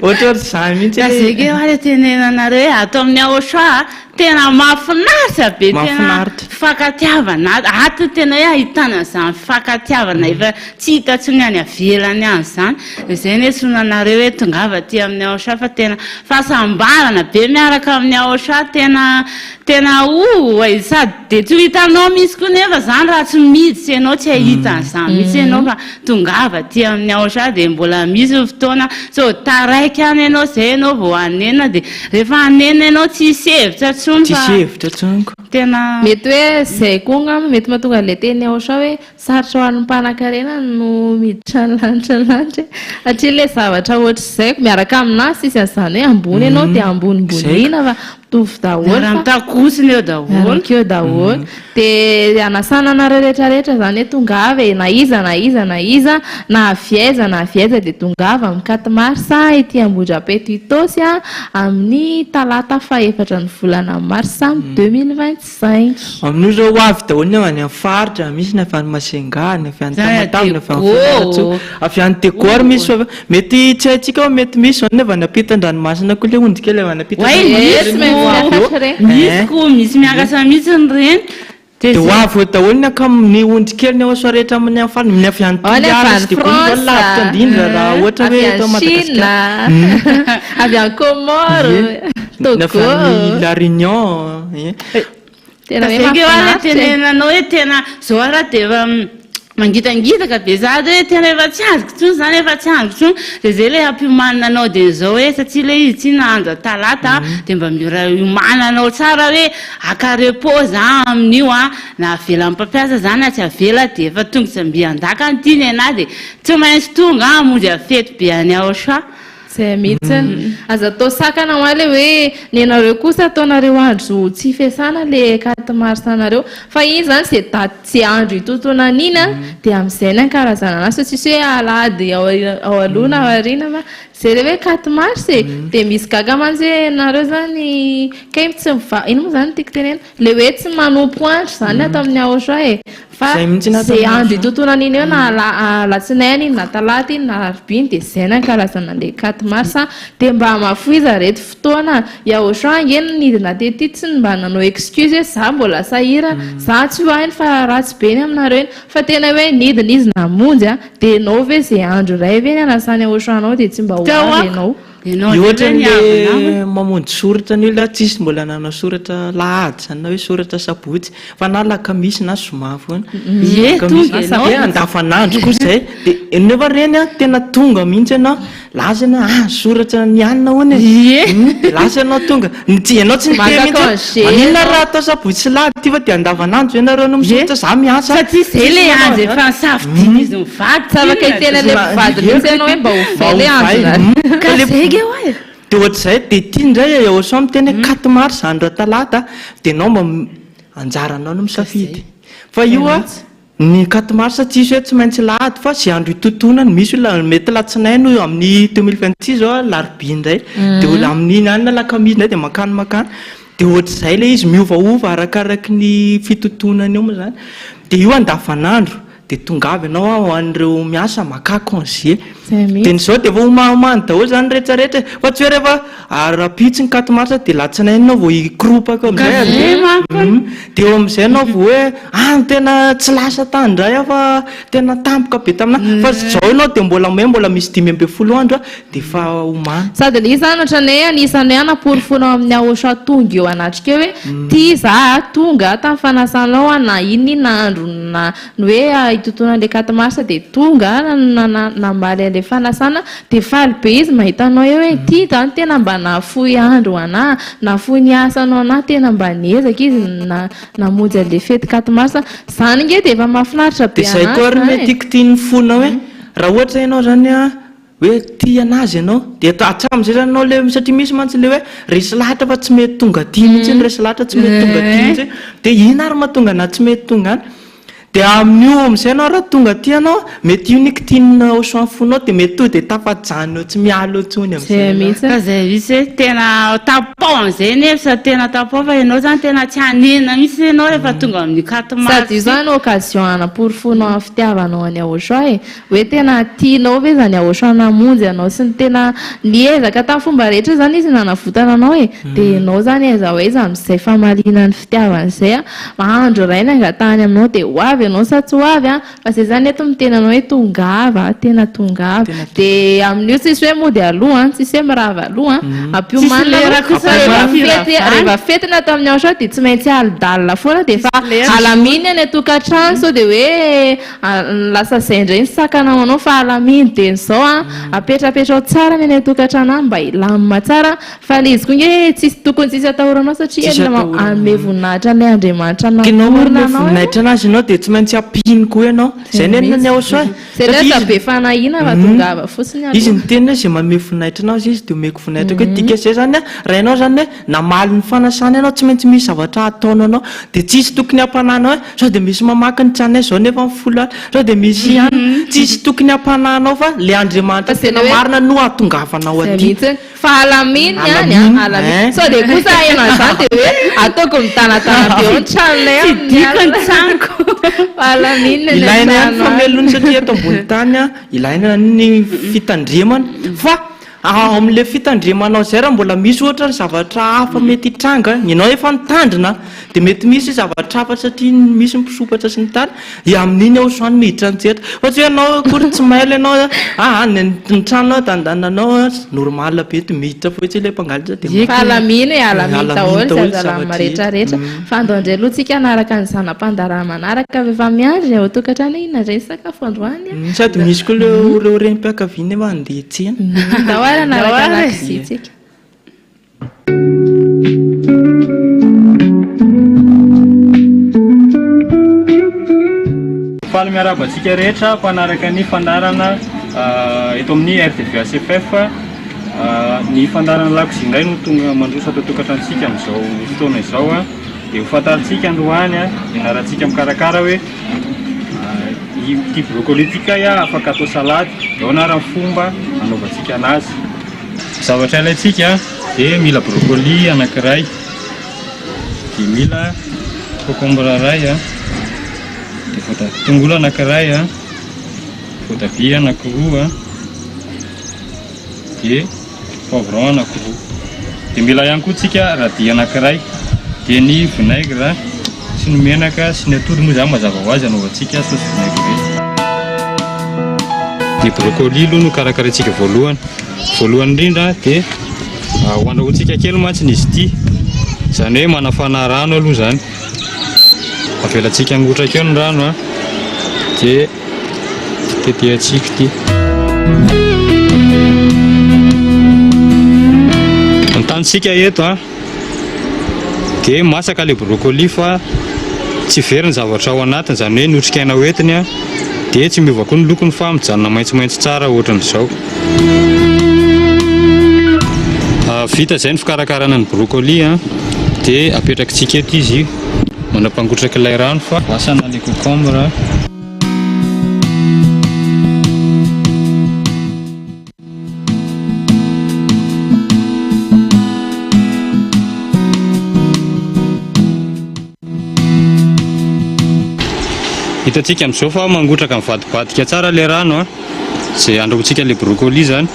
ohatrohatr'izany mihitsy Ka hoe. zay nge hoa le tenenanareo hoe ato amin'ny Aosoa a, Tena mahafinaritra be tena fifankatiavana ato tena hoe ahitana an'izany fifankatiavana efa tsy hita intsony any avelany any izany, izay no iantsoana anareo hoe tongava aty amin'ny Aosha fa tena fahasambarana be miaraka amin'ny Aosha tena tena oh sady dia tsy ho hitanao mihitsy koa nefa izany raha tsy miditra ianao tsy hahita an'izany mihitsy ianao fa Tongava aty amin'ny Aosha dia mbola misy ny fotoana sao taraiky any ianao izay ianao vao hanenina dia rehefa hanenina ianao tsy hisy hevitra intsony fa Tsisy hevitra intsony ko. Tena. Mety hoe izay koa angamba mety mahatonga an'ilay teny Aosha hoe sarotra ho an'ny mpanankarena no miditra ny lanitra ny lanitra e. Satria ilay zavatra ohatr'izay miaraka aminà tsisy an'izany hoe ambony ianao dia ambonimboniana fa Mitovy daholo fa. Miara-mitakosina eo daholo. Miaraka eo daholo. Dia anasana anareo rehetra rehetra izany hoe tongava e, na iza na iza na iza, na avy aiza na avy aiza dia tongava amin'ny 4 mars ety Ambohidrapeto Itaosy amin'ny talata fahefatra ny volana mars 2025. Amin'io izao ho avy daholo ny avy any amin'ny faritra, misy ny avy any Majunga, ny avy any Tamatave, ny avy any Fianarantsoa, avy any Diego ary misy fa mety tsy haintsika fa mety misy izao ny avy any ampitan-dranomasina koa ilay ondry kely avy any Oay misy ampitan-dranomasina ko, misy ko, misy miakatra mihitsy ny reny. Dia ho avy eo daholo ny ankam ny ondry kely ny ao soa rehetra amin'ny amin'ny farany, ny avy any Ao ny avy Toliara any sy Diego moa izany France, lavitra indrindra raha ohatra avy hoe any eto Chine, Madagasikara. avy any Comores, Ie. Ny avy Togo. any La Réunion, ie. Tena hoe Zay nge hoa le mahafinaritra e. tenenanao hoe tena zao ara dia efa. Mangitangitaka be sahady hoe tena efa tsy azoko intsony izany, efa tsy azoko intsony. Dia izay ilay ampiomanina anao dia izao hoe satria ilay izy tsy nahandro talata dia mba mila iomananao tsara hoe haka repos za amin'io an, na avelan'ny mpampiasa za na tsy avela dia efa tongotra mby an-dakana ity nenah dia tsy maintsy tonga aho hamonjy fety be any Aocha. Zay mihitsy. Aza atao sakana hoa le hoe nenareo kosa ataonareo andro tsy fiasana le quatre mars anareo fa iny zany ze daty ze andro itotonana iny an de amizay ny ankarazana anazy fa tsisy hoe alahady ao ao aloha na ao aoriana fa zay le hoe quatre mars e de misy gaga mantsy hoe nareo zany kay tsy miva- ino moa zany no tiako tenenina le hoe tsy manompo andro zany ato amin'ny Aotra e Fa Zay mihitsy ny zay atao andro itotonana iny eo na ala- alatsinainy iny na talata iny na alarobia iny dia zay ny ankalazana an'ilay quatre mars a! Dia mba hamafoiza reto fotoana a! I Auchan ange no nidina tety tsy mba nanao excuse hoe za mbola sahirana, za tsy ho ahy iny fa ratsy be ny aminareo iny, fa tena hoe nidina izy namonjy a! Dia enao ve zay andro iray ve ny anasany Auchan anao dia tsy mba ho avy enao? Io ohatran'le mamonjy soratra ny olona tsisy mbola nanao soratra lahady zany na hoe soratra sabotsy fa na lakamisy na zoma foana. Ie, tonga ianao. Hoe andavanandro koa zay de nefa reny an tena tonga mihitsy ianao lasa ianao ah soratra ny alina hono e. Ie. De lasa ianao tonga, ny tsy ianao tsy niteny Maka mihitsy hoe congé maninona ianao. raha atao sabotsy sy lahady ty fa de andavanandro ve nareo no misoratra za miasa. Satria zay le Tsisy manao andro an'izany. efa nisafidian'izy mivady Tsy afaka hiteny an'ilay mpivady mihitsy ianao hoe mba Mba ovay ilay ovay. andronareo. Ka zay nge hoa e. Dia ohatr'izay, dia ity indray e, Ocean miteny hoe quatre mars andro talata, dia ianao mba anjaranao no misafidy. Fa io a, ny quatre mars tsisy hoe tsy maintsy lahady fa izay andro itotonany, misy olona mety latsinainy io amin'ny 2026 izao a, larobia indray, dia olona amin'iny alina alakamisy indray dia mankany mankany. Dia ohatr'izay ilay izy, miovaova arakaraky ny fitotonany eo moa izany. Dia io andavanandro. Dia tongava ianao ho an'ireo miasa makà congé. Dia ny zao dia efa omaomany daholo izany rehetra rehetra e. Fa tsy hoe rehefa rahampitso ny quatre mars dia latsinainy ianao vao hikoropaka eo amin'izay handeha. Dia eo amin'izay ianao vao hoe ah tena tsy lasa tany indray aho fa tena tampoka be taminà. Fa izao ianao dia mbola hoe mbola misy 15 andro dia efa omano. Sady ilay izy izany ohatran'ny hoe anisan'ny hoe hanaporofoana ao amin'ny Aosha tonga eo anatrika eo hoe tia za a, tonga tamin'ny fanasanao aho na inona inona andro na ny hoe hitontona an'ilay quatre mars dia tonga namaly an'ilay fanasana dia faly be izy mahita anao eo hoe ity izany tena mba nahafoy andro ho anà, nahafoy ny asany ho anà, tena mba niezaka izy namonjy an'ilay fety quatre mars. Izany ange dia efa mahafinaritra be Dia izay anà koa ary izany no e. tiako tian'ny fonao hoe raha ohatra ianao izany an, Hoe tia anazy ianao, dia hatramin'izay zany ianao le, satria misy mantsy le hoe resy lahatra fa tsy mety tonga aty mihitsy iny, resy lahatra tsy mety tonga aty mihitsy iny, dia inona ary mahatonga anà tsy mety tonga any? Dia amin'io amin'izay ianao raha tonga aty ianao, mety io ny kitinina ao soin fonao dia mety tonga dia tafajanona eo tsy miala eo intsony amin'izay Zay ianao. mihitsy. Ka zay mihitsy hoe tena tapaho amin'izay nefa sady tena tapaho fa ianao zany tena tsy hanenina mihitsy ianao rehefa tonga amin'io quatre mars Sady io io. zany occasion hanaporofoanao ny fitiavanao an'i Aoshua e. Hoe tena tianao ve izany Aoshua namonjy anao sy ny tena niezaka tamin'ny fomba rehetra izany izy nanavotana anao e! Dia ianao izany aiza ho aiza amin'izay famaliana ny fitiavana izay a! Andro iray ny angatahany aminao dia ho avy ianao sa tsy ho avy a! Fa izay izany eto miteny anao hoe tongava, tena tongava. Dia amin'io tsisy hoe mody aloha an, tsisy hoe mirava aloha an, ampiomanina Tsisy lera aloha kosa fa rehefa rehefa fety, firavana. rehefa fety ny atao amin'ny Aoshua dia tsy maintsy alidalina foana dia efa alamino ny any an-tokantrano sao dia hoe Lasa zay indray ny sakana ho anao fa alamino dieny izao an, apetrapetrao tsara ny any an-tokantrano any mba hilamina tsara fa ilay izy koa nge tsisy tokony tsisy atahoranao satria Tsisy atahorana. hanome voninahitra an'ilay Andriamanitra Kinao namorona manome anao ianao. voninahitra anazy ianao dia tsy maintsy ampiany koa ianao. Zay ny an'ny Aosoa e. Zay ilay Satria aza izy- be fanahiana fa tongava fotsiny Izy aloha. niteny hoe izay manome voninahitra anao izy dia omeko voninahitra koa. Dika izay zany an, raha ianao zany hoe namaly ny fanasana ianao tsy maintsy misy zavatra ataonao anao dia tsisy tokony hampanahinao hoe sao dia misy mamaky ny tranonay izao nefa ny folo alina, sao dia misy ihany, tsisy tokony hampanahinao fa ilay Andriamanitra Fa zay tena le hoe- marina no hahatongavanao Zay aty. mihitsy. Fa alamino ihany an, Alamino, alamino. hein. Sao dia kosa haino an'izany dia hoe ataoko mitanatana be eo ny tranonay Tsy amin'ny diko ny alina. tranoko. Fa alamino ny any Ilaina ihany an-trano any. famelona satria eto ambony tany an, ilaina ny fitandremana fa. Ao amin'ilay fitandremanao izay raha mbola misy ohatra ny zavatra hafa mety hitranga, ianao efa nitandrina dia mety misy zavatra hafa satria misy ny mpisompatra sy ny tariny, dia amin'iny aho izany miditra an-tsehatra. Fa tsy hoe ianao akory tsy mailo ianao, aa ny ny tranonao dandananao normal be dia miditra fotsiny ilay mpangalatra dia Fa alamino e, alamino Alamino daholo daholo izay ny alalàna zavatra rehetra rehetra. Fa andao indray aloha tsika hanaraka ny zana-pandaharana manaraka fa efa miandry ao an-tokantrano inona indray ny sakafo androany a. Sady misy koa ireo ireo renim-piankaviana efa handeha hiantsena. Ndao ary hanaraka Ndao ary e. lakozia tsika. Faly miarahaba antsika rehetra mpanaraka ny fandaharana eto amin'ny RTVHFF. Ny fandaharana lakozia indray no tonga mandroso ato an-tokantranontsika amin'izao fotoana izao. Dia ho fantarintsika androany, ianarantsika mikarakara hoe ity brocoli ity kay afaka atao salady, ahoana ary ny fomba anaovantsika anazy. Zavatra ilaintsika dia mila brocoli anankiray, dia mila concombre iray, dia voatabia tongolo anankiray, voatabia anankiroa, dia poivron anankiroa. Dia mila ihany koa tsika radis anankiray, dia ny vinaigre sy ny menaka sy ny atody moa izany mazava ho azy anaovantsika saosy vinaigrette. Ny brocoli aloha no karakaraintsika voalohany. Voalohany indrindra dia ho andrahointsika kely mantsy izy ity, izany hoe manafana rano aloha izany. Avelantsika hangotraka eo ny rano dia tetehantsika ity. Ny tanjontsika eto a dia masaka ilay brocoli fa tsy very ny zavatra ao anatiny, izany hoe ny otrikaina hoentiny a dia tsy miova koa ny lokony fa mijanona maitsomaitso tsara ohatran'izao. Vita izay ny fikarakarana ny brocoli a dia apetrakitsika eto izy mandra-pangotraka ilay rano fa voasana ilay concombre. Hitantsika amin'izao fa mangotraka mivadibadika tsara ilay rano a, izay andrahointsika ilay brocoli izany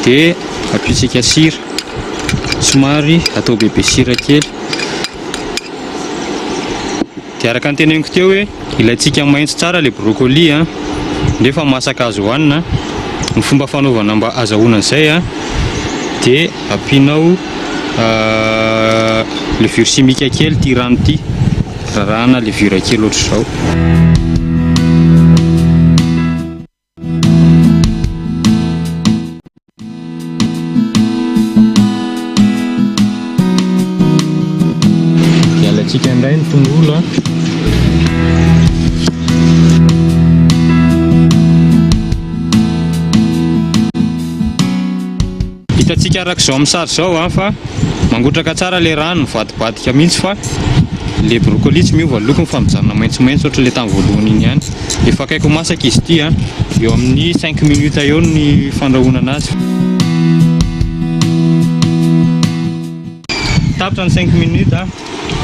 dia ampiantsika sira, somary atao bebe sira kely. Dia araka ny teneniko teo hoe ilaintsika maitso tsara ilay brocoli a, nefa masaka azo hohanina. Ny fomba fanaovana mba azahoana an'izay a, dia ampianao levure chimique kely ity rano ity, rarahana levure kely ohatr'izao. Dia alaintsika indray ny tongolo a. Hitantsika araka izao amin'ny sary izao a fa mangotraka tsara ilay rano, mivadibadika mihitsy fa ilay brocoli tsy miova ny lokony fa mijanona maitsomaitso ohatran'ilay tamin'ny voalohany iny ihany. Efa akaiky ho masaka izy ity a, eo amin'ny cinq minutes eo ny fandrahoana anazy. Tapitra ny cinq minutes a,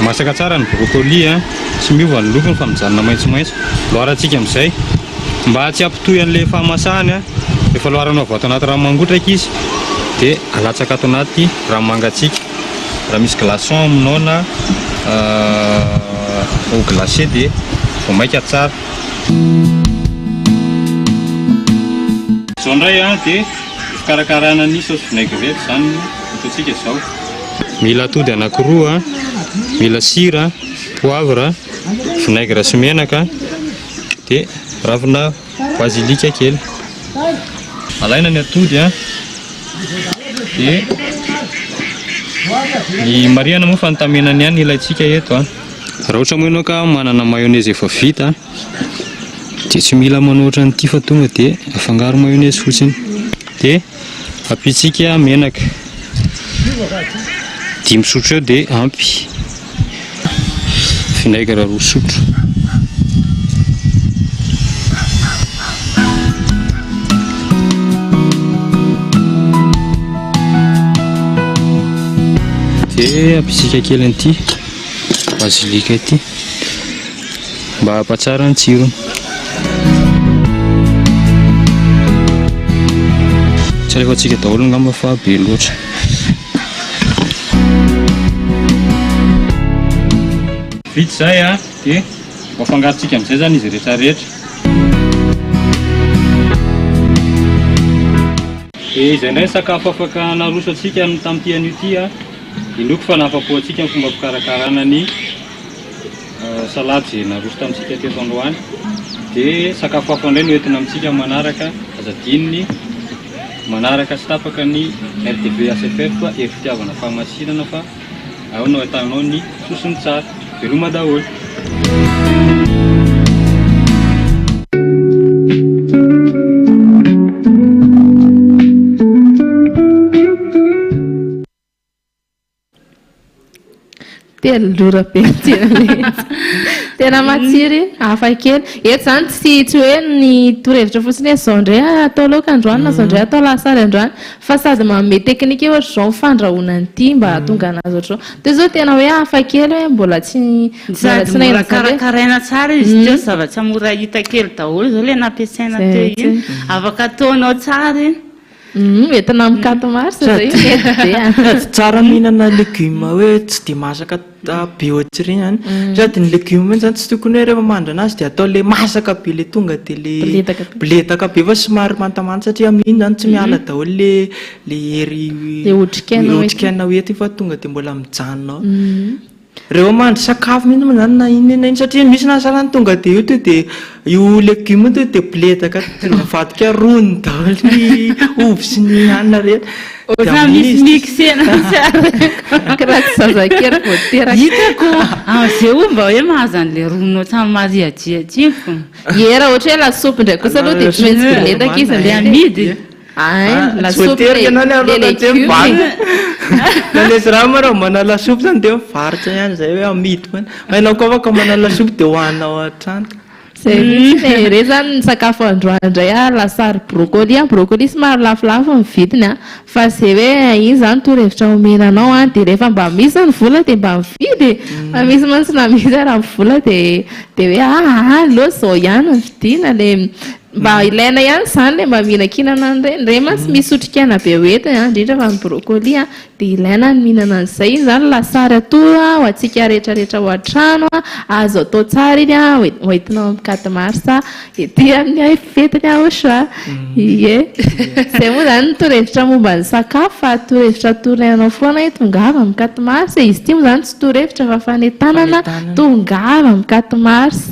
masaka tsara ny brocoli a, tsy miova ny lokony fa mijanona maitsomaitso. Loarantsika amin'izay mba tsy hampitohy an'ilay fahamasahany a, rehefa loaranao avy ato anaty rano mangotraka izy dia alatsaka ato anaty rano mangatsiaka. Raha misy glaçon aminao na eau glacée dia vao maika tsara. Izao indray an dia fikarakarana ny saosy vinaigrette izany no ataontsika izao. Mila atody anankiroa, mila sira, poivre, vinaigre sy menaka dia ravina Bazilika kely. Alaina ny atody an. Dia ny marihana moa fa ny tamenany ihany ilaintsika eto an. Raha ohatra moa ianao ka manana mayonnaise efa vita dia tsy mila manao ohatran'ity fa tonga dia afangaro mayonnaise fotsiny. Dia ampiantsika menaka. Dimy sotro eo dia ampy. Vinaigre 2 sotro. Dia ampiasika kely an'ity bazilika ity mba hampatsara ny tsirony. Tsy alefantsika daholo angamba fa be loatra. Vita izay a, dia ho afangarontsika amin'izay izany izy rehetra rehetra. Dia izay indray ny sakafo afaka naroso antsika tamin'ity anio ity a. Inoako fa nahafapo antsika ny fomba fikarakarana ny salady izay naroso tamintsika teto androany. Dia sakafo hafa indray no entina amintsika amin'ny manaraka. Aza adino ny manaraka sy tapaka ny RTV HFF Hery Fitiavana Fahamasinana fa ao no ahitanao ny sosony tsara. Veloma daholo. Telolora be ny tsirony mihitsy. Tena matsiro e, hafa kely. Eto izany tsy tsy hoe ny torohevitra fotsiny hoe izao indray atao laoka androany na izao indray atao lasary androany fa sady manome teknika hoe ohatr'izao ny fandrahoana an'ity mba hahatonga anazy ohatr'izao. Teo izao tena hoe hafa kely hoe mbola tsy mbola Sady tsy mora naheno izany hoe karakaraina tsara izy teo, zavatra mora hita kely daholo izao ilay nampiasaina teo iny. Afaka ataonao tsara iny. Humm entina amin'ny 4 mars zay mety be an. Sady tsara mihinana legume hoe tsy dia masaka be ohatr'ireny zany. Sady ny legume iny zany tsy tokony hoe rehefa mahandro anazy dia atao le masaka be le tonga dia le Biletaka be. biletaka be fa somary mantamanta satria amin'iny zany tsy miala daholo le le hery Le otrikaina ho entina. otrikaina ho entina fa tonga dia mbola mijanona ao. Reo mahandro sakafo mihitsy moa zany na inona na inona satria misy na salany tonga dia io to dia io legume io to dia biledaka mivadika rony daholo ny ovy sy ny hanina rehetra. Ohatran'ny misy mixena mihitsy ary. Kiraha tsy zazakely vao teraka. Hitako amin'izay hono mba hoe mahazo an'ilay rony ohatran'ny mariadriatra iny fo. Ie raha ohatra hoe lasopy indray kosa aloha dia tsy maintsy biledaka izy. Ilay amidy. Ein, Tsy lasopy voatery le ianao le ny afaka tsy légume e. mivarotra. Na le raha moa raha manao lasopy zany dia mivarotra ihany zay hoe amidy foana. Fa ianao koa afaka manao lasopy dia hohanina ao an-trano. Zay mihitsy e, ireny zany ny sakafo androany indray a, lasary brocoli a, brocoli somary lafolafo ny vidiny a, fa zay hoe iny zany torohevitra omena anao a, dia rehefa mba misy ny vola dia mba mividy e, fa misy mantsy na misy ara ny vola dia dia hoe aa aleo izao ihany no vidiana le Mba ilaina ihany izany ilay mba mihinankinana an'ireny. Ireny mantsy misy otrikaina be ho entiny an, indrindra fa ny brocoli an, dia ilaina ny mihinana an'izay. Iny izany lasary atoro ho antsika rehetra rehetra ao an-trano an, azo atao tsara iny an, ho entinao amin'ny 4 mars ety amin'ny fetiny Aotra. Ie. Izay moa izany ny torohevitra momba ny sakafo fa torohevitra atoronay anao foana hoe tongava amin'ny 4 mars e. Izy ity moa izany tsy torohevitra fa fanentanana, tongava amin'ny 4 mars.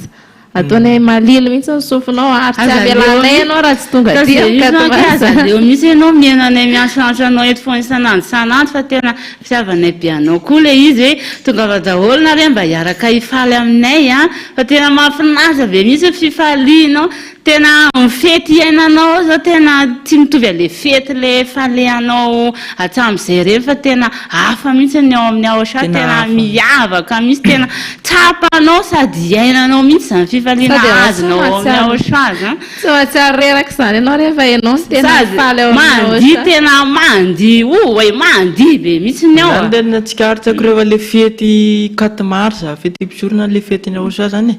Ataonay malilo mihitsy ny sofinao ary tsy hamelanay ianao raha tsy tonga aty amin'ny 4 mars. Aza aleo mihitsy ianao mihaino anay miantsoantso anao eto foana isan'andro isan'andro fa tena fitiavanay be anao koa ilay izy hoe tongava daholo nareo mba hiaraka hifaly aminay a! Fa tena mahafinaritra be mihitsy ny fifalianao, tena ny fety iainanao ao zao tena tsy mitovy an'ilay fety ilay falehanao hatramin'izay ireny fa tena hafa mihitsy ny ao amin'ny Aosha, Tena tena hafa. miavaka mihitsy, tena tsapanao sady iainanao mihitsy izany fifaliana Sady ianao tsy azonao ao amin'ny mahatsiaro Aosha izany. tsy mahatsiaro reraka izany ianao rehefa ianao no tena Sady faly ao amin'ny mandihy Aosha. tena mandihy oay mandihy be mihitsy ny ao Zany a. tena tsikaritako rehefa le fety 4 mars, fety mpisorona le fetin'ny Aosha zany e.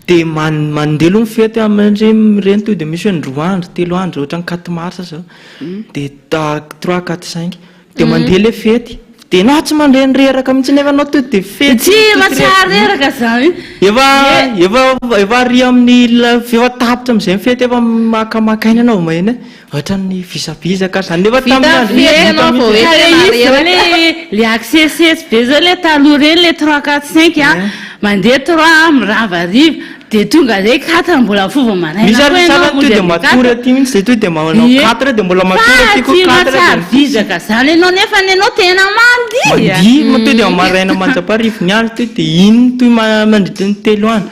Dia mandeha aloha ny fety amin'ireny ireny tonga dia misy hoe roa andro, telo andro, ohatran'ny 4 mars zao. Dia trois, quatre, cinq. Dia mandeha ilay fety. Dia ianao tsy mandre ny reraka mihitsy nefa ianao tonga dia fety. Tsy mahatsiaro reraka za mihitsy. Efa efa efa ary amin'ny efa tapitra amin'izay ny fety efa makamaka aina ianao vao maheno hoe ohatran'ny visavizaka zany nefa Vita tamin'ny ny andro fety ianao vao hoe Ka le tena izy zao reraka. le le accès be zao le taloha reny le trois quatre cinq a, mandeha trois mirava hariva de tonga zay quatre mbola mifoha vao maraina Misy koa ary ianao sasany mody tonga dia avy matory quatre. aty mihitsy zay tonga dia manao Ie. quatre dia mbola matory Fa aty koa tsy quatre dia mahatsiaro vizaka zany ianao nefa ny anao tena mandihy a. Mandihy tonga dia maraina mandra-pahariva ny andro tonga dia iny toy mandritra ny telo andro.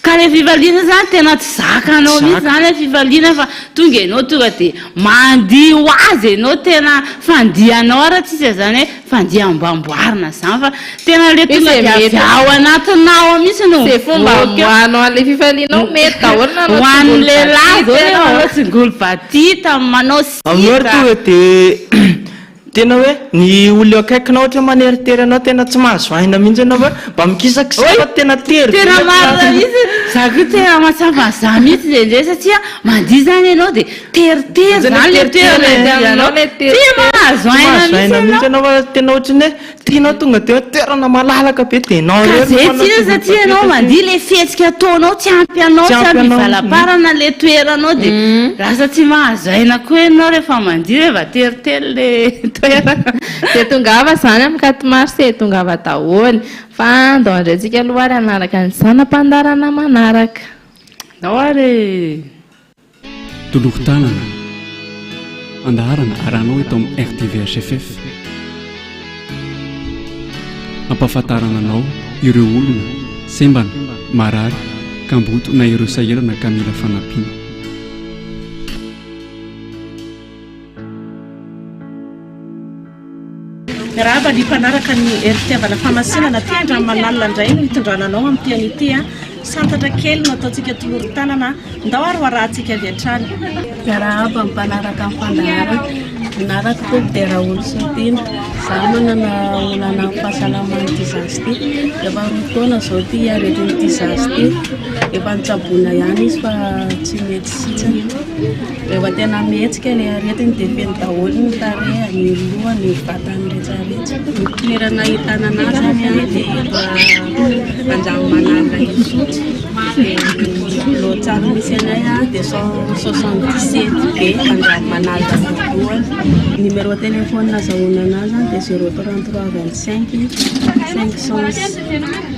Ka le fifaliana zany tena tsy zakanao mihitsy zany le fifaliana fa tonga ianao tonga de mandihy ho azy ianao tena fandihanao ara tsisy an'zany hoe fandiha amboamboarina zany fa tena le tonga Izay de avy mety. ao anatinao ao mihitsy no Izay fomba mivoaka eo. amoahanao an'ilay fifalianao mety daholo na Ho hanao an'ny tsingolo lehilahy batita zao le ianao. manao tsingolo batita, manao Amin'io ary sita. tonga dia. Tena hoe ny olona eo akaikinao ohatra hoe maneritery anao tena tsy mahazo aina mihitsy ianao fa mba mikisakisaka fa tena tery be Tena ilay marina place. mihitsy, za koa tena mahatsapa an'izany mihitsy indraindray satria mandihy zany ianao dia teritery zany le toerana andehananao, tsy mahazo Tsy aina mahazo mihitsy aina mihitsy ianao. ianao fa tena ohatran'ny hoe tianao tonga dia hoe toerana malalaka be dia ianao Ka irery no zay manao tsinona satria ianao mandihy le fihetsika ataonao tsy ampy anao, Tsy tsy ampy ampy anao. hivalaparana le toeranao dia lasa tsy mahazo aina koa ianao rehefa mandihy rehefa teritery le toerana. Dia tongava izany amin'ny 4 mars e, tongava daholo. Fa andao indray tsika aloha ary hanaraka ny zana-pandaharana manaraka. Ndao ary e! Tolory tanana. Fandaharana arahanao eto amin'ny RTVHFF. Ampahafantarana anao ireo olona sembana, marary, kamboty na ireo sahirana ka mila fanampiana. Miarahaba ny mpanaraka ny Hery Fitiavana Fahamasinana aty Andranomanalina indray no hitondrana anao amin'ity anio ity. Santatra kely no ataontsika tolorin-tanana. Ndao ary ho arahantsika avy hatrany. Miarahaba ny mpanaraka ny fandaharana. Anarako tompoko dia Raolosotiana. Izaho manana olana amin'ny fahasalaman'ity zaza ity. Efa 2 taona izao ity aretin'ity zaza ity. Efa notsaboina ihany izy fa tsy mety sitrana. Rehefa tena mihetsika ilay aretina dia feno daholo ny tarehiny, ny lohany, ny vatany rehetrarehetra. Ny toerana ahitana anazy zany dia eto Andranomanalina Isotry. Dia ny lohatrano misy anay dia 177 B Andranomanalina voalohany. Numéro téléphone azahoana anazy dia 033 25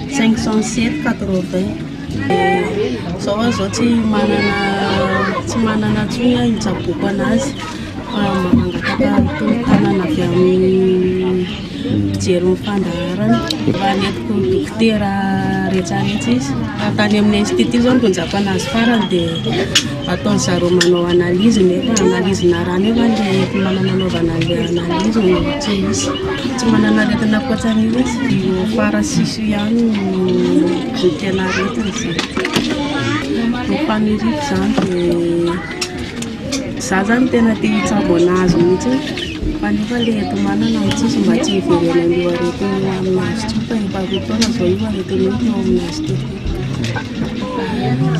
507 80. Zao aho zao tsy manana tsy manana intsony aho hitsaboako anazy fa mba mangataka tolo-tanana avy amin'ny mpijery ny fandaharana. Efa nentiko dokotera rehetrarehetra izy fa tany amin'ny institut zao no nitondrako anazy farany dia ataon'ny zareo manao analyse nefa analyse-na rà nefa ilay manana anaovana an'ilay analyse no tsy misy. Tsy manana aretina ankoatran'io izy, io farasisy io ihany no Ny tena aretina izany. Ny faniriako izany dia za zany tena te hitsabo anazy mihitsy fa nefa ilay enti-manana no tsisy mba tsy hiverenan'io aretina io aminazy intsony fa efa 2 taona izao io aretina io teo aminazy teo.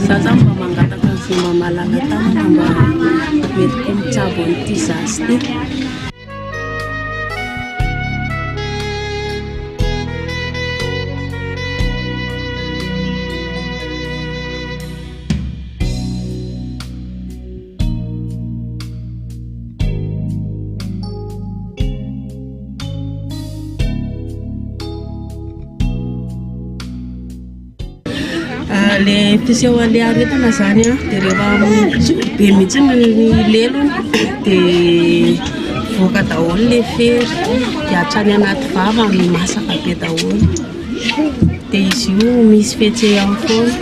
Za zany mba mangataka an'izay mba malala tanana mba mety koa mitsabo an'ity zaza ity. Le fisehoan'le aretina zany a dia rehefa mitsoky be mihitsy ny lelony dia mivoaka daholo le fery dia hatrany anaty vava masaka be daholo dia izy io misy fihetseham foana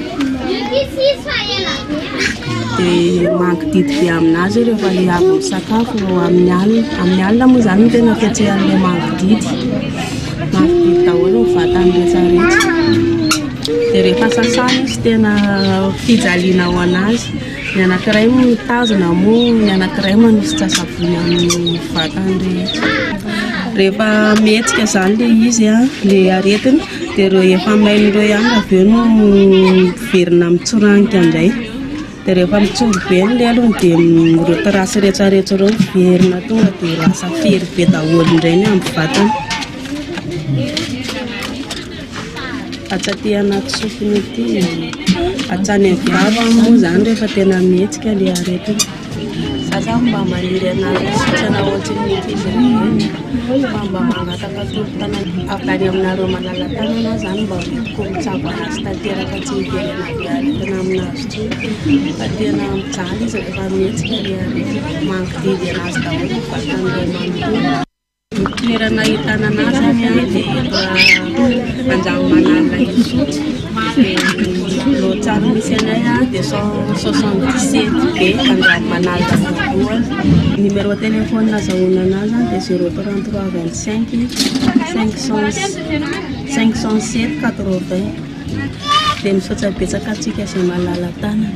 dia mangididy be aminazy rehefa le avy misakafo amin'ny alina, amin'ny alina moa zany no tena fihetsehan'le mangididy. Mangididy daholo ny vatany rehetra rehetra. Dia rehefa sasana izy tena fijaliana ho an'azy. Ny anankiray mitazona moa ny anankiray manosotra savony amin'ny vatany rehetra. Rehefa mihetsika izany ilay izy, ilay aretina, dia ireo efa maina ireo ihany avy eo no miverina mitsoranika indray. Dia rehefa mitsongo be ny lelony dia ireo traces rehetra rehetra ireo miverina tonga dia lasa fery be daholo indray ny amin'ny vatana. Atsy aty anaty sofina aty, hatrany amin'ny vava moa izany rehefa tena mihetsika ilay aretina. Za zany mba maniry anazy ho sitrana ohatran'ny ankizy rehetra fa mba mangataka tolo-tanana avy any aminareo malala-tanana aho zany mba hoentiko mitsabo anazy tanteraka tsy hiverenan'ilay aretina aminazy intsony fa tena mijaly izy rehefa mihetsika ilay aretina, mangidihidy anazy daholo ny vatany iray manontolo. Ny toerana ahitana anazy zany dia eto Andranomanalina Isotry dia ny lohatrano misy anay dia 177 B Andranomanalina voalohany. Numéro téléphone azahoana anazy dia 033 25 507 80. Dia misaotra betsaka antsika izay malala tanana.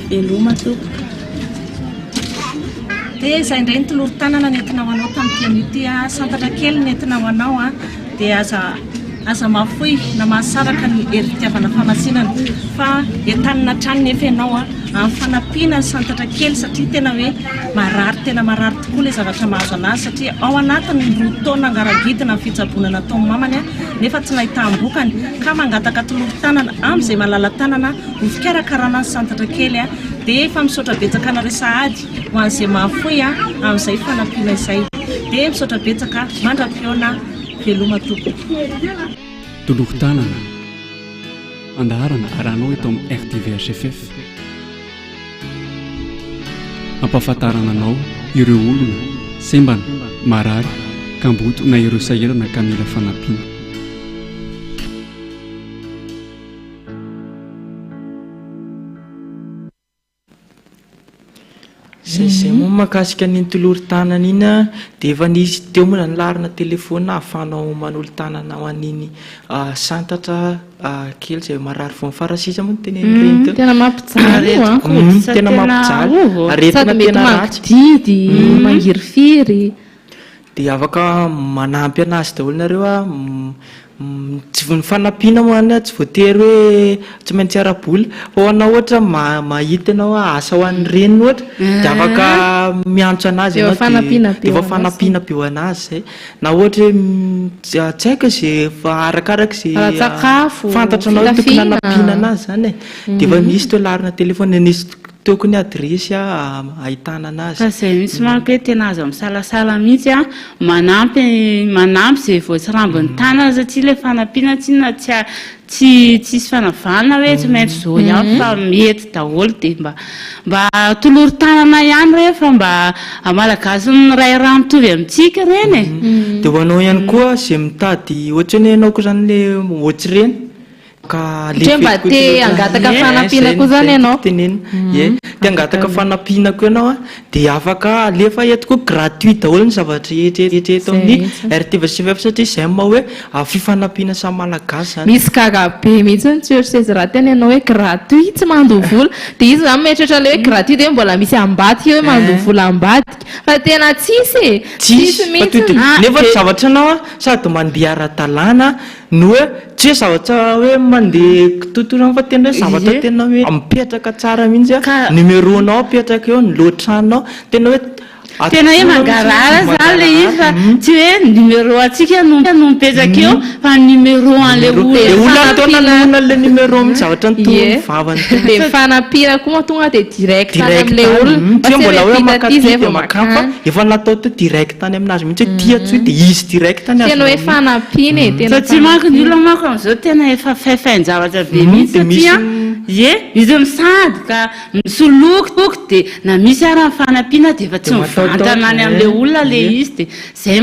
Veloma tompoko. Dia izay indray ny tolory-tanana nentina ho anao tamin'ity anio ity a. Santatra kely nentina ho anao a. Dia aza aza mahafoy na mahasaraka ny hery fitiavana famasinana fa entanina hatrany nefa ianao a amin'ny fanampiana ny santatra kely satria tena hoe marary tena marary tokoa ilay zavatra mahazo anazy satria ao anatin'ny roa taona ngarangidina ny fitsaboana nataon'ny mamany a nefa tsy nahitam-bokany ka mangataka tolory-tanana amin'izay malala-tanana ho fikarakarana ny santatra kely a dia efa misaotra betsaka anareo sahady ho an'izay mahafoy a amin'izay fanampiana izay dia misaotra betsaka mandra-pihaona veloma tompoko. Tolory-tanana. Fandaharana arahanao eto amin'ny RTVHFF. Ampahafantarana anao ireo olona sembana, marary, kamboty na ireo sahirana ka mila fanampiana. Zay zay moa mahakasika an'iny tolory-tanana iny an, dia efa nisy teo moa izany laharana telefaonina ahafahanao manolo-tanana ho an'iny santatra kely izay marary vao ny farasisa moa no teneniny reny teo. Tena mampijaly io an. Tena mampijaly. Aretina Sady mety tena ratsy. mangidihidy, mangirifiry. Dia afaka manampy anazy daholo nareo a, tsy ny fanampiana moa zany tsy voatery hoe tsy maintsy ara-bola fa ho anao ohatra mahita ianao hoe asa ho an'ny reniny ohatra dia afaka miantso anazy Dia ianao efa fanampiana be dia ho efa anazy. fanampiana be ho anazy zay, na ohatra hoe tsy haiko ze fa arakaraka ze Ara-tsakafo, fantatranao hoe tokony fitafiana. hanampiana anazy zany e, dia efa misy teo laharana telefaonina, nisy Teo koa ny adiresy ahitana anazy. Ka izay mihitsy manko hoe tena aza misalasala mihitsy an, manampy manampy izay voatsirambin'ny tanana satria ilay fanampiana tsinona tsy tsy tsisy fanavahana hoe tsy maintsy izao ihany fa mety daholo dia mba mba tolory tanana ihany re fa mba Malagasy miray rà mitovy amintsika ireny e. Dia ho anao ihany koa izay mitady ohatran'ny hoe ianao koa izany ilay ohatr'ireny Ka Ohatra hoe mba te hangataka fanampiana koa zany ianao. Ie, te hangataka fanampiana koa ianao an, dia afaka alefa eto koa, gratuit daholo ny zavatra rehetra rehetra eto amin'ny RTVCFF satria izay no maha hoe fifanampiana samy Malagasy izany. Misy gaga be mihitsy ny Tsursezy raha tena ianao hoe gratuit tsy mandoa vola, dia izy izany mieritreritra ilay hoe gratuit dia hoe mbola misy ambadika hoe mandoa vola ambadika, fa tena tsisy e! Tsisy mihitsy. Nefa ny zavatra anao an, sady mandeha ara-dalàna Ny hoe tsy hoe zavatra hoe mandeha kitoatoa zany fa tena hoe zavatra tena hoe mipetraka tsara mihitsy an, numéro nao apetraka eo, ny lohatranonao, tena hoe Tena hoe mangarahara zany le izy fa tsy hoe numéro antsika no no mipetraka eo fa ny numéro an'le olona. Le olona teo nanonona an'le numéro mihitsy zavatra nitoron'ny vavany teo. Dia fanampiana koa moa tonga dia direct any Direct amin'ilay any, olona tsy fa hoe tsy mbola hoe hoe vita maka aty aty izay dia vao maka fa makany. efa natao teo direct any aminazy mihitsy hoe tia antsoy dia izy direct any Tena hoe azonao. fanampiana e, tena Satria manko ny fanampiana. olona manko amin'izao tena efa faifain-javatra be mihitsy Dia misy satria ie, izy misandoka, misoloky dia na misy ara ny fanampiana dia efa tsy Dia matahotahotra, mivantana any amin'ilay olona ilay ie. izy dia izay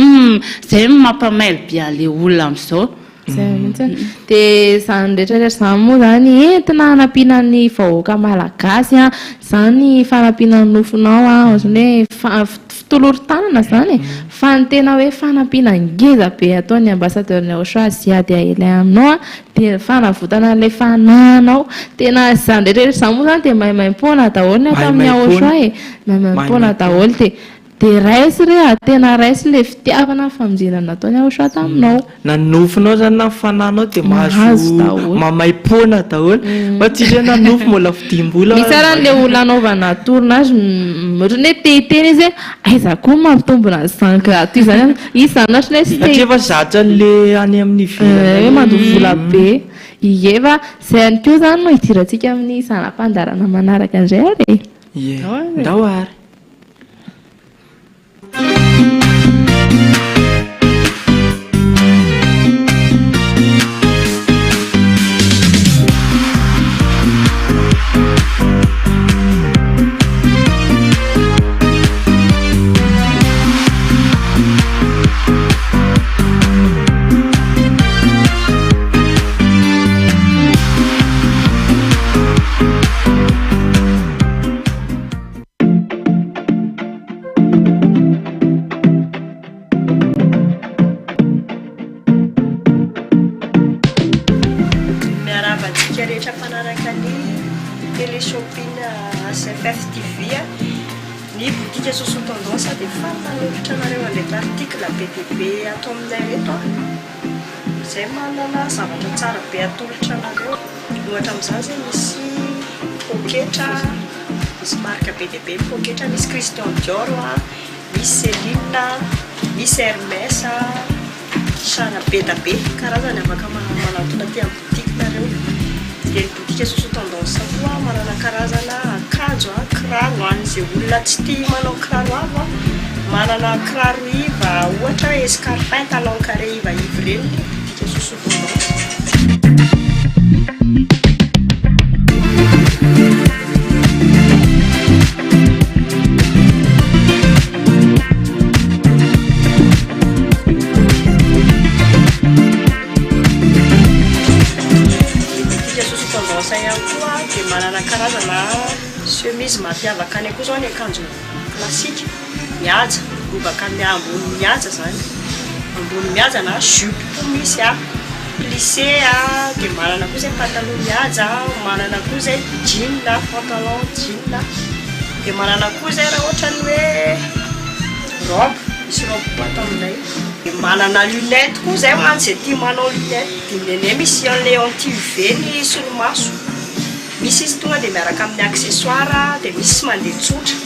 izay no mampamailo be an'ilay olona amin'izao. Izay mihitsy. Dia izany rehetra rehetra izany moa izany entina hanampiana ny vahoaka malagasy an, izany fanampiana ny nofinao an, ohatran'ny hoe fitoloron-tanana izany e, fa ny tena hoe fanampiana ngeza be ataon'ny ambassadeur-n'ny Aotra Ziad Ahelin aminao an, dia ny fanavotana an'ilay fanahinao. Tena izany rehetra rehetra izany moa izany dia maimaimpoana daholo ny ato amin'ny Aotra e, maimaimpoana daholo dia Dia raiso re a! Tena raiso ilay fitiavana ny famonjena nataony Yahoshuah taminao. Na ny nofinao zany na ny fanahinao dia Mahazo mahazo daholo. maimaimpoana daholo fa tsisy hoe na nofy mbola vidiam-bola Misy ara an'ilay olona anaovana tournage ohatran'ny hoe te hiteny izy hoe aiza koa no mampitombina an'izany gratuit izany, izy izany ohatran'ny hoe tsy te Satria efa zatra an'le any amin'ny ivelany hoe mandoa vola any. be. Ie fa izay ihany koa izany no hidirantsika amin'ny zana-pandaharana manaraka indray ary e. Ie, ndao ary. Miarahaba antsika rehetra mpanaraka ny Télé Shopping HFF TV. Ny boutique Soso Tendance dia faly manolotra anareo an'ireto article be dia be ato aminay ireto an! Izay manana zavatra tsara be atolotra anareo. Ohatra amin'izany izay misy poketra, misy marque be dia be ny poketra, misy Christian Dior, misy Celine, misy Hermès. Tsara be da be karazany afaka manantona aty amin'ny boutique nareo. Dia ny boutique Soso Tendance koa manana karazana akanjo, kiraro ho an'izay olona tsy tia manao kiraro avo, manana kiraro iva ohatra hoe escarpin, talon carré ivaiva ireny ny boutique Soso Tendance. Ny boutique Soso Tendance ihany koa dia manana karazana chemise mampiavaka anay koa izao ny akanjo classique mihaja, lobaka ambony mihaja izany, ambony mihaja na jupe koa misy a, plissé a, dia manana koa izay pataloha mihaja, manana koa izay jean, pantalon jean, dia manana koa izay raha ohatra ny hoe robe, misy robe koa ato aminay. Dia manana lunette koa izay ho an'izay tia manao lunette, dia ny anay misy an'ilay anti UV ny solomaso, misy izy tonga dia miaraka amin'ny accessoire, dia misy mandeha tsotra,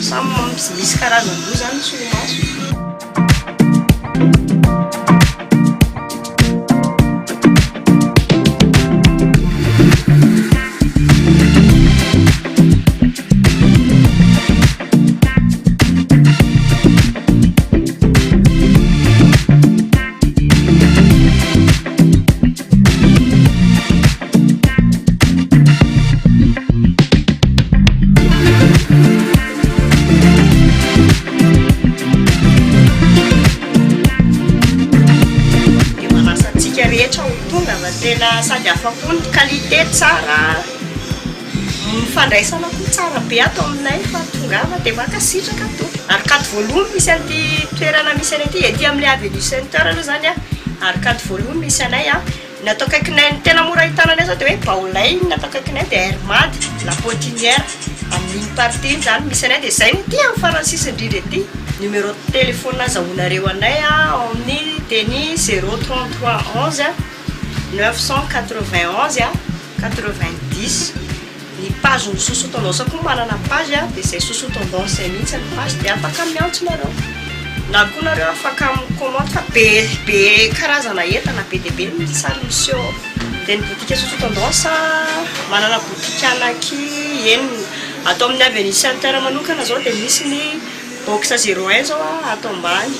samy misy karazany roa izany ny solomaso. Dia manasa antsika rehetra ho tonga fa tena sady afa-po ny qualité tsara. Ny fandraisana koa tsara be ato aminay fa tongava dia mankasitraka tompoko. Arcade voalohany misy an'ity toerana misy anay ity, ety amin'ilay avenue center aloha izany an, arcade voalohany misy anay an, ny ato akaikinay ny tena mora ahitana anay izao dia hoe Baolay ny ato akaikinay dia Air Mad, La Potinière, amin'iny partie iny izany misy anay dia izay no ety amin'ny farany sisiny indrindra ety. Numéro de téléphone azahoanareo anay ao amin'ny dia ny 033 11 991 90 ny page ny Soso Tendance koa manana page dia izay Soso Tendance izay mihitsy ny page dia afaka miantso nareo na koa nareo afaka mi commande fa be be karazana entana be dia be ny sary miseho ao dia ny boutique Soso Tendance manana boutique anaky enina ato amin'ny avenue Center manokana izao dia misy ny box zéro un zao ato ambany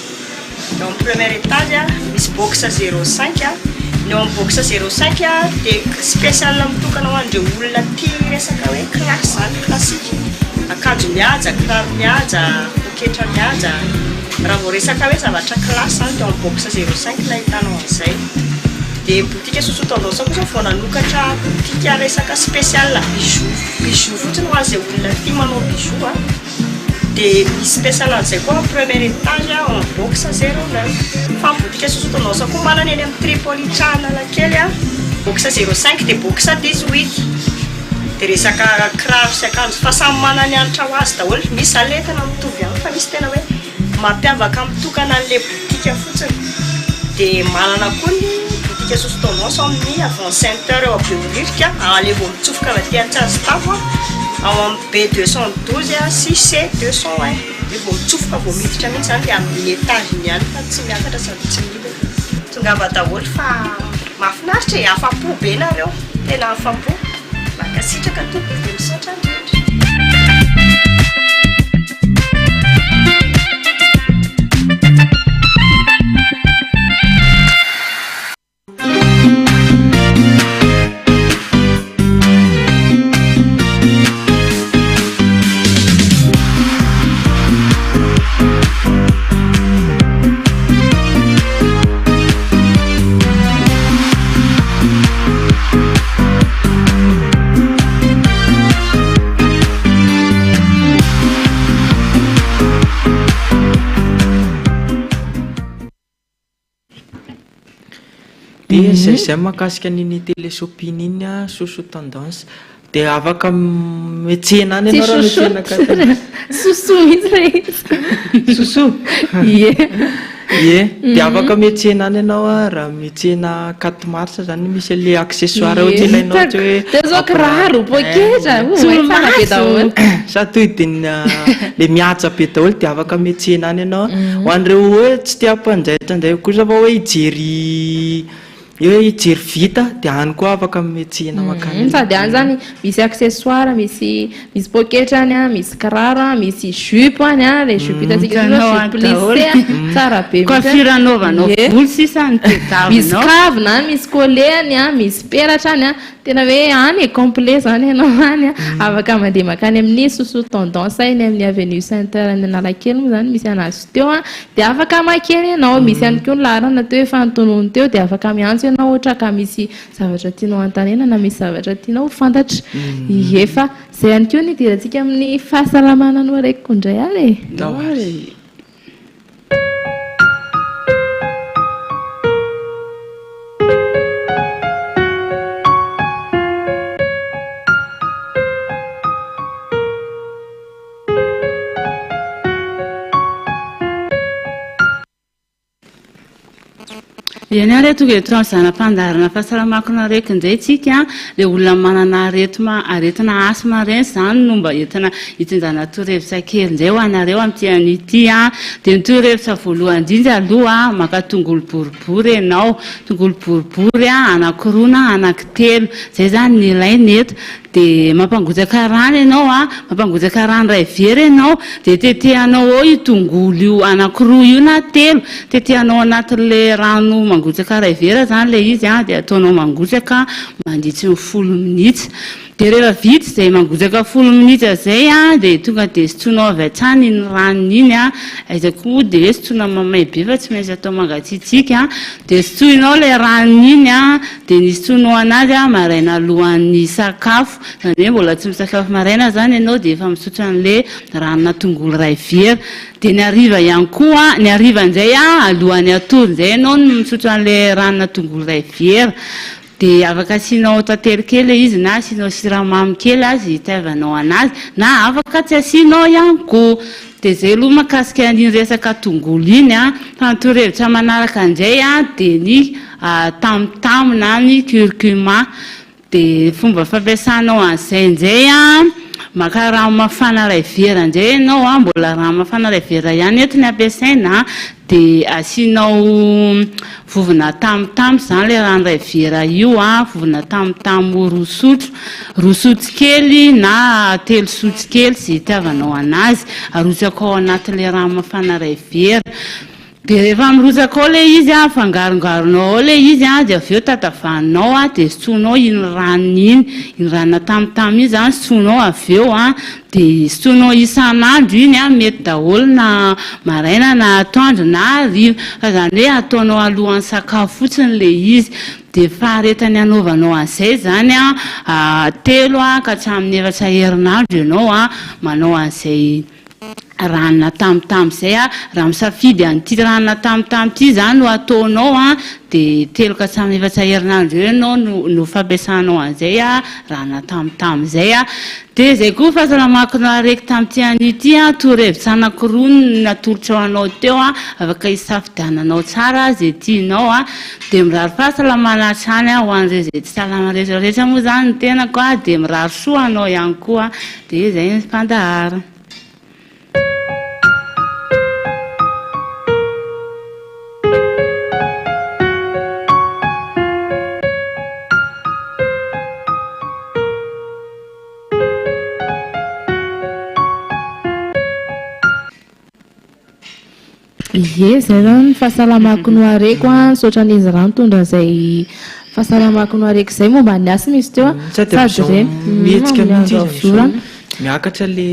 Eo amin'ny premier étage misy box zéro cinq, ny eo amin'ny box zéro cinq dia spécial mitokana ho an'ireo olona tia resaka hoe classe zany, classique, akanjo mihaja, kiraro mihaja, poketra mihaja, raha vao resaka hoe zavatra classe zany dia ao amin'ny box zéro cinq no ahitanao an'izay. Dia boutique Soso Tendance koa zao vao nanokatra boutique resaka spécial bijoux, bijoux fotsiny ho an'izay olona tia manao bijoux a. Dia misy spécial an'izay koa amin'ny premier étage ao amin'ny box 09. Fa ny boutique Soso Tendance koa manana eny amin'ny Tripolitra Analakely a, box 05 dia box 18. Dia resaka kiraro sy akanjo fa samy manana ny hanitra ho azy daholo. Misy izany ilay entana mitovy ihany fa misy tena hoe mampiavaka mitokana an'ilay boutique fotsiny. Dia manana koa ny boutique Soso Tendance ao amin'ny Avant Center eo Behoririka, ilay vao mitsofoka avy aty Antsahasitafo ao amin'ny. B 212 sy C 201 dia vao mitsofoka vao miditra mihitsy izany dia amin'ny étage iny ihany fa tsy miakatra sady tsy midina. Tongava daholo fa mahafinaritra e, afa-po be nareo, tena afa-po. Mankasitraka tompoko dia misaotra indrindra. Dia izay izay mahakasika an'iny télé shopping iny an, Soso Tendance. Dia afaka miantsena any Tsy ianao raha sosoa. miantsena katana. Sosoa mihitsy ilay izy. Sosoa? Ie. Ie, dia afaka miantsena any ianao a, raha miantsena 4 mars zany misy an'ilay accessoire ohatra ilainao ohatra hoe Dia zao kiraro, poketra, oh, hay tsara be daholo. Sady toy dia ny le mihaja be daholo dia afaka miantsena any ianao. Ho an'ireo hoe tsy te hampanjaitra indray kosa fa hoe hijery hoe hijery vita dia any koa afaka miantsena mankany. Sady any zany misy accessoire, misy misy poketra any an, misy kiraro an, misy jupe any an, ilay jupe hitantsika io zao jupe plissé an, tsara be mihitsy. Coiffure anaovanao Ie. volo sisa no tadiavinao. Misy kavina any, misy collet any an, misy peratra any an, tena hoe any e, complet zany ianao any an, afaka mandeha mankany amin'ny Sosoa Tendance eny amin'ny avenue Center any Analakely moa zany misy anazy teo an, Dia afaka makeny ianao, misy ihany koa ny laharana teo efa notononiny teo dia afaka miantso ianao ohatra ka misy zavatra tianao hanontaniana na misy zavatra tianao ho fantatra. Ie fa izay ihany koa no hidirantsika amin'ny fahasalamana noharekiko indray ary e. Ndao ary. Eny ary tonga eto amin'ny zana-pandaharana fahasalamako nareko indray tsika, ilay olona manana aretima aretina asthme ireny izany no mba entina hitondrana torohevitra kely indray ho anareo amin'ity anio ity an. Dia ny torohevitra voalohany indrindra aloha, maka tongolo boribory ianao, tongolo boribory anankiroa na anankitelo, izay izany no ilaina eto. Dia mampangotraka rano ianao a, mampangotraka rano iray vera ianao, dia tetehanao ao io tongolo io anankiroa io na telo, tetehanao anatin'ilay rano mangotraka iray vera izany ilay izy a, dia ataonao mangotraka mandritry ny folo minitra. Dia rehefa vita izay mangotraka folo minitra izay a, dia tonga dia sotroinao avy hatrany iny ranony iny a, aiza koa moa dia hoe sotroina mamay be fa tsy maintsy atao mangatsiatsiaka, dia sotroinao ilay ranony iny a, Dia ny hisotroanao anazy maraina alohan'ny hisakafo, izany hoe mbola tsy misakafo maraina izany ianao dia efa misotro an'ilay ranona tongolo iray vera. Dia ny hariva ihany koa, ny hariva indray alohan'ny hatory indray ianao no misotro an'ilay ranona tongolo iray vera. Dia afaka asianao tantely kely ilay izy na asianao siramamy kely aza hitiavanao anazy na afaka tsy asianao ihany koa. Dia izay aloha mahakasika an'iny resaka tongolo iny an. Fa ny torohevitra manaraka indray an dia ny tamotamo na ny curcuma. Dia fomba fampiasanao an'izay indray an, maka rano mafana iray vera indray ianao an, mbola rano mafana iray vera ihany eto ny ampiasaina an, dia asianao vovona tamotamo izany ilay rano iray vera io an, vovona tamotamo roa sotro, roa sotro kely na telo sotro kely izay itiavanao anazy, arotsaka ao anatin'ilay rano mafana iray vera. Dia rehefa mirotsaka ao ilay izy an, afangarongaronao ao ilay izy an, dia avy eo tatavaninao an, dia sotroinao iny ranony iny, iny ranona tamotamo iny izany sotroinao avy eo an, dia sotroinao isan'andro iny an, mety daholo na maraina na atoandro na hariva, fa izany hoe ataonao alohan'ny sakafo fotsiny ilay izy, dia faharetany hanaovanao an'izay izany an, telo ka hatramin'ny efatra herinandro ianao an, manao an'izay. Ranona tamotamo izay a, raha misafidy an'ity ranona tamotamo ity izany no ataonao a, dia telo ka hatramin'ny efatra herinandro eo ianao no no fampiasanao an'izay a, ranona tamotamo izay a. Dia izay koa fahasalamako nahareko tamin'ity anio ity a, torohevitra anankiroa no natolotra ho anao teo a, afaka hisafidiananao tsara izay tianao a. Dia mirary fahasalamana hatrany aho ho an'ireo izay tsy salama rehetra rehetra moa izany ny tenako a, dia mirary soa anao ihany koa. Dia izay ny fandaharana. Ie, izay zany ny fahasalamako nohareko an, misaotra an'izy raha nitondra an'izay fahasalamako nohareko izay momba ny asthme izy teo an, Sady sady amin'izao ireny mihetsika amin'ny mihitsy andro izy amin'izao, aviorana. miakatra le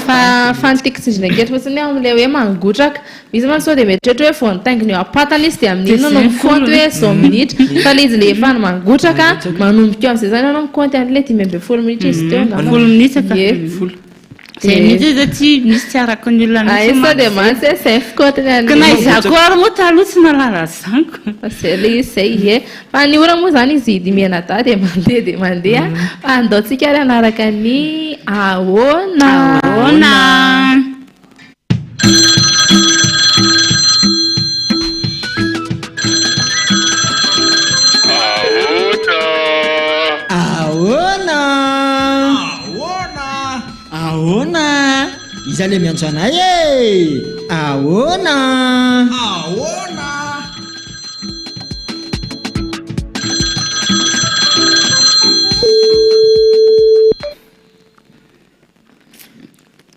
Fa fa ny tiako tsindrina kely fotsiny hoe amin'ilay hoe mangotraka, misy mantsy sao dia mieritreritra hoe vao nitaingina eo am-patana izy dia amin'iny no mikaonty hoe izao minitra, fa ilay izy ilay efa mangotraka, manomboka eo amin'izay zany ianao mikaonty an'ilay 15 minitra izy teo angamba. Folo minitra ka. Ie. Folo. Zay mihitsy izy tsy misy tsy araka ny olona mihitsy. Ay sao dia mantsy hoe zay fikaotiny an'ilay. Ka na izaho koa ary moa taloha tsy nahalala an'izany ko. Zay ilay izy zay ie. Fa ny ora moa izany izy dimy mianadahy dia mandeha dia mandeha. Fa andao tsika ary hanaraka ny ahoana. Ahoana. Ahoana? Ahoana? Ahoana? Iza le miantso anay e? Ahoana? Ahoana?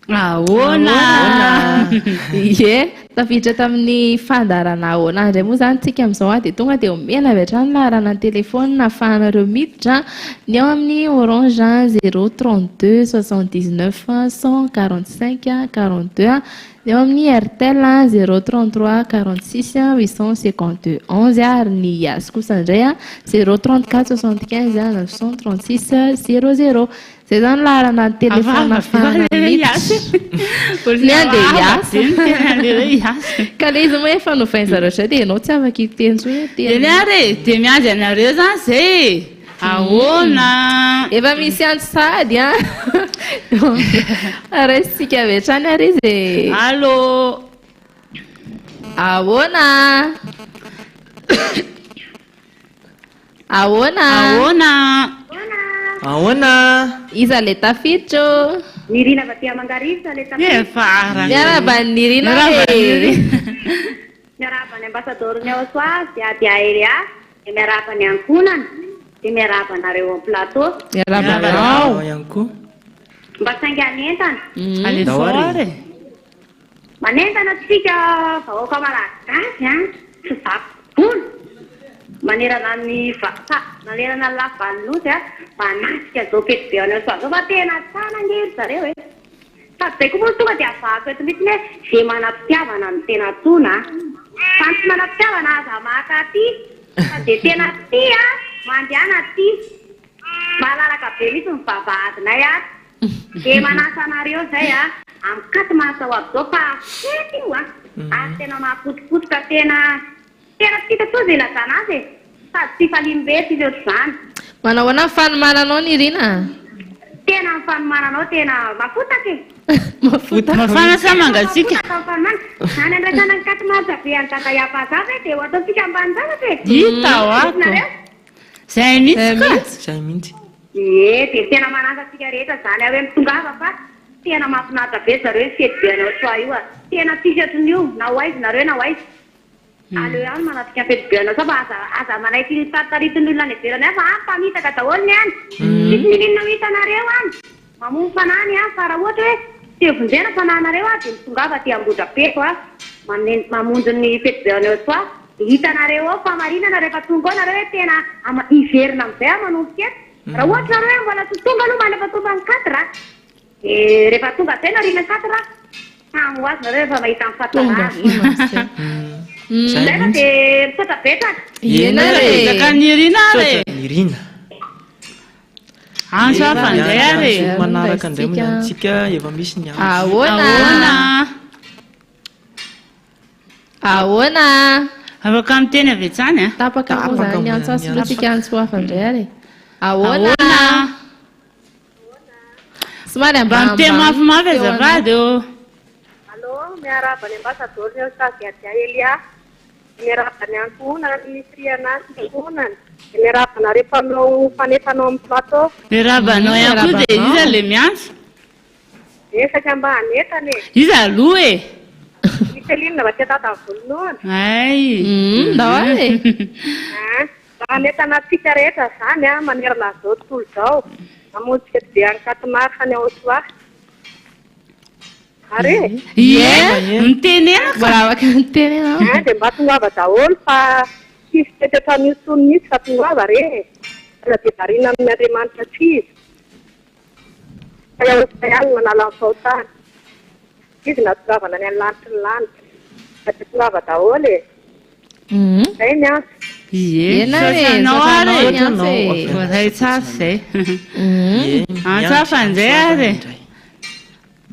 Ahoana? Ie, tafiditra tamin'ny fandaharana Ahoana indray moa izany tsika amin'izao dia tonga dia omena avy hatrany laharana ny telefaonina ahafahanareo miditra ny ao amin'ny Orange 032 79 145 42, ny ao amin'ny Airtel 033 46 852 11 ary ny Yas kosa indray 034 75 936 00. Zay zany laharana ny téléphone ahafahana miditra. Ny andeha hiasa. Ka le izy moa efa novain zareo zay dia ianao tsy afaka hiteny intsony hoe tena. Eny ary e, dia miandry anareo zany zay e. Ahoana? Efa misy antso sahady an. Raisintsika avy hatrany ary izy e. Allô. Ahoana? Ahoana? Ahoana? Ahoana? Iza le tafiditra ô? Nirina avy aty Mangarivotra le tafiditra. Efa araka. Miarahaba an'i Nirina Miarahaba e. an'i Nirina. Miarahaba ny ambasadaoron'ny ao Soave dia Adia Elia, dia miarahaba ny ankohonana, dia miarahaba anareo ao plateau. Miarahaba anao. ihany koa. Mba sainga hanentana. Alefa ary e. Manentana antsika vahoaka malagasy an, tsy vaky volo manerana ny manerana ny lafy valin'ny nosy an, mba hanatrika izao fety be any Soa izao fa tena tsara ange ry zareo e. Sady izay koa moa no tonga dia avahako eto mihitsy hoe ze manam-pitiavana no tena antsoina an. Fa ny tsy manam-pitiavana aza maka aty fa ze tena tia mandehana aty. Malalaka be mihitsy ny vavahadinay ato. Dia manasa anareo izay a, amin'ny quatre mars ho avy izao fa fety io a, ary tena mahapotipotika tena tena tsy hita intsony izay ilazana azy e, sady fifaliam-be tsisy ohatr'izany. Manao ahoana ny fanomananao Nirina a? Tena ny fanomananao tena mafotaka e! Mafotaka. Mafana sa mangatsiaka? Mafotaka ny fanomanana. Izany andraisana ny quatre mars be an'i Dada Iapaza ve dia ho ataontsika ambanin-javatra e! Hita ho ato. Zay mihitsy ka! Zay mihitsy. Ie, dia tena manasa antsika rehetra izany aho hoe mitongava fa tena mahafinaritra be zareo io fety be anao soa io a! Tena tsisy ohatrin'io na ho aiza nareo na ho aiza. Aleo ihany manatrika ny fety be anao soa fa aza aza manaiky taritaritin'ny olona any ivelany any fa any mpamitaka daholo ny any. Tsisy niniana ho hitanareo any. Mamono fanahy ny any fa raha ohatra hoe te hovonjena fanahinareo a dia mitongava aty Ambohidrapeto a mamonjy ny fety be anao soa. Dia hitanareo ao fahamarinana rehefa tonga ao nareo hoe tena hiverina amin'izay aho manomboka eto. Raha ohatra nareo hoe mbola tsy tonga aloha mandra-pahatonga ny quatre dia rehefa tonga amin'izay nareo ny quatre samy ho azy nareo rehefa mahita ny Tonga fahatsarana. foana amin'izay. Zay fa dia misaotra betsaka. Eny ary e. Betsaka Nirina ary e. Misaotra Nirina. Antso hafa indray ary e. Manaraka indray moa izany tsika efa misy ny antso. Ahoana? Ahoana? Ahoana? Afaka miteny avy hatrany a. Tapaka moa izany ny antso asoloantsika antso hafa indray ary e. Ahoana? Somary Mba miteny mafimafy azafady ô. Allô, miarahaba ny ambasadaoro ny Eustage Adia Elia, miarahaba ny ankohonana ny Triana sy ny ankohonany, dia miarahaba anareo mpanao mpanentana ao amin'ny plateau. Miarahaba anao ihany koa dia iza ilay miantso? Betsaka mba hanentana e. Iza aloha e? I Céline avy aty Antanavolohana. Hay. Ndao ary e. An, mba hanentana antsika rehetra izany an, manerana an'izao tontolo izao, hamonjy fety be any Quatre-Mars any Aosoa. Ary e? Ie, mitenena ka. Mbola afaka miteny ianao. An, dia mba tongava daholo fa tsisy fety ohatran'io intsony mihitsy fa tongava re e. Aza dia variana amin'ny Andriamanitra tsy izy. Fa Yahoshuah ihany no manala ny fahotana. Izy nahatongavana any amin'ny lanitry ny lanitra. Fa dia tongava daholo e. Izay ny antso. Ie, Eny ary misaotra e, anao misaotra ary anao e. ny antso e. Voaray tsara izay. Antso hafa indray ary e.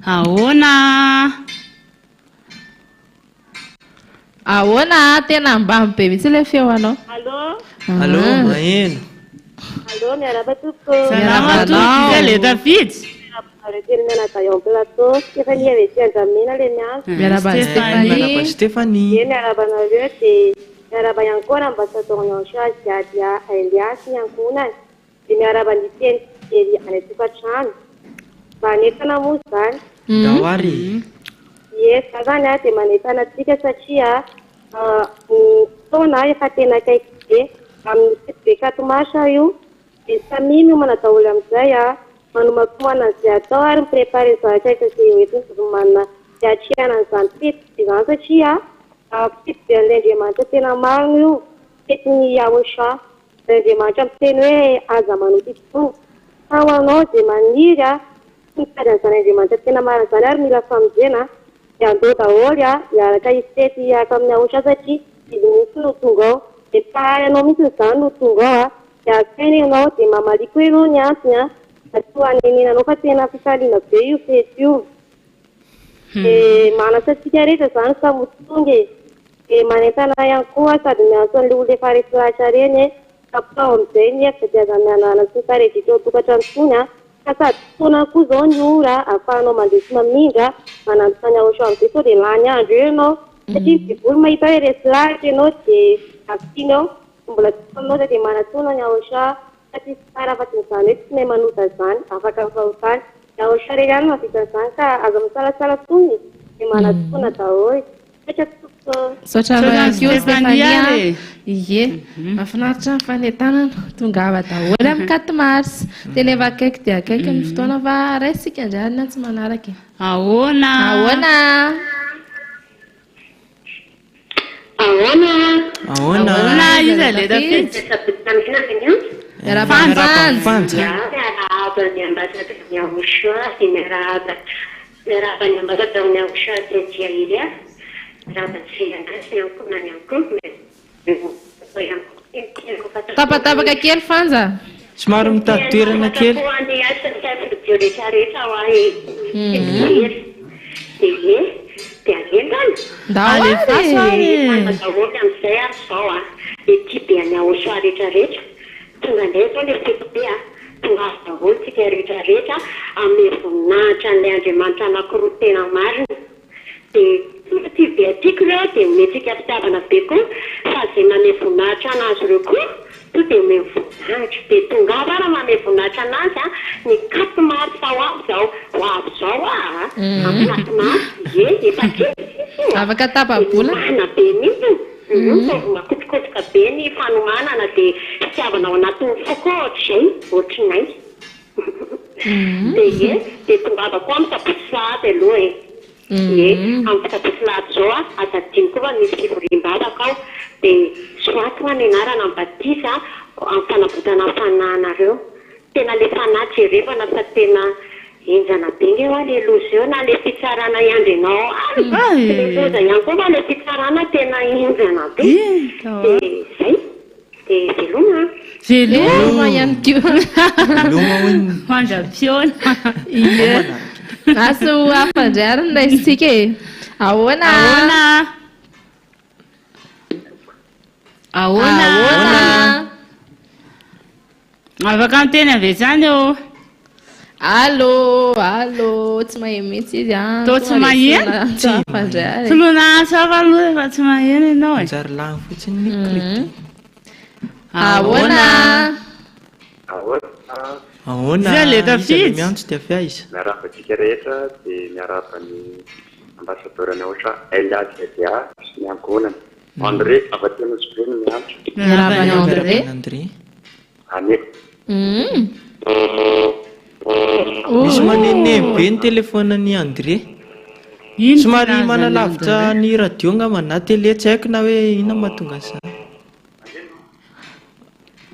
Ahoana? Ahoana? Tena ambany be mihitsy ilay feo anao. Allô? Allô, maheno. Allô, miarahaba tompoko. Salama tompoko, iza le tafiditra? Miarahaba anareo telo mianadahy ao am-plateau. Stéphanie avy aty Andramena le miantso. Miarahaba an'i Stéphanie. Miarahaba Stéphanie. Ie, miarahaba anareo dia miarahaba ihany koa Rambasador Yancho Ziadia Elias sy ny ankohonany. Dia miarahaba ny teny fijery any an-tokantrano. Mba hanentana moa izany. Ndao ary e. Ie, za zany a dia manentana antsika satria ny fotoana efa tena akaiky be. Amin'ny fito be quatre mars io dia samia miomana daholo amin'izay a, manomankomana an'izay atao ary mi-préparer ny zavatra rehetra izay hoentina homanina hiatrehana an'izany fety izany satria fety be an'ilay Andriamanitra tena marina io, fetin'ny Yahosha. Ilay Andriamanitra miteny hoe aza manota intsony. Fa ho anao izay maniry a, sy mitady an'izany Andriamanitra tena marina izany ary mila famonjena dia andao daholo a, hiaraka hifety hiaraka amin'i Yahosha satria izy mihitsy no tonga ao. Dia mpahay anao mihitsy izany no tonga ao a, dia asaina ianao dia mamalia koa ianao ny antony a, fa tsy ho hanenenanao fa tena fifaliana be io fety io. Dia manasa antsika rehetra izany samy ho tonga e. Dia manentana ihany koa sady miantso an'ilay olona efa resy lahatra ireny e, tapitaho amin'izay ny hevitra dia aza mihanahana sy mitareditra eo an-tokantrano intsony a, ka sady fotoana koa izao ny ora ahafahanao mandeha sy mamindra manantona ny Aosho amin'izay sao dia lany andro eo ianao satria ny devoly mahita hoe resy lahatra ianao dia afiany ao, mbola tsy mpanota dia manatona ny Aosha Fa tsisy tsara afa-tsy izany hoe tsy mahay manota izany, afaka amin'ny fahotana. Ny Aosha irery ihany no mahavita an'izany ka aza misalasala intsony e! Dia manatona daholo. Misaotra tompoko ô! Misaotra anao ihany koa Stéphanie a! Ie, mahafinaritra ny fanentanana. Tongava daholo amin'ny 4 mars. Tena efa akaiky dia akaiky ny fotoana fa raisintsika indray ary ny antso manaraka e! Ahoana? Ahoana? Ahoana? Ahoana? Ahoana iza le tafiditra? Miarahaba an'i Miarahaba Fanja. Miarahaba ny ambasadaron'i Yahushua sy miarahaba miarahaba ny ambasadaron'i Yahushua sy Tia Elias. Miarahaba ny firenena sy ny ankohonany ihany koa. Tapatapaka kely Fanja. Somary mitady toerana kely. Ho an'ny SNCF radio rehetra rehetra ho ahy mijery. Dia ie, dia alendana. Ndao ary Alefaso ary e. Entana daholo amin'izay ary izao a. Equipe an'i Aosoa rehetra rehetra. Tonga indray izao ilay fety be a. Tonga avy daholo tsika rehetra rehetra hanome voninahitra an'ilay Andriamanitra anankiroa tena marina. Dia tonga aty be aty ko ireo dia omentsika fitiavana be koa fa izay manome voninahitra anazy ireo koa to dia omeny voninahitra. Dia tongava ary manome voninahitra anazy a, ny 4 mars ho avy izao, ho avy izao aa, amin'ny 4 mars, ie, efa kely sisa io a, Afaka dia tapa-bolana. miomàna be mihitsy, hum, makotrokotroka be ny fanomanana dia fitiavana ao anatin'ny fo koa ohatr'izay, ohatrinay. Dia ie, dia tongava koa amin'ny sabotsy sy lahady aloha e. Ie, amin'ny sabotsy lahady izao a, aza adino koa fa misy fivoriam-bavaka ao, dia soraty hoa ny anarana amin'ny batisa amin'ny fanavotana ny fanahinareo. Tena ilay fanahy jerevana fa tena henjana be nge hoa ilay loza eo, na ilay fitsarana hiandry anao any, tsy ilay loza ihany koa fa ilay fitsarana tena henjana be. Dia izay. Dia veloma an! Veloma ihany koa. Veloma hono. Mandra-pihaona. Ie. Asa ho hafa indray ary ny raisintsika e. Ahoana? Ahoana? Ahoana? Ahoana? Afaka miteny avy hatrany ô. Allô, allô, tsy maheno mihitsy izy an. Toa tsy maheno? Tsy hafa indray ary. Soloina antso hafa aloha rehefa tsy maheno ianao e. Manjary lany fotsiny ny crédit. Ahoana? Ahoana? Ahoana? Iza le Iza le tafiditra? miantso dia avy aiza? Miarahaba antsika rehetra dia miarahaba ny ambasadaoran'ny Aotra LAZA sy ny ankohonany. André avy aty Anosibe no miantso. Miarahaba an'i André. André. Anie. Misy manenoneno be ny telefaonan'i André. Ino Somary ty manalavitra lazan'i André? ny radio angamba na télé, tsy haiko na hoe inona mahatonga an'izany.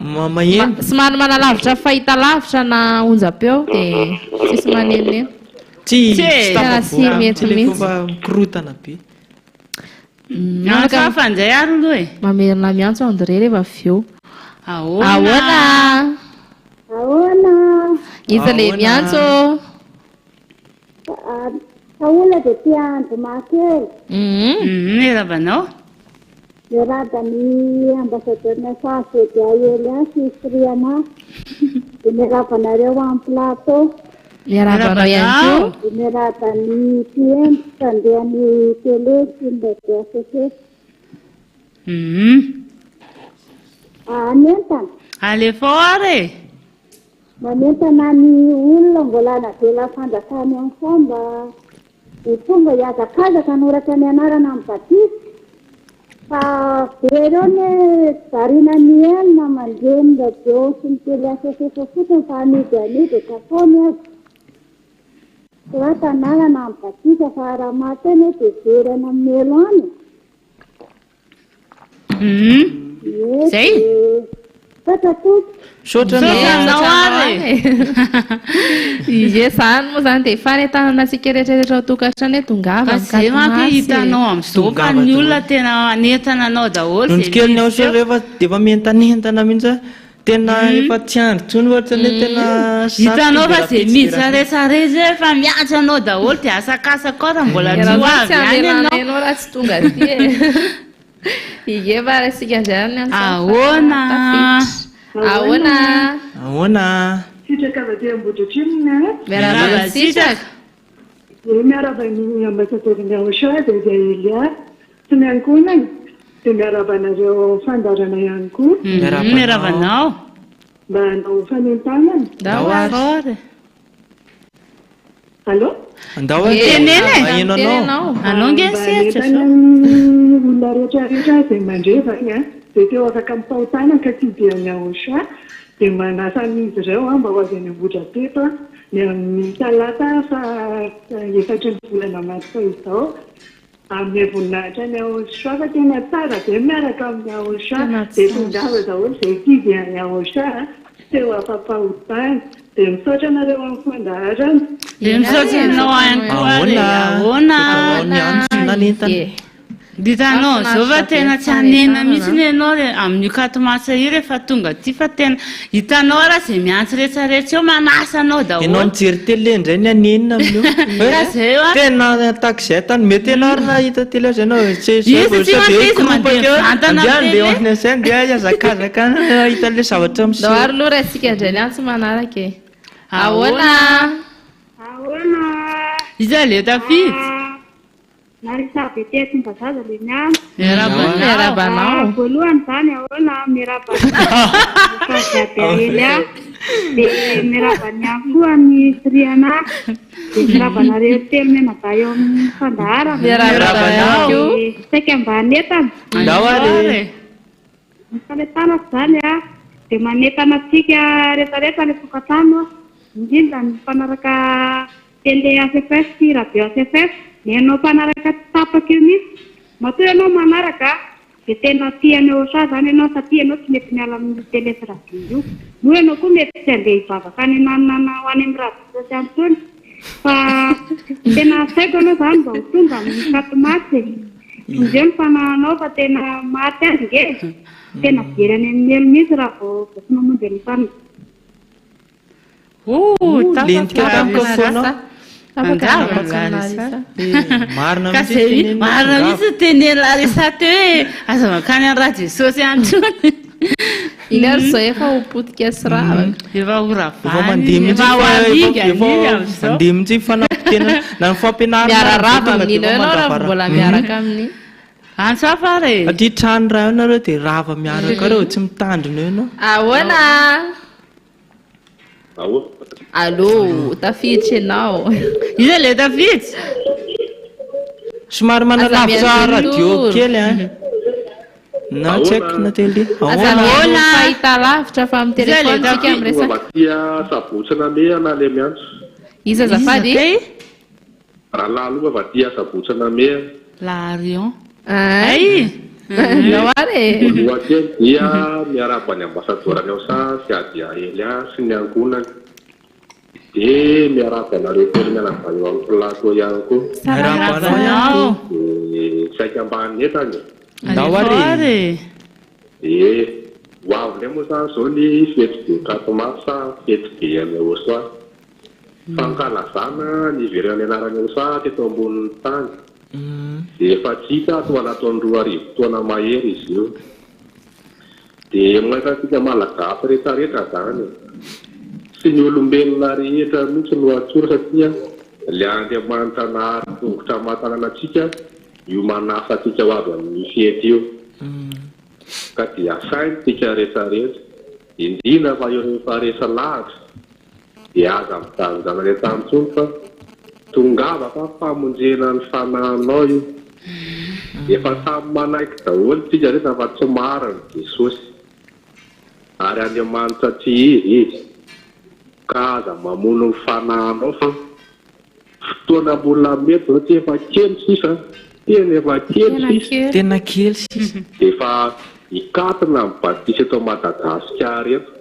Ma- Maheno. Somary manalavitra fahitalavitra na onjam-peo dia tsisy manenoneno. Tsy Tsy tsy e. Tena tsy tafavoaka amin'ny mety téléphone mihitsy. fa mikorotana be. Antso hafa indray ary aloha e. Mamerina miantso André rehefa avy eo. Ahoana? Ahoana? Ahoana? Iza le Ahoana? miantso? Saola dia tia Anjomakely. Miarahaba anao. Miarahaba ny ambassadeur Nasa Zedia Elia sy Sriana. Dia miarahaba anareo amin'ny plateau. Miarahaba anao ihany koa. Dia miarahaba ny mpihaino sy mpandeha ny télé sy ny radio ACC. Hanentana. Alefao ary e. Manentana ny olona mbola navela fanjakana enfant mba ho tonga hihazakazaka hanoratra ny anarana amin'ny batisa fa be ireo anie tsy variana mihaino na mandre ny radio sy ny télé HFF fotsiny fa anio dia anio dia tataony aza. Sorata anarana amin'ny batisa fa raha maty anie dia very any amin'ny helo any e. Hum. Zay? Misaotra tompoko. Misaotra anao ary e. Ie, zany moa zany dia fanentanana antsika rehetra rehetra ao an-tokantrano hoe tongava Fa zay amin'ny manko quatre mars e. hitanao amin'izao fa Tongava ny olona daholo. tena manentana anao daholo Nony izay kely ny miditra ao eo. rehefa dia efa mientanentana mihitsy aho. Tena efa tsy andry intsony ohatrany hoe tena sarotra Hitanao be fa raha zay pitsy be miditra raha rehetra rehetra eo efa miantso anao daholo dia asakasaka ao raha mbola tsy ho Raha tsy avy ihany hamelana ianao. ianao raha tsy tonga aty e. Ie fa isika indray ary ny antso fa Ahoana? tafiditra. Ahoana? Ahoana? Sitraka avy aty Ambohidratrimo a. Miarahaba an'i Sitraka. Ie, miarahaba ny ambasadaoron'ny Aosha, Zezia Elia. Sy ny ankohonany, dia miarahaba anareo ao amin'ny fandaharana ihany koa. Miarahaba Miarahaba anao. Mba hanao fanentanana. Ndao ary. Allô? Andao ary. Teneno e. Maheno anao. Anao nge ny Mba sehatra hanentana zao. ny olona rehetra rehetra izay mandre izany an, izay te ho afaka amin'ny fahotana ka tsy dia ny Aosha, dia manasa an'izy ireo mba ho avy any Ambohidrapeto ny amin'ny talata faha efatry ny volana martsa izao. Hanome voninahitra an'i Yahoshua fa tena tsara be miaraka amin'i Yahoshua dia tongava daholo izay tia dia an'i Yahoshua a, tsy te ho afa-pahotana. Dia misaotra anareo amin'ny fandaharana. Dia misaotra anao ihany koa ary e. Ahoana? Misaotra anao niantso nanentana. Hitanao zao fa tena tsy hanenina mihitsy ianao re amin'io quatre mars io rehefa tonga aty fa tena hitanao ara izay miantso rehetra rehetra eo manasa anao daholo. Ianao mijery télé indray ny hanenina amin'io. Ka zay hoa. Tena taxi tany mety ianao ary nahita télé aza ianao tsy Izy tsy mantsy izy mandeha mivantana Andeha amin'ny andeha télé. en scène dia hihazakazaka any hahita an'ilay zavatra miseho. Ndao ary aloha raisika indray ny antso manaraka e. Ahoana? Ahoana? Iza le tafiditra? Larissa avy ety Tsimbazaza le miantso. Miarahaba anao. Miarahaba anao. Voalohany izany ahoana miarahaba an'i Gabriel Elia dia miarahaba an'i ihany koa an'i Triana dia miarahaba anareo telo mianadahy eo amin'ny fandaharana. Miarahaba anao. Dia saika mba hanentana. Ndao ary. Ny fanentanako izany dia manentana antsika rehetra rehetra any an-tokantrano, indrindra ny mpanaraka télé HFF sy radio HFF, ny anao mpanaraka tsy tapaka io mihitsy. Matoa ianao manaraka dia tena tia an'i Ocha izany ianao satria ianao tsy mety miala amin'io télé sy radio io. Moa ianao koa mety tsy handeha hivavaka any ananana ho any amin'ny radio sy any intsony fa tena asaiko ianao izany mba ho tonga amin'ny quatre mars e. Vonjeo ny fanahinao fa tena maty any nge e! Tena very any amin'ny helo mihitsy raha vao vao tsy mamonjy an'io fan. Ooh, Lentika tampoka foanao. Angamba Larissa. Marina Ka mihitsy zay tenenina marina tongava. mihitsy tenenin'i Larissa teo hoe aza mankany amin'ny Rajesosy any intsony. Iny ary izao efa ho potika sy ravaka. Efa ho ravana. Efa mandeha mihitsy Efa ho fa efa aringana efa iny amin'izao. mandeha mihitsy fanampitena na ny fampianarana ary Miara-rava tonga dia amin'iny efa eo ianao raha mandravarava. mbola miaraka amin'ny. Antso hafa ary e. Satria trano iray eo nareo dia rava miaraka reo tsy mitandrina eo ianao. Ahoana? Ahoana? Allô, tafiditra ianao. Iza ilay tafiditra? Somary Aza manalavitra miandry radio toro. kely an. Na tsy haiko na télé. Aza Ahoana? mihaino fahitalavitra fa amin'ny Iza ilay téléphone tsika tafiditra? miresaka. Aty Sabotsy Namehana ilay miantso. Iza azafady? Iza kay? Rahalahy Lova avy aty Asabotsy Namehana. Laharion. Ay! Ndao ary e! Voalohany kely dia miarahaba ny ambasadaoran'i Aosa sy Adia Elia sy ny ankohonany. Dia miarahaba anareo telo mianadahy eo amin'ny plateau ihany koa. Miarahaba anao ihany koa. Dia saika mba hanentana e. Ndao ary e! Dia ho avy indray moa izany izao ny fety be quatre mars, fety be any Aosa. Fankalazana ny hiverenan'ny anaran'i Yahosha teto ambonin'ny tany. Dia efa tsy hita ato anatin'ny 2000 taona mahery izy io. Dia maika antsika Malagasy retraretra zany e. Tsy ny olombelona rehetra mihitsy no antsoina satria ilay Andriamanitra nahary tongotra aman-tanana antsika io manasa antsika ho avy amin'io fety io. Ka dia asainy tsika retraretra, indrindra fa ireo efa resy lahatra dia aza mijanonjano any an-tany intsony fa tongava fa famonjena ny fanahinao io. Efa samy manaiky daholo tsika rehetra fa tsy marina Jesosy ary Andriamanitra tsy izy izy ka aza mamono ny fanahinao fa fotoana mbola mety zao tsy efa kely sisa tena efa kely sisa. Tena kely sisa. Dia efa hikatona ny batisa eto Madagasikara eto.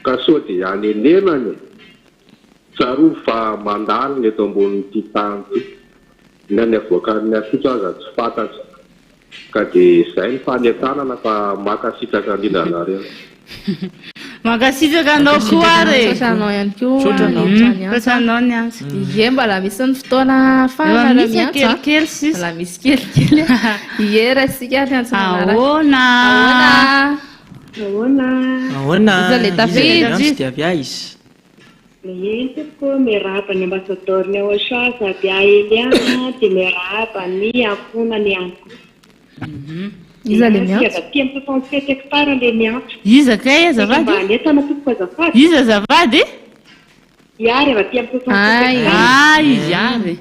Ka sao dia hanenenana e! Tsarovy fa mandalo ny eto ambonin'ity tany ity. Na ny avoakan'ny ampitso aza tsy fantatra. Ka dia izay ny fanentanana fa mankasitraka indrindra anareo. Mankasitraka anao koa ary e. Misaotra anao ihany koa. Misaotra anao. Misaotra ny Misaotra anao ny antso. Ie, mbola misy ny fotoana ahafahana Mbola misy miantso a. kelikely sisa. Mbola misy kelikely. Ie, raisintsika ny antso manaraka. Ahoana? Ahoana? Ahoana? Ahoana? Iza ilay Iza ilay tafiditra? miantso dia avy aiza? Eny tompoko, miarahaba ny ambasadaoron'ny Aosha Zadia Elia dia miarahaba ny ankohonany ihany koa. Iza ilay miantso? Avy aty amin'ny 67 hectares ilay miantso. Iza kay azafady? Mba hanentana tompoko azafady. Iza azafady? Iary avy aty amin'ny 67 Ay. hectares. Ah, izy ary.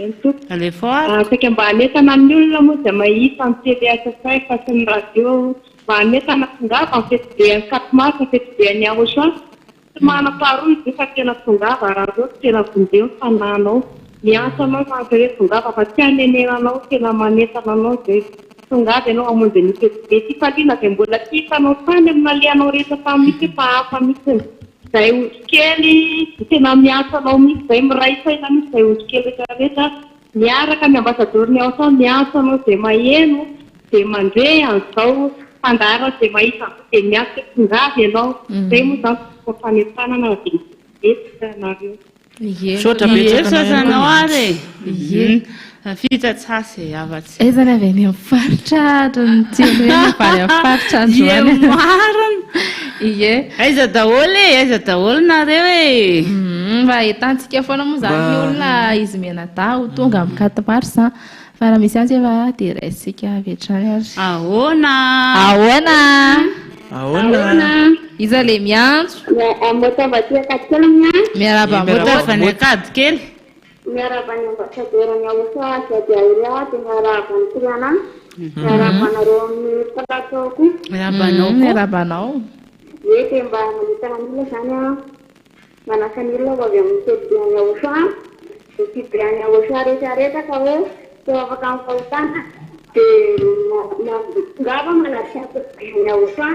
Eny tompoko. Alefa ary. Saika mba hanentana ny olona moa izay mahita ny télé HFF sy ny radio mba hanentana tongava amin'ny fetiben'ny 4 mars, fetiben'ny Aosha. Tsy manam-paharoa izy io fa tena tongava raha reo tena vonjeo ny fanahinao. Miantso anao mantsy hoe tongava fa tsy hanenenanao, tena manentana anao izay. Tongava ianao hamonjy an'io fetibe fifaliana izay mbola tsy hitanao tany amin'ny nalehanao rehetra tany mihitsy fa hafa mihitsy. Izay ondry kely tena miantso anao mihitsy izay, miray saina mihitsy izay ondry kely rehetra rehetra miaraka amin'ny ambasadaoron'ny Aosa miantso anao izay maheno dia mandre an'izao fandaharana izay mahita an'izao dia miantso hoe tongava ianao. Izay moa izany tompoko fanentanana dia betsaka anareo. Ie. Misaotra Ie, betsaka misaotra anao anao ihany koa ary e. Ie. Tafiditra tsasy e, afa-tsy. Aiza ny avy any amin'ny faritra ary ny tiany hoe ny avy any amin'ny faritra androany. Ie, marina. Ie. Aiza daholo e, aiza daholo nareo e. Mba entantsika foana moa izany ny olona izy mianadahy ho tonga amin'ny 4 mars a. Fa raha misy antso efa dia raisintsika avy hatrany ary. Ahoana? Ahoana? Ahoana? Iza ilay miantso? Moto avy aty Ankadikely miantso. Miarahaba Moto moto. avy any Ankadikely. Miarahaba ny ambasadaoran'ny Aosa Zadia Elia dia miarahaba an'i Triana. Miarahaba anareo amin'ny plateau koa. Miarahaba anao koa. Miarahaba anao. Ie dia mba manentana ny olona izany aho. Manasa ny olona ho avy amin'ny fetiben'ny Aosa. Ny fetiben'ny Aosa rehetra rehetra ka hoe tsy ho afaka amin'ny fahotana dia tongava manatrika ny fetiben'ny Aosa.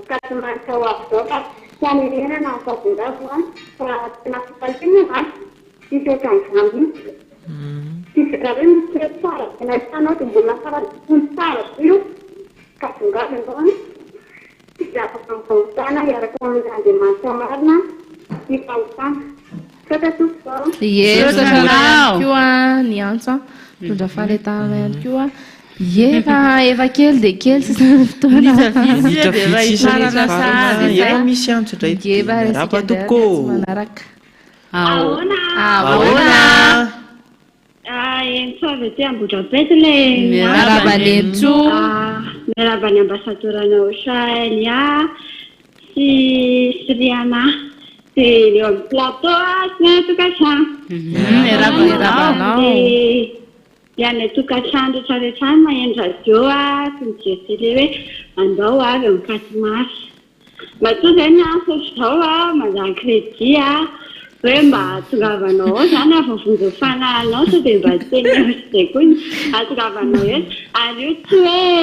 Ka tsy maintsy ho avy izao fa tsy hanenenana ny fahatongavana fa tena fifaliana izany. Tsisy ohatran'izany mihitsy. Tsisy raha hoe misy fety tsara be nahitanao dia mbola faran'ny tsara be io ka tongava ianao an. Tsy afaka amin'ny fahotana hiaraka amin'Andriamanitra marina ny fahotana. Misaotra tompoko a. Ie, misaotra anao ihany koa ny antso an. Mitondra fahaletahana ihany koa. Ie, efa efa kely dia kely sisa ny fotoana. Minitra vitsy sisa ny farana. Efa misy antso indray. Ie, efa Miarahaba resika indray tompoko. ary antso manaraka. Ahoana? Ahoana? Henintsoa avy aty Ambohidrapeto ilay Miarahaba an'i Henintsoa. Miarahaba ny ambasadaoran'i Aosha Elia sy sy Riana. Dia eo amin'ny plateau sy ny any an-tokantrano. Miarahaba anao. Dia any an-tokantrano rehetra rehetra any maheno radio sy mijery télé hoe andao avy amin'ny 4 mars. Matoa zay ny antso ohatr'izao a, mandany crédit a, hoe mba hahatongavanao ao zany hahavonjy ny fanahinao sao dia mba teny ohatr'izay koa ny hahatongavanao eto. Ary io tsy hoe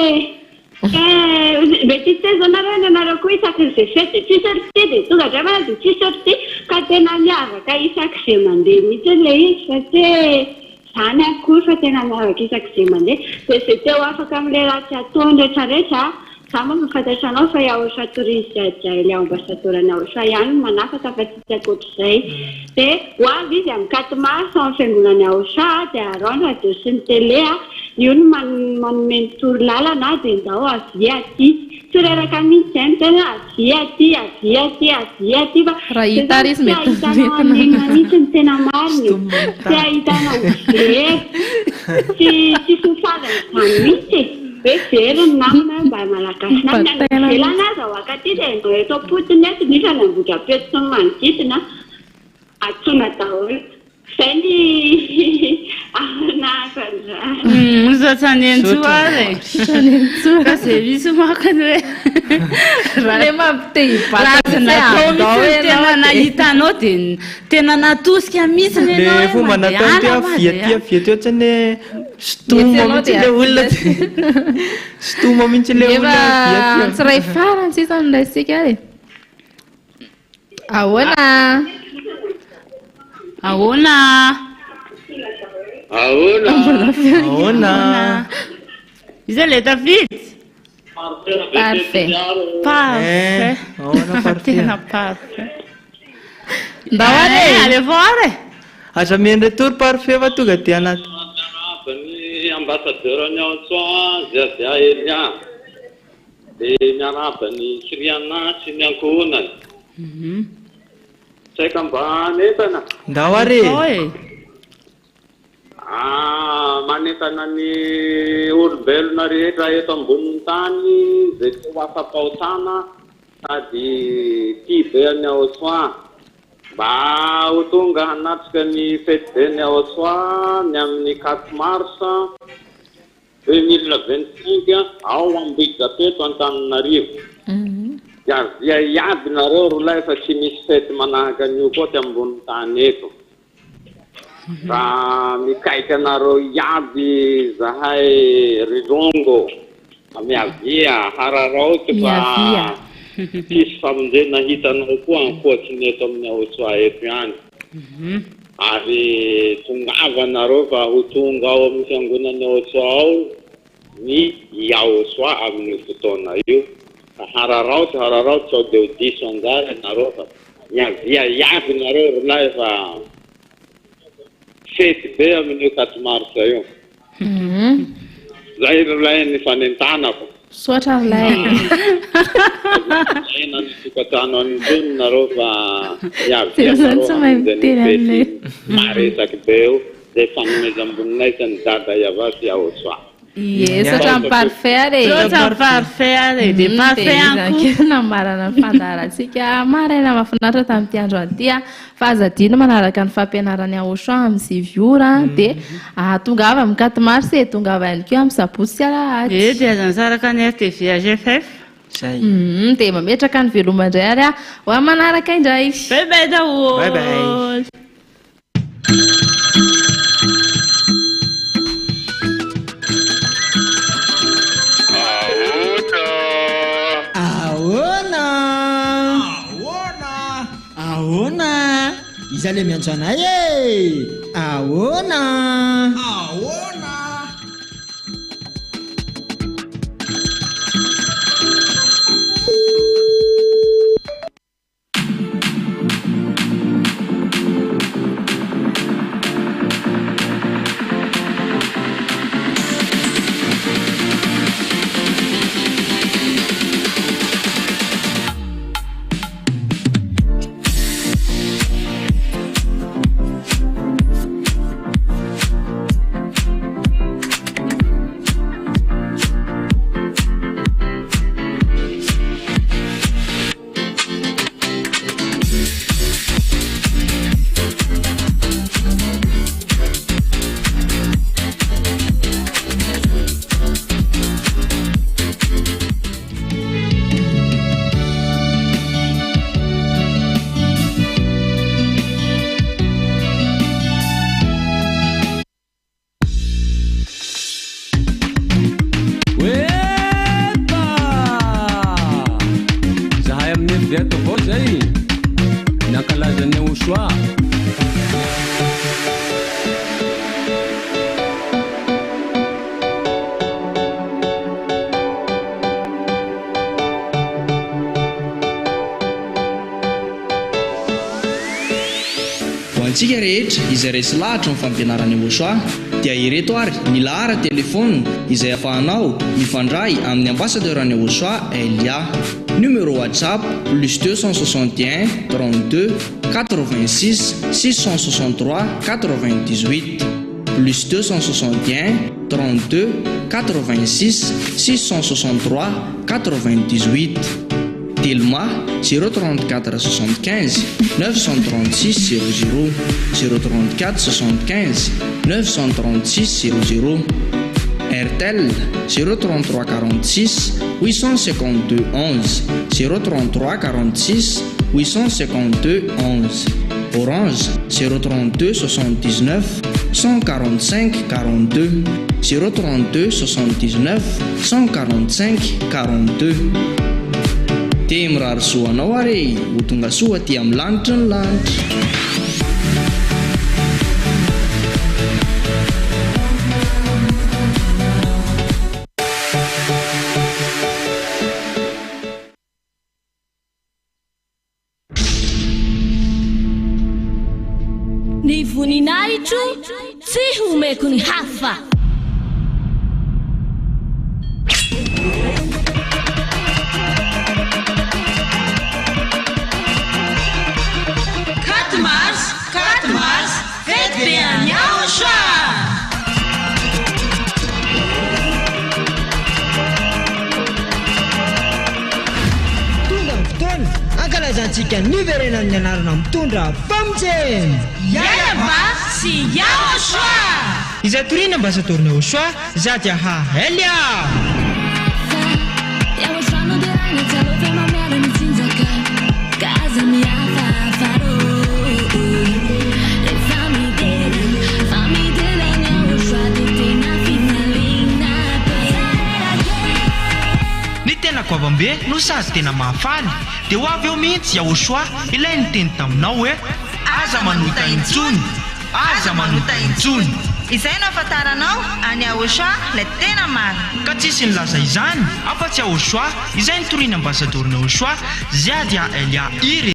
hoe mety hiteny zao nareo ny anareo koa isaky ny izay fety dia tsisy ohatr'ity dia tonga indray manao dia tsisy ohatr'ity ka tena miavaka isak'izay mandeha mihitsy ilay izy fa tsy hoe izany akory fa tena miavaka isak'izay mandeha. Dia izay te ho afaka amin'ilay ratsy ataony rehetrarehetra. Za moa mahafantatra anao fa i Aosha Tourisme Jaja ilay ambassadeur an'i Aosha ihany no manafatra fa tsisy ankoatr'izay. Dia ho avy izy amin'ny quatre mars ao amin'ny fiangonan'i Aosha dia araho ny radio sy ny télé a, io no manome ny toro lalana dia ndao avia aty. Tsy reraka mihitsy izay miteny hoe avia aty, avia aty, avia aty fa Raha hita ary izy tsy mety ahitanao an'inona mihitsy ny tena marina e. Tsy ahitanao very, tsy tsisy ho faly an'izany mihitsy e. Hoe very ny namana hoe mba malagasy namana any ivelany aza ho akaty dia ianao eto am-potony eto indrindra ny Ambohidrapeto sy ny manodidina antsoina daholo. Izay ny nahazo an'izany. Misaotra Nenitoa ary e. Misaotra Nenitoa. Ka izay mihitsy manko ny hoe Le mampite hibata raha tsy mihitsy natao hoe andao mihitsy ny ianao tena dia. nahita anao dia tena natosika mihitsy Le ianao hoe fomba nataony teo mandehana avia aty mandehana. avia aty ohatrany hoe Sotoma mihitsy ilay olona ty. Sotoma mihitsy ilay olona avia aty. Efa antsiray farany sisa no raisintsika ary e. Ahoana? Ahoana? Ahoana? Ahoana? Iza ilay tafiditra? Parfait. Parfait. Eh, ahoana parfait? Tena parfait. Ndao ary e. Eh, alefa ary e. Aza mihaino retour parfait fa tonga dia anaty. Miarahaba ny ambassadeur ny Antsoa Ziadia Elia. Dia miarahaba ny Siriana sy ny ankohonany. Saika mba hanentana. Ndao ary e. Ah, manentana ny olombelona rehetra eto ambonin'ny tany izay te ho afa-pahotana sady tia be an'i Yahosoa mba ho tonga hanatrika ny fetiben'i Yahosoa ny amin'ny quatre mars 2025 ao Ambohidrapeto Antananarivo. Dia avia iaby nareo rolahy fa tsy misy fety manahaka an'io koa aty ambonin'ny tany eto. Fa mikaika anareo iaby zahay ry longo fa miavia hararaoty fa tsisy famonjena hitanao koa ankoatry ny eto amin'ny Aotsoa eto ihany ary tongava nareo fa ho tonga ao amin'ny fiangonan'ny Aotsoa ao ny Yahosoa amin'io fotoana io fa hararaoty hararaoty sao dia ho diso anjara ianareo fa miavia iaby nareo ry lahy fa fety be amin'io quatre mars io. Zay ry lahy ny fanentanako. Misaotra ry lahy. Aza miaina any an-tokantrano any intsony nareo fa miavia Tena nareo tsy mahay hamonjy an'io miteny fety an'ilay. maresaky be io. Zay fanomezam-boninahitra ny Dada Yavah sy Yahosoa. Ie, saotra ny parfait ary e. Saotra ny parfait ary e. Dia parfait ihany koa. Dia izany namarana ny fandaharantsika maraina mahafinaritra tamin'ity androany ity. Fa aza adino manaraka ny fampianaran'i Aosha amin'ny sivy ora. Dia tongava amin'ny quatre mars e, tongava ihany koa amin'ny sabotsy sy alahady. Ie, dia aza misaraka ny RTV HFF. Zay. Dia mametraka ny veloma indray ary aho ho amin'ny manaraka indray. Bye bye daholo. Bye bye. Ahoana? Ahoana? Ahoana? Iza le miantso anay e? Ahoana? Ahoana? antsika rehetra izay resy lahatra ny fampianaran'i Yehoshuah dia ireto ary ny laharan-telefaonina izay afahanao mifandray amin'ny ambassadeur an'i Yehoshuah Elia. Numéro WhatsApp, plus 261 32 86 663 98, plus 261 32 86 663 98. Telma, 034 75 936 00, 034 75 936 00. Airtel, 033 46 852 11, 033 46 852 11. Orange, 032 79 145 42, 032 79 145 42. Dia mirary soa anao ary e, ho tonga soa aty amin'ny lanitry ny lanitra. Ny voninahitro tsy homeko ny hafa. Quatre mars, quatre mars, fety be any Aotra! Tonga ny fotoana hankalazantsika ny niverenan'ny anarana mitondra famonjena! Yahweh sy Yahoshua! Izay toriana Ambasadaoron'i Yahoshua, Zadiaha Elia! Ny tena goavambe no sady tena mahafaly dia ho avy eo mihitsy Yahoshua ilay niteny taminao hoe, Aza manota intsony! Aza manota intsony! Izay no ahafantaranao an'i Yahoshua ilay tena marina. Ka tsisy nilaza izany afa-tsy Yahoshua izay nitorian'ny ambasadaoron'i Yahoshua, Ziadia Elia irery.